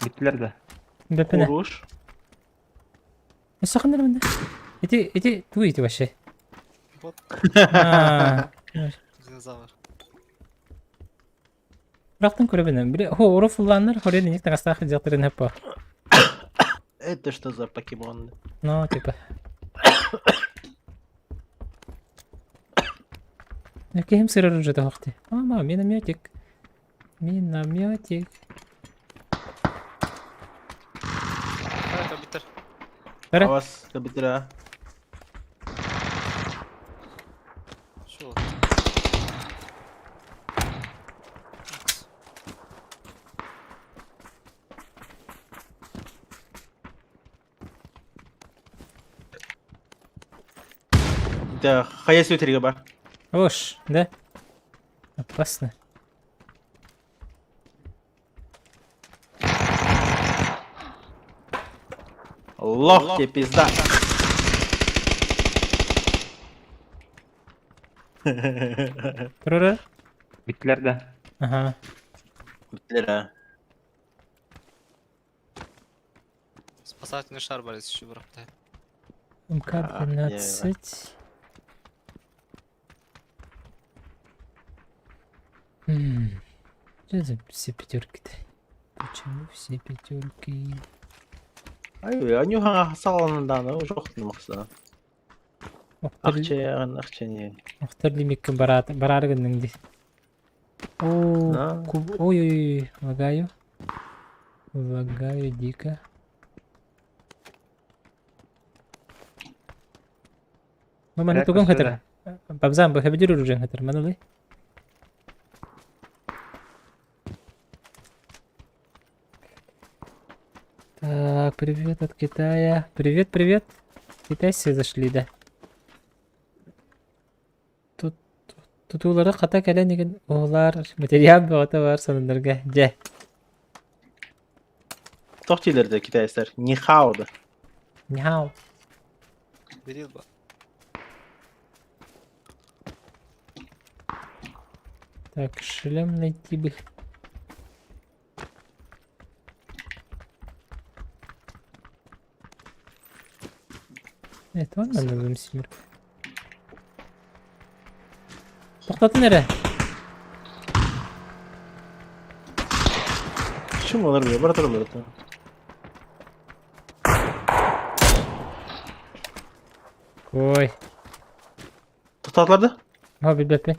Биттилер да. Бөппүнэ. Куруш. Сахандар мында. Эти эти ту ити вообще. Вот. А, Динозавр. Бирактан көрөбүн. Бир хо орофулланнар хорен ник тагастах жактырын хаппа. Это что за покемон? Ну, типа. Кем сырыр уже тохты. Мама, минометик. Минометик. Это битер. Бара. Авас, кабитера. Шо? Да, хая сүтерге бар. Ош, да? Опасно. Лох тебе пизда. Турура? Биттилер да. Ага. Биттилер, а. Спасательный шар бар еще бирок. МК-12. Что за все пятерки-то? Почему все пятерки? Ай, они саландан жок мақса. Акча, акча не. Охтар лимиккин барат барар гынның ди. О, куб, ой ой, лагаю. Лагаю дико. Ну, маны туган хатыр. Бабзан, бу хәбидер уружан хатыр. Маны ли? Так, привет от Китая. Привет, привет. Китайцы зашли, да. Тут тутулары хата кэлэн игин оолар материал бөҕөтө бар сонуннарга дьэ. Тохтилерде китайцтар. Нихао да. Нихао. Берил ба. Так, шлем найти бы. Это он надо будем семерка. Тоқтатын әрі. Чым олар бе, бар туралар. Ой. Тоқтатылар да? Ха, билбеппин.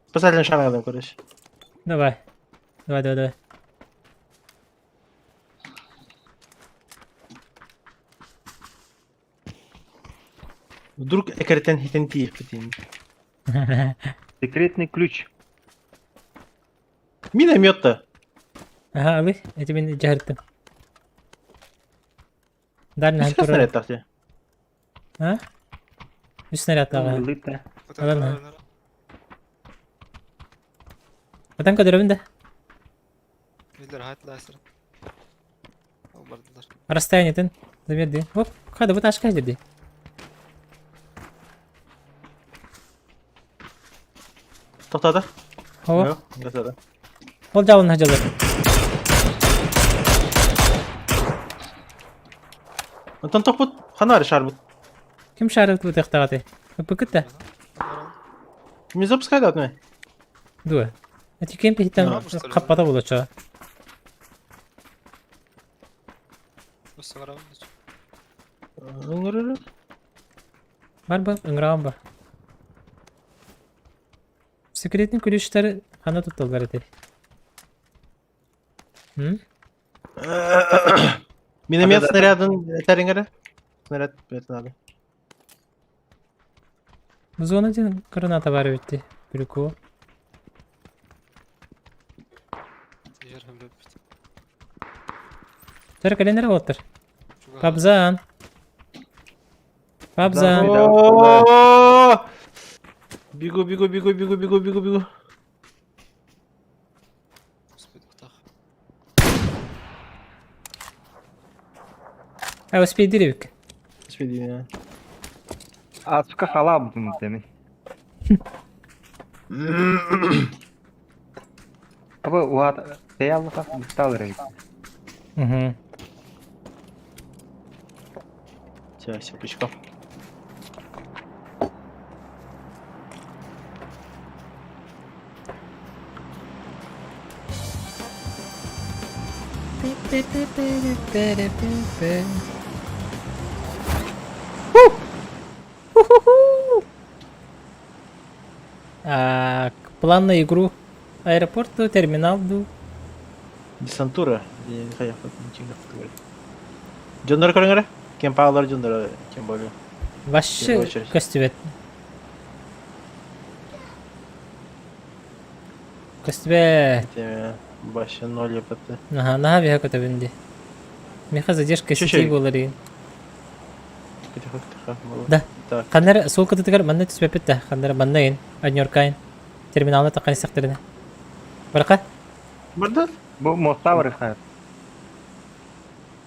Спасательный шар адам короче. Давай. Давай, давай, давай. Вдруг экертен хитен тиих битин. Секретный ключ. Миномет-то. Ага, алы, эти мен жаһырттым. Дальний Үс снаряд тахти. А? Үс снаряд тағы. Лыта. Алам. Атан көдөрөбүн да. Билер хайтлайсыр. Ол бардылар. Расстояние тен. Замерди. Оп, хада бу ташка дии. Тохтоото. О, Тохтоото. ол дьаалын хадьалар. Онтон тохпут ханары шарбыт. Ким шарыбыт бутыахтаҕатай? Ыппыкыт да? Не запускай да отмай. Дуо. Эти кем пихтен хаппата булача. Ыҥырыр. Бар ба, ыҥыраҕым ба. Секретный ключтары хана тутталлар этэй? М? Миномет снарядын этэриҥ эрэ. Снаряд это надо. Зона диэн граната баар эбит дии. Прикол. Төр кэлэн эрэ уолаттар. Кабзан. Кабзан. Бегу, бегу, бегу, бегу, бегу, бегу, бегу. А успейдир эбик. Успейдир. А сука халаб дemi. Аба уат теяллыха быстал рейд. Угу. Все, секундочку. А, план на игру. Аэропорт ду, терминал ду. Десантура. Дьоннор көрүҥ эрэ. Кем паалар дьоннор тем более. Вообще көстүбэт. Көстүбэт. Вообще ноль епт. Аха, наһаа биһа көтөбүн дии. Миха задержка сети буолар игин. Да. Ханнар суол кытытыгар манна түспэппит да. Ханнар манна игин. Однеркайн. Терминалына таххан истэхтэринэ. Барака? Барда? Бу моста барыха.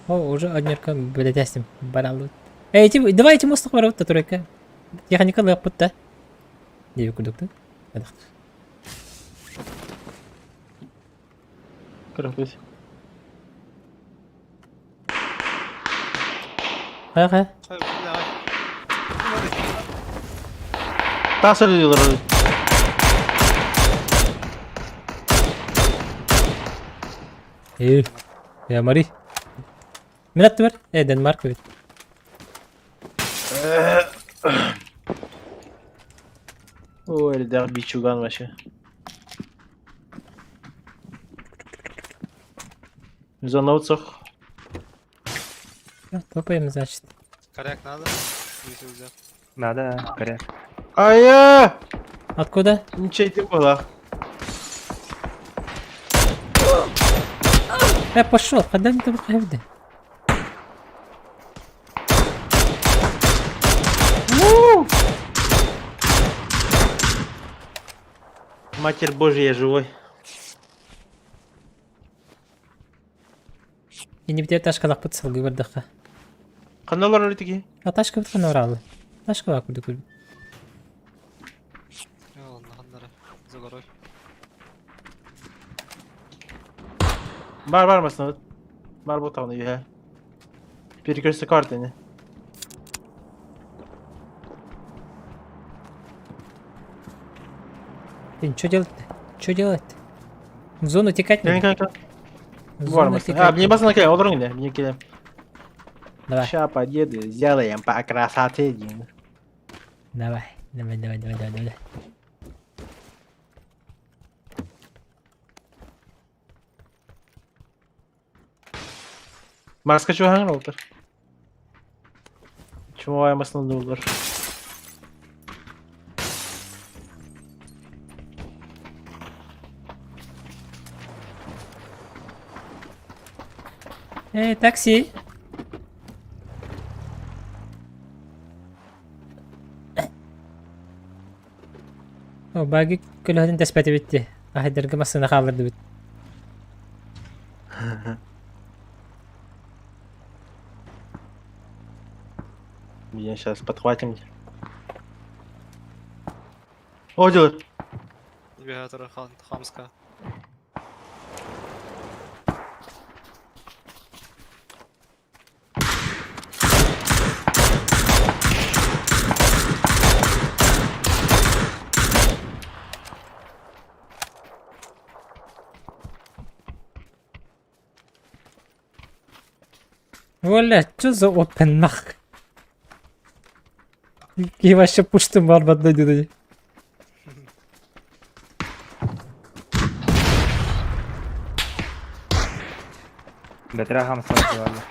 О, уже однерка билетестим. Бараллы. Эй, эти, давай эти мостах барабыт да турайка. Техника лыаппыт да. Диэби курдук да. Көрөппүт. Хайа хайа. Тас өлүлөр. Э, я Мари. Мин аттыбар. Э, Денмарк эбит. Ой, Эльдар Бичуган вообще. Зона отсох. Топаем, значит. Коряк надо? Если взял. Надо, коряк. Ая! Откуда? Ничего ты была. Э, пошел, когда ты выходи? Матерь Божья, я живой. Инибитигэр ташкалахпыт салгыы бардахха. Ханна олорор итиги? А ташкабыт ханна барааллы? Ташка баар курдук көрбүт. За горой. Бар бар масына. Бар бу тагын үйе. Перекресток карты не. Блин, что делать-то? Что делать-то? В зону текать надо. В Бар зону масына. текать А, мне басына келе, олорың не, мне келе. Давай. Ща подъеду, сделаем по красоте. Дин. Давай, давай, давай, давай, давай, давай. Марска чуһаҥ олтор. Чумовая масына доллар. Эй, такси! О, баги көлөһөтүн тэспэтибит дии. Аһайдарга массыына хааллардыбыт. Сейчас подхватим. О, делает. Навигатора хамска. Оля, что за опен нах? И вообще пуштым бар баддай деді. Бэтэрээ хамсаа буолла.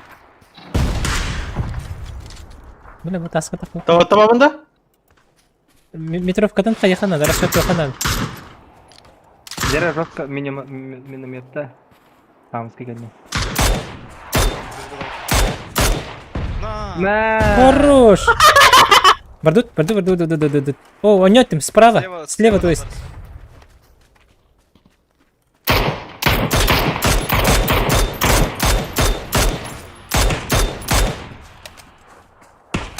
Бля, бу таска так. Таба табабында? Метровкадан каяхана, расчет хана. Дэрэ жестко минометта. Хамский кэллэ. На! Хорош! Бардут, бардут, бардут, бардут, бардут, бардут. О, он там, справа, Слева, слева, то есть.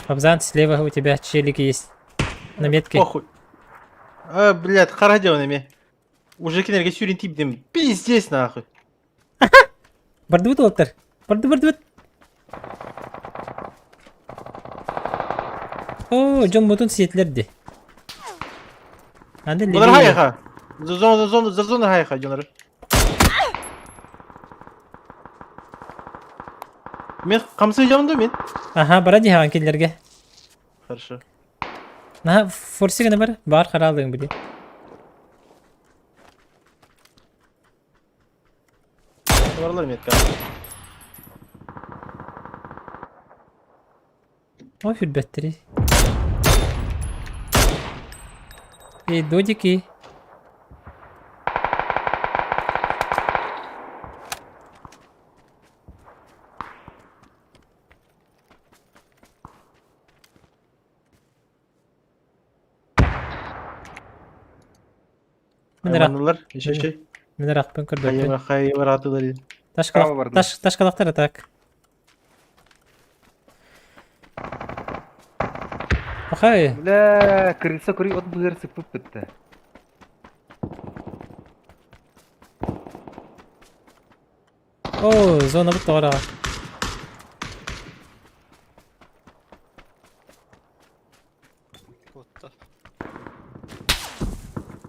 Абзан, слева у тебя челики есть. На метке. Похуй. А, блядь, харадион эми. Уже кинерге сюрин тип Пиздец нахуй. Бардут, Олтер. Бардут, бардут. О, Джон Мутун сиетлерди. Аны Булар левее. хайха. За зона, зона, за зона хайха, дьоннор. Мен камсы жамды мен. Аха, бара диһаҕан кинилэргэ. Хорошо. Наһаа форси гына бар, баар хараалыаҥ били. Оларлар метка. Ой, үрбэттэрий. Эй, додики. Мин ыраах, Айманалар, еще şey. мин ыраахпын көрбөппүн. Хайыр хайыр атылар. Право бардылар. Таш, ташкалахтар так. Пахай, Бля, крыса курый от быгыр сыпып бітті. О, зона бут тоҕораҕа. Кутта. О,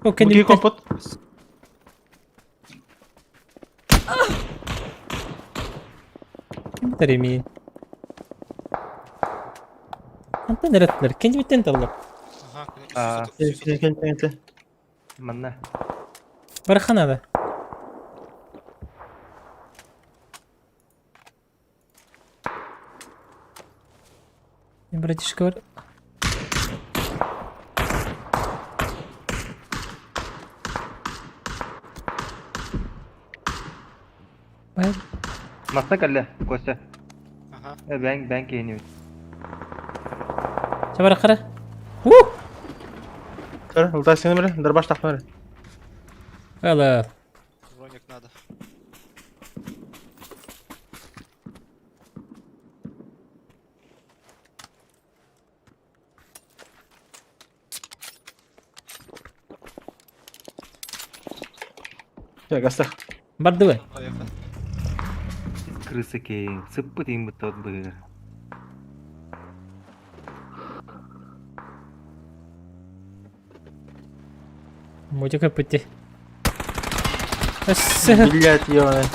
Буки кэннибиттэн. компот. Ким Антон эрэтилэр, кэннибиттэн таллар. Ага, А. Манна. Бараханада. Братишка бар. Бар. Масна кэллэ, Костя. Ага. Бән бән кейини. Чабара кара. У! Көр, ултасыны биле, дарбаш тахмары. Ала. Броник надо. Я гастах. Бардыбы. Поехали. Крыса кейин. Сыппыт им бітті от быгыр. Мутик пути. Блядь, ёбаный.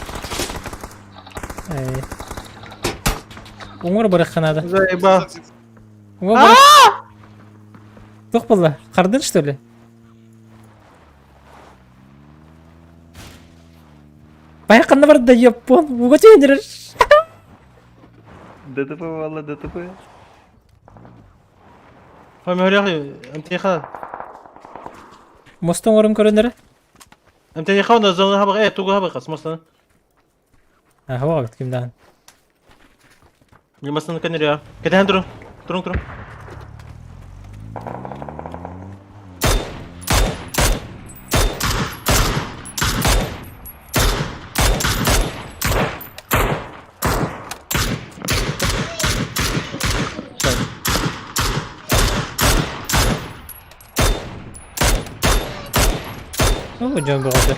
Уңор бараханада. Заебал. Уңор бар. Тух было? Хардын что ли? Баяқанна бар да япон. Уго тендер. ДТП валла ДТП. Ой, мөряхи, МТХ. Мостон орым көрөнөр. МТХ онда зона хабы, э, тугу хабы кас, мостан. Аха, бит кимдан. Мастан кенер Кетен турун. Турун турун. Оо, дьон бөҕөтө.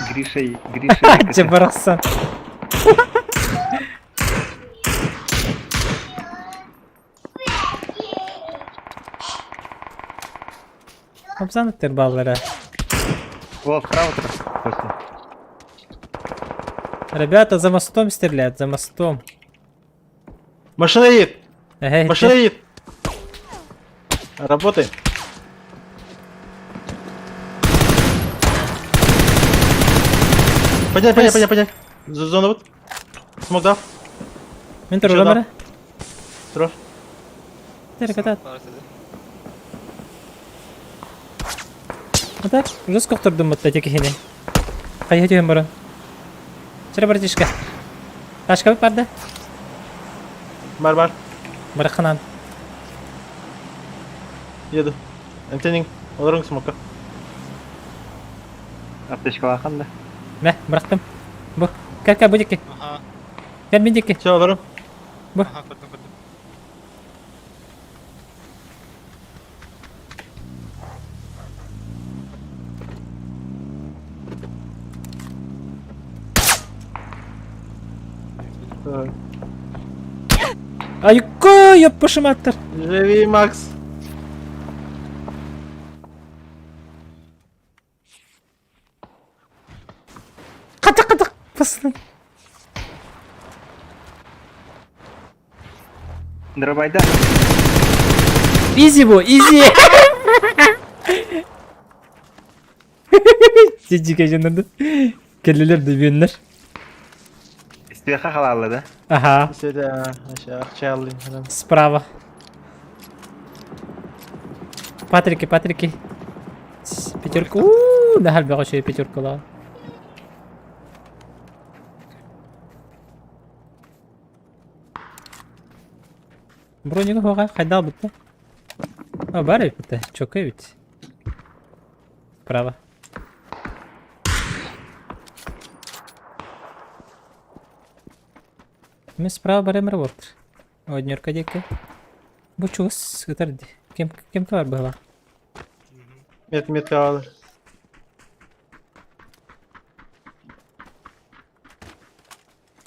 Гриша, Гриша. Дьэ барахсан. Хапсаныттар бааллара. О, справа Костя. Ребята, за мостом стреляют, за мостом. Машина едет! Эй, Машина едет! Работай. Поднять, поднять, поднять, поднять. Зона вот. Смог дав. Мен турулам эрэ. Тур. Терекатат. А так, жестко охтордум вот эти кихини. Хайа түһэн баран. Чара братишка. Ташка барды. Бар бар. Бараханан. Еду. Эмтенин. Олорун смокка. Аптечкалахан да. Мә, бырахтым. Бу. Кел кел бу дикки. Ага. Кел мин дикки. Все, олорун. Бу. Ага, көрдүм, көрдүм. Айко, ёппушуматтар. Живи, Макс. Катак катак. Пасны. Дробайда. Изи бу, изи. Тиджике жынырды. Келлилер дүбүөннөр. Истиэхэ халаалла да? Ага. Сюда, акча Справа. Патрики, Патрики. Пятерку. Ууу, нахал бөҕө пятеркалаа. Бронига хоға хайдал бітті. А, бар бітті. Чөкө бит. Справа. Мен справа баремер болтыр. Однерка деке. Бу чугас ытар ди. Кем кем бар была? Мет метка алыр.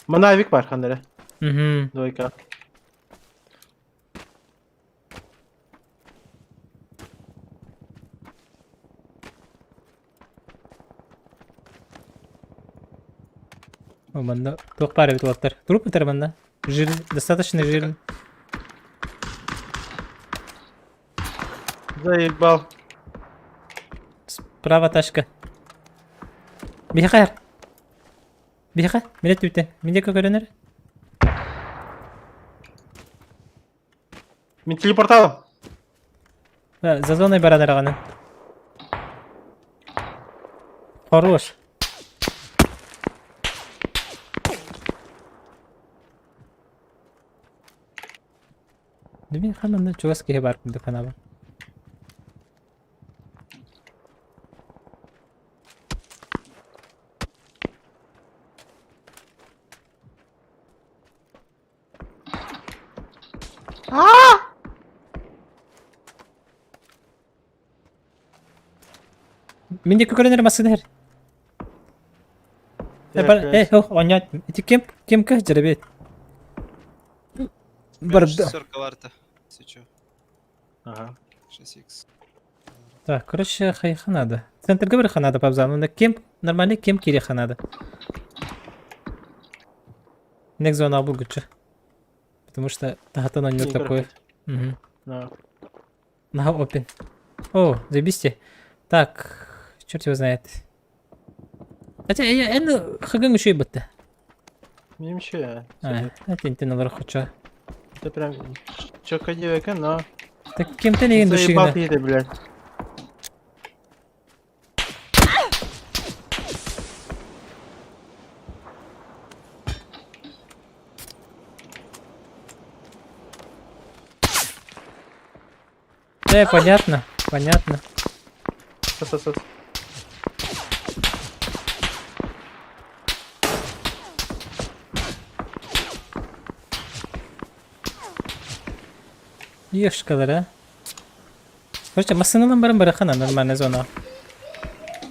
Мына авик бар ханнere. Угу. Двойка. О, манна туох баар эбит уолаттар. Труп ытар манна. Жир, достаточно жирный. Заебал. Справа тачка. Биһиэхэ. Биһиэхэ. Мине түтэ. Мине көрөнөр. Мин телепорталым. За зоной баран араҕаны. Хорош. Дүмин хаманна чугас киһи баар курдук санаабын. Мин диэки көрөн эрэ массыына иһэр. Э, бар, э, ох, оонньоот. Ити ким, ким кыһ дьэрэбиэт. Барда. Шестерка варта. Если чё. Ага. 6х. Так, короче, хайха надо. Центрга барыха надо по обзану. Кем, нормальный кем кириха надо. Нек зона булгучу. Потому что тахатан он Не такой. Угу. Да. На опен. О, заебись Так, черт его знает. Хотя я эн хагын еще и бытты. Менимче. А, это интен хочу. Это прям чётко девка, но... Так кем-то не Заебал ты, блядь. Понятно, понятно. Сос, сос, сос. Ешкалар, а. Короче, массыналан баран барахана нормальная зона.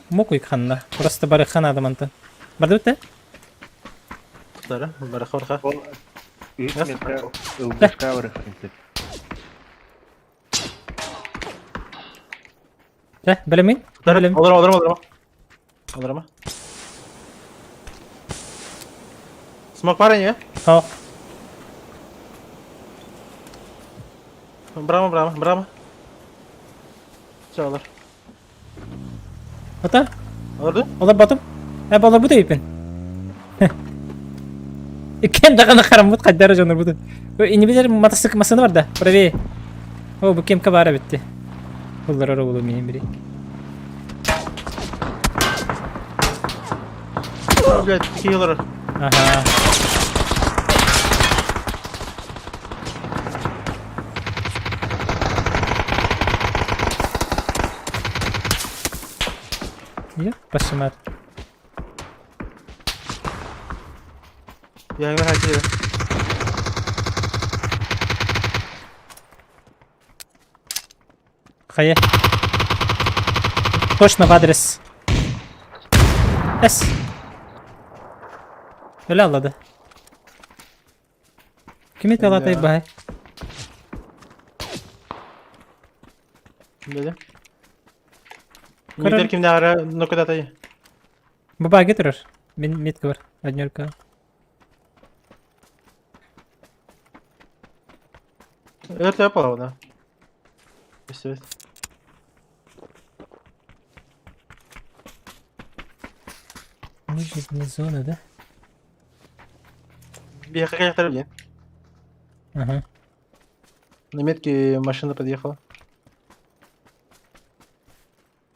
Мокуй ханна. Просто барыха надо мантан. Бардыбыт да? Тутара, бараха бараха. Ол үс метр ылгышка барыххын сөп. Чэ, бэлэмин? Тутара, Бэлэм. олорма, олорма, олорма. Олорма. Смок бар не? О, Брама, брама, брама. Все, олор. ата, Олорду? олор батым. Э, олор бу тейпин. Иккен даҕаны хараммыт хайдара дьонор бу. Инибилер матасык масыны бар да, правее. О, бу кемка баара битти. Буллар оҕолу миин бири. Блядь, такие олорор. Ага. Я пошимат. Я не хотел. Хайа. Точно в адрес. Эс. Öyle аллады. Ким это алатай бай? Dedi. Митер кимде ара нокодатай. Баба гетирер. Мен метка бар. Однерка. Это я палау, да. Все. Может не зона, да? Я хотел блин. Ага. На метке машина подъехала.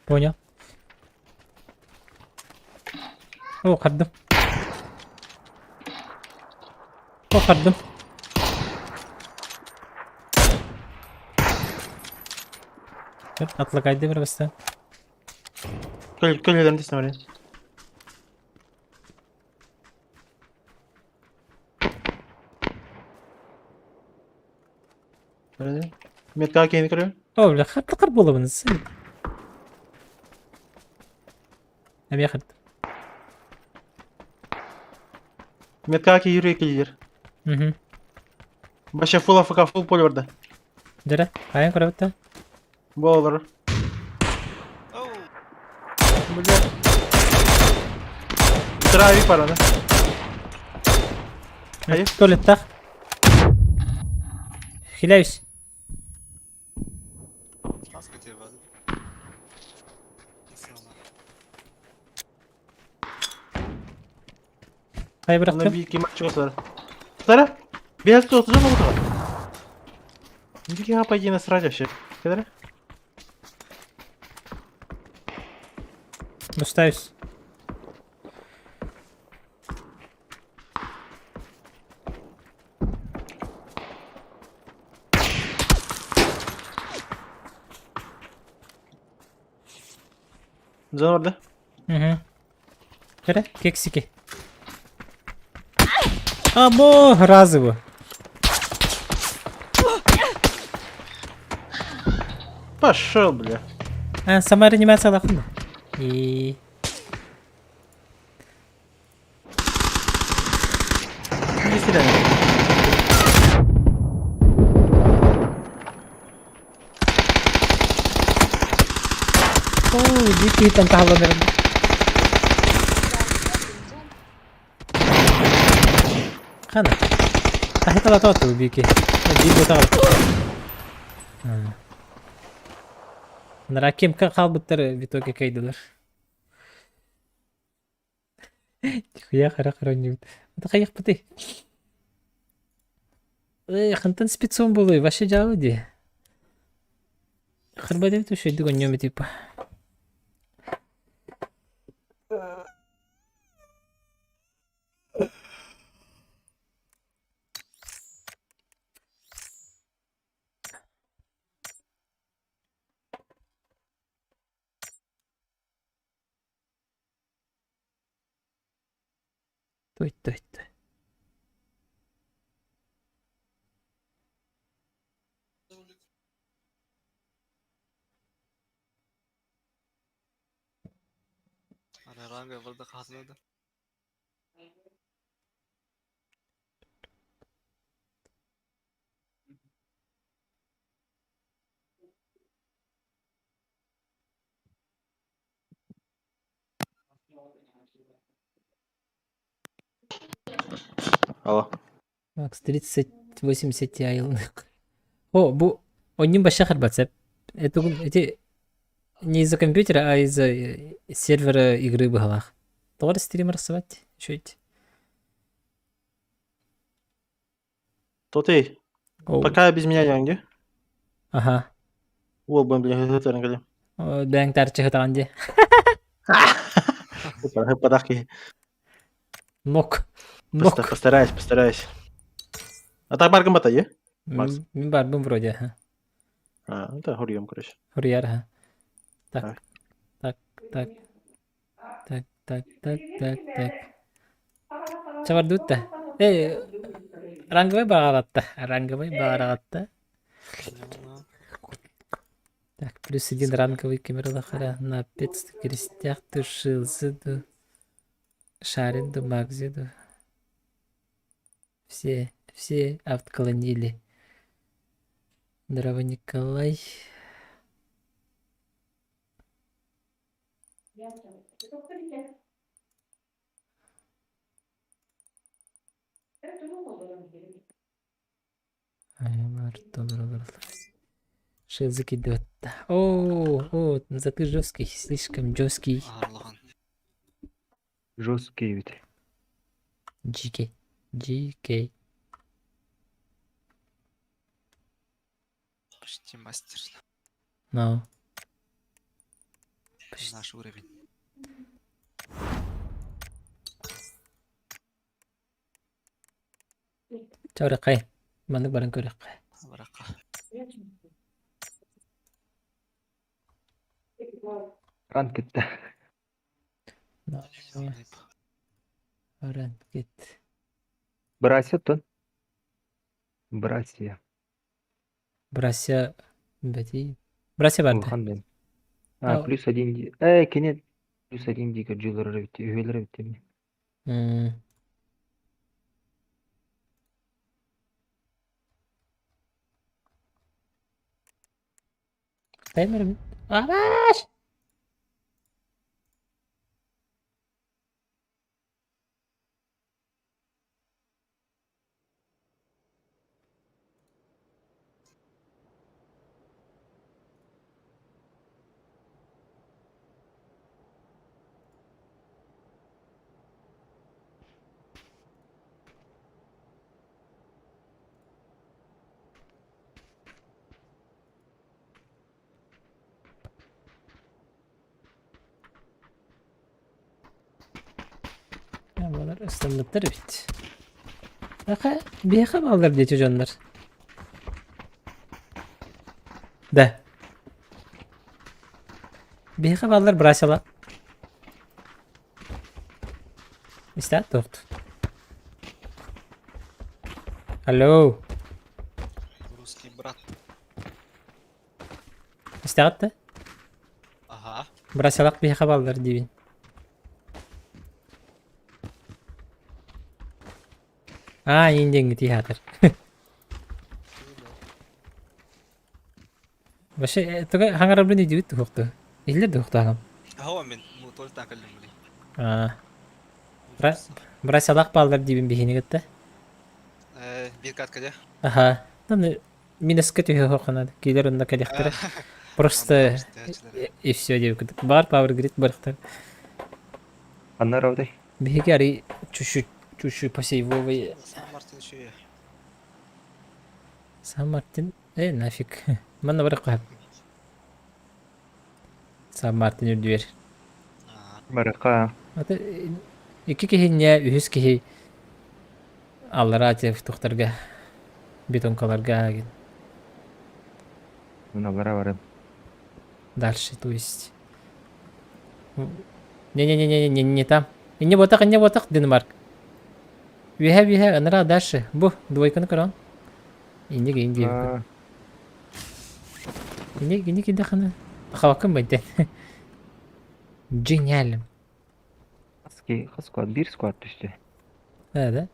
Понял. О, хардым. О, хардым. Отлагай бір баста. Көл көлдерин дейсің бар. Метка кейін көрем. О, бля, хатты қыр болыбыныз. Әме хардым. Метка кей жүрек келер. Угу. Баша фул АФК фул поле барда. Жара, қайын көріп Болар. Бля. Травик пара, да? Хайы? Туалеттах. Хиляюсь. Қай Ана бірақтым? бийки матч бар. Тара? Без тут же могу. Нифига пойди насрать вообще. Кедра? Бустаюсь. Зона бар да? Угу. Жара, кексики. Або, разово. Пошел, бля. А, сама реанимация лахуна. И... Не стреляй. О, дикий там тахаланыр. Хана. Тахитала тоту бики. Бибо тагал. Ракем қалбыттар в итоге кайдылар. Тихуя хара хара не. Это хаях пыты. Эй, хантан спецом было, вообще жауди. Харбадев түшөйдү гоньоме типа. Той, той, той. Ранга вроде хасынады. Алло. Макс 3080 Ti О, бу онньун баша харбатсап. Это эти не из-за компьютера, а из-за сервера игры быһалаах. Тоҕо стрим рассылать? Чуть. То ты, пока без меня дьаҥ Аха. Уол бын блин хытырын кэлим. Бэҥ тарчы хытаҕан дии. Хыппатах киһи. Нок. Нок. Постараюсь, постараюсь. А так баргын бата, е? Макс. Мин барбын вроде, ага. А, это хурием, короче. Хурьяр, ага. Так, так, так. Так, так, так, так, так. Чабардутта. Эй, ранговый баҕалатта. Ранговый баҕалатта. Так, плюс один ранговый камералахара на пец крестях тушился Шарин ду Магзи ду. Все, все отклонили. Здорово, Николай. Шизик идет. О, о, зато жесткий, слишком жесткий. Жесткий ведь. GK. GK. Почти мастер. No. Наш уровень. Чоракай. Маннык баран көрөккө. Баракка. Ранг кетті. Баран кет. Братья тон. Братья. Братья бәти. Братья барды. Улахан мен. А, плюс один ди. Э, кенет. Плюс один ди көрдүүлөр битти, үһүөлөр битти. Таймер. Абаш! Балар ыстаммыттар эбит. Аха, биһиэхэ бааллар диэти дьоннор. Да. Биһиэхэ бааллар брасила. Истэ туохт. Алло. Русский брат. Истэҕит да? Ага. Брасилах биһиэхэ бааллар диибин. Аа, иин диэҥҥэ тииһээтэр. Вообще, туга хаҥарабын идибит туһукту. Иһиллэр туһуктааҕым. Аһа мин мутолтан кэллим били. Аа. Брасилах бааллар диибин биһини кытта. Э, биир катка дьэ. Аха. Ну, минуска түһүө Киилэр онно кэлиэхтэрэ. Просто и все диэбит. Бар Power Grid барыхтар. Анна равдай. Биһиги арый чуть-чуть чуть-чуть посейвовый. Сан Мартин еще Сан Мартин э нафиг. Манна барыхха. Сан Мартин үрдүөр. Барыха. Аты икки киһинньэ үһүс киһи аллараа тухтарга бетонкаларга Мыналара барым. Дальше, то есть. Не-не-не-не, не, не там. Инне ботах, инне ботах, Денмарк. Үһэ, үһэ, ыныраа дальше. Бу, двойканы көрөн. Инне киин диэбит. Инне, инне кидэхана. Хавакын байтен. Гениально. Хас хас squad? Биир squad түстэ. Ээ да.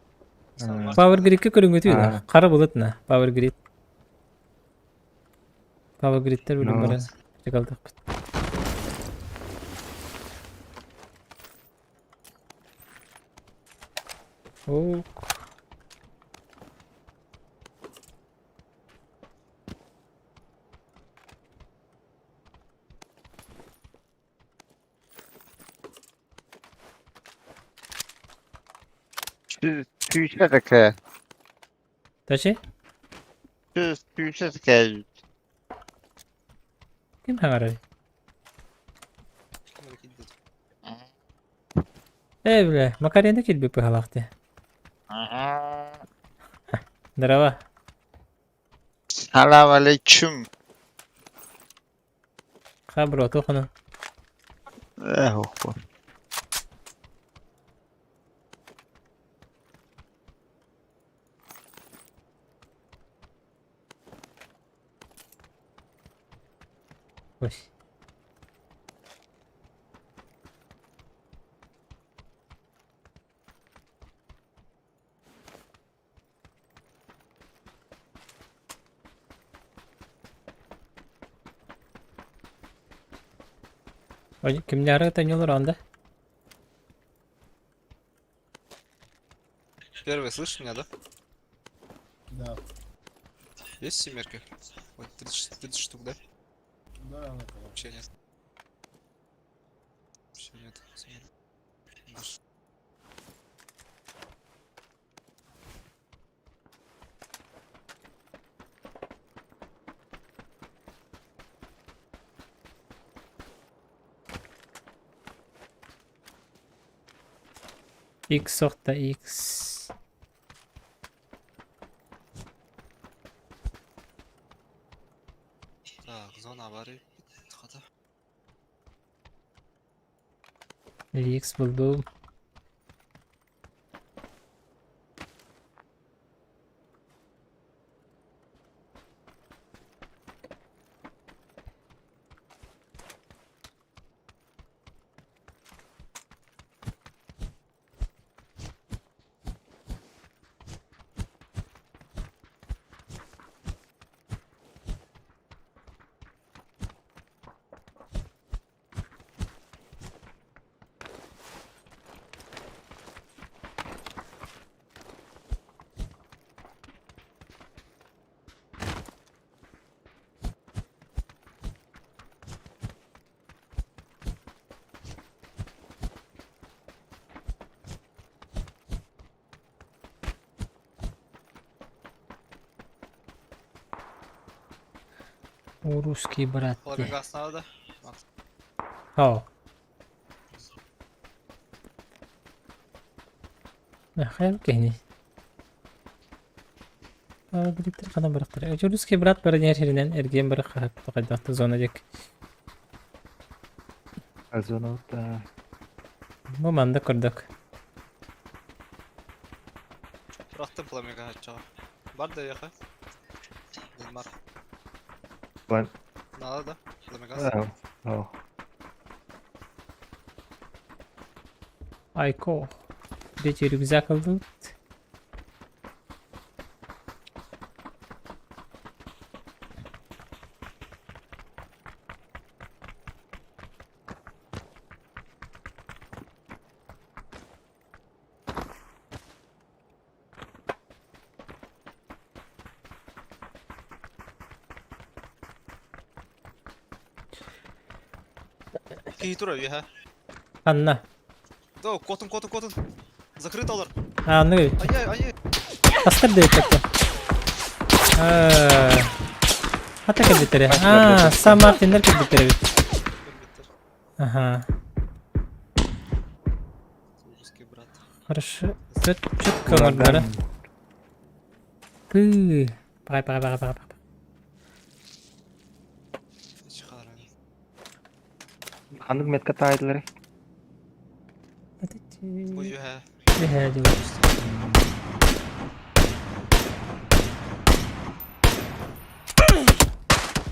Power Grid-ке көрүҥҥүтүй да? Хара былыт на. Power Grid. Power Grid-тер билин баран чыкалдахпыт. Ок. Сүүсэ Тачи? Сүүсэ кэ. Ким хаҥарар? Ээ, бля, Макарена килбик быһалаах дии. Здорово. Салам алейкум. Ха, бро, туох ону? Ээ, хоппо. Ой. Ой, кимнээҕи төнньөлөр онда? Первый, слышишь меня, да? Да. Есть семерки? Вот 30, 30 штук, да? Да, Вообще нет. Вообще нет. Семерки. Больше. X сорта X. Так, зона аварии. Хата. X булдум. У русский брат. Фламингас надо, да? О. Хайа киһини. Биликтер ханан барахтар. Русский брат бары нер хиринен эргиэн бары хахап зона дек. Зона вот. Бу манда көрдök. Бырахтым фламинго чаға. Бар да яха. Нельмар. План. Надо, да? Фламингас. О. Айко. Третий рюкзак ылдыбыт. Киһи тура үөһэ. Анна. Да, котун, котун, котун. Закрыт олар. А, ну. Ай-яй, ай-яй. Астар да өтөккө. Хата кэлбиттере. А, Сан Мартиннер кэлбиттере бит. Ага. Русский брат. Хорошо. Четко оҥордулара. Тыы. Пагай, пагай, пагай, пагай. Ханнык метка таайдылар. Бу үөһэ. Үөһэ дии.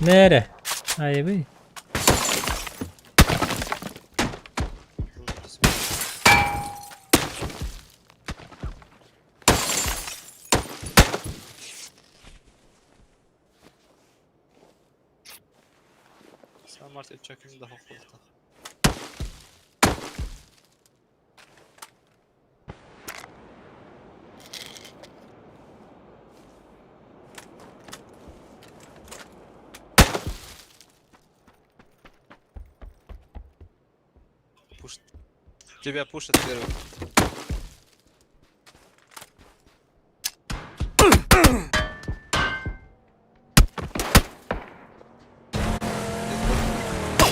Нere? Айбый. Самарт үччөкүм да хохулта. Пуш. Тебя пушат первый.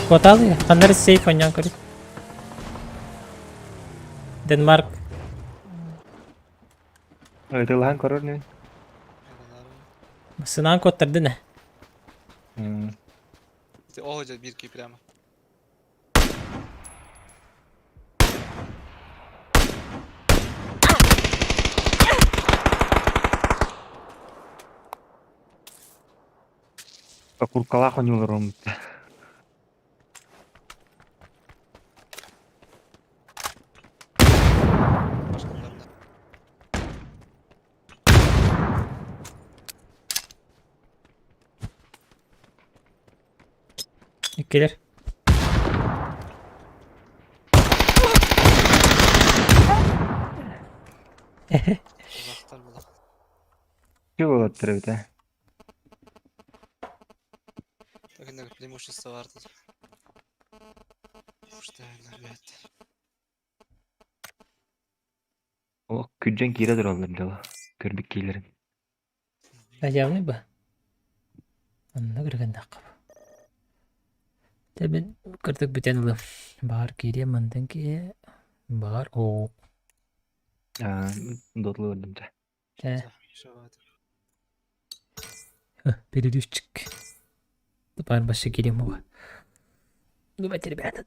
Куотаалый, ханна эрэ сейф оонньоон көрүй. Денмарк. Ытылаһан көрөр нин. Сынаан куоттардын ээ. Ого, бирки прямо. Куркалаах оонньуулар оҥмут. Иккилэр. Узактар була. Чү болоттор эбит ээ. Так инде преимущество бар тут. Что, ребят. Олох күрдьэн киирэ тураллар дьоло. Көрбүт киилэрин. Явный бы. Онно көргөннөххө. Дьэ мин кырдык бүтэн ылым. Баар киириэм мантан киһи баар оо. Аа, дотлу көрдүм дьэ. Э, перерывчик. Баар башы киириэм уга. Давайте, ребята.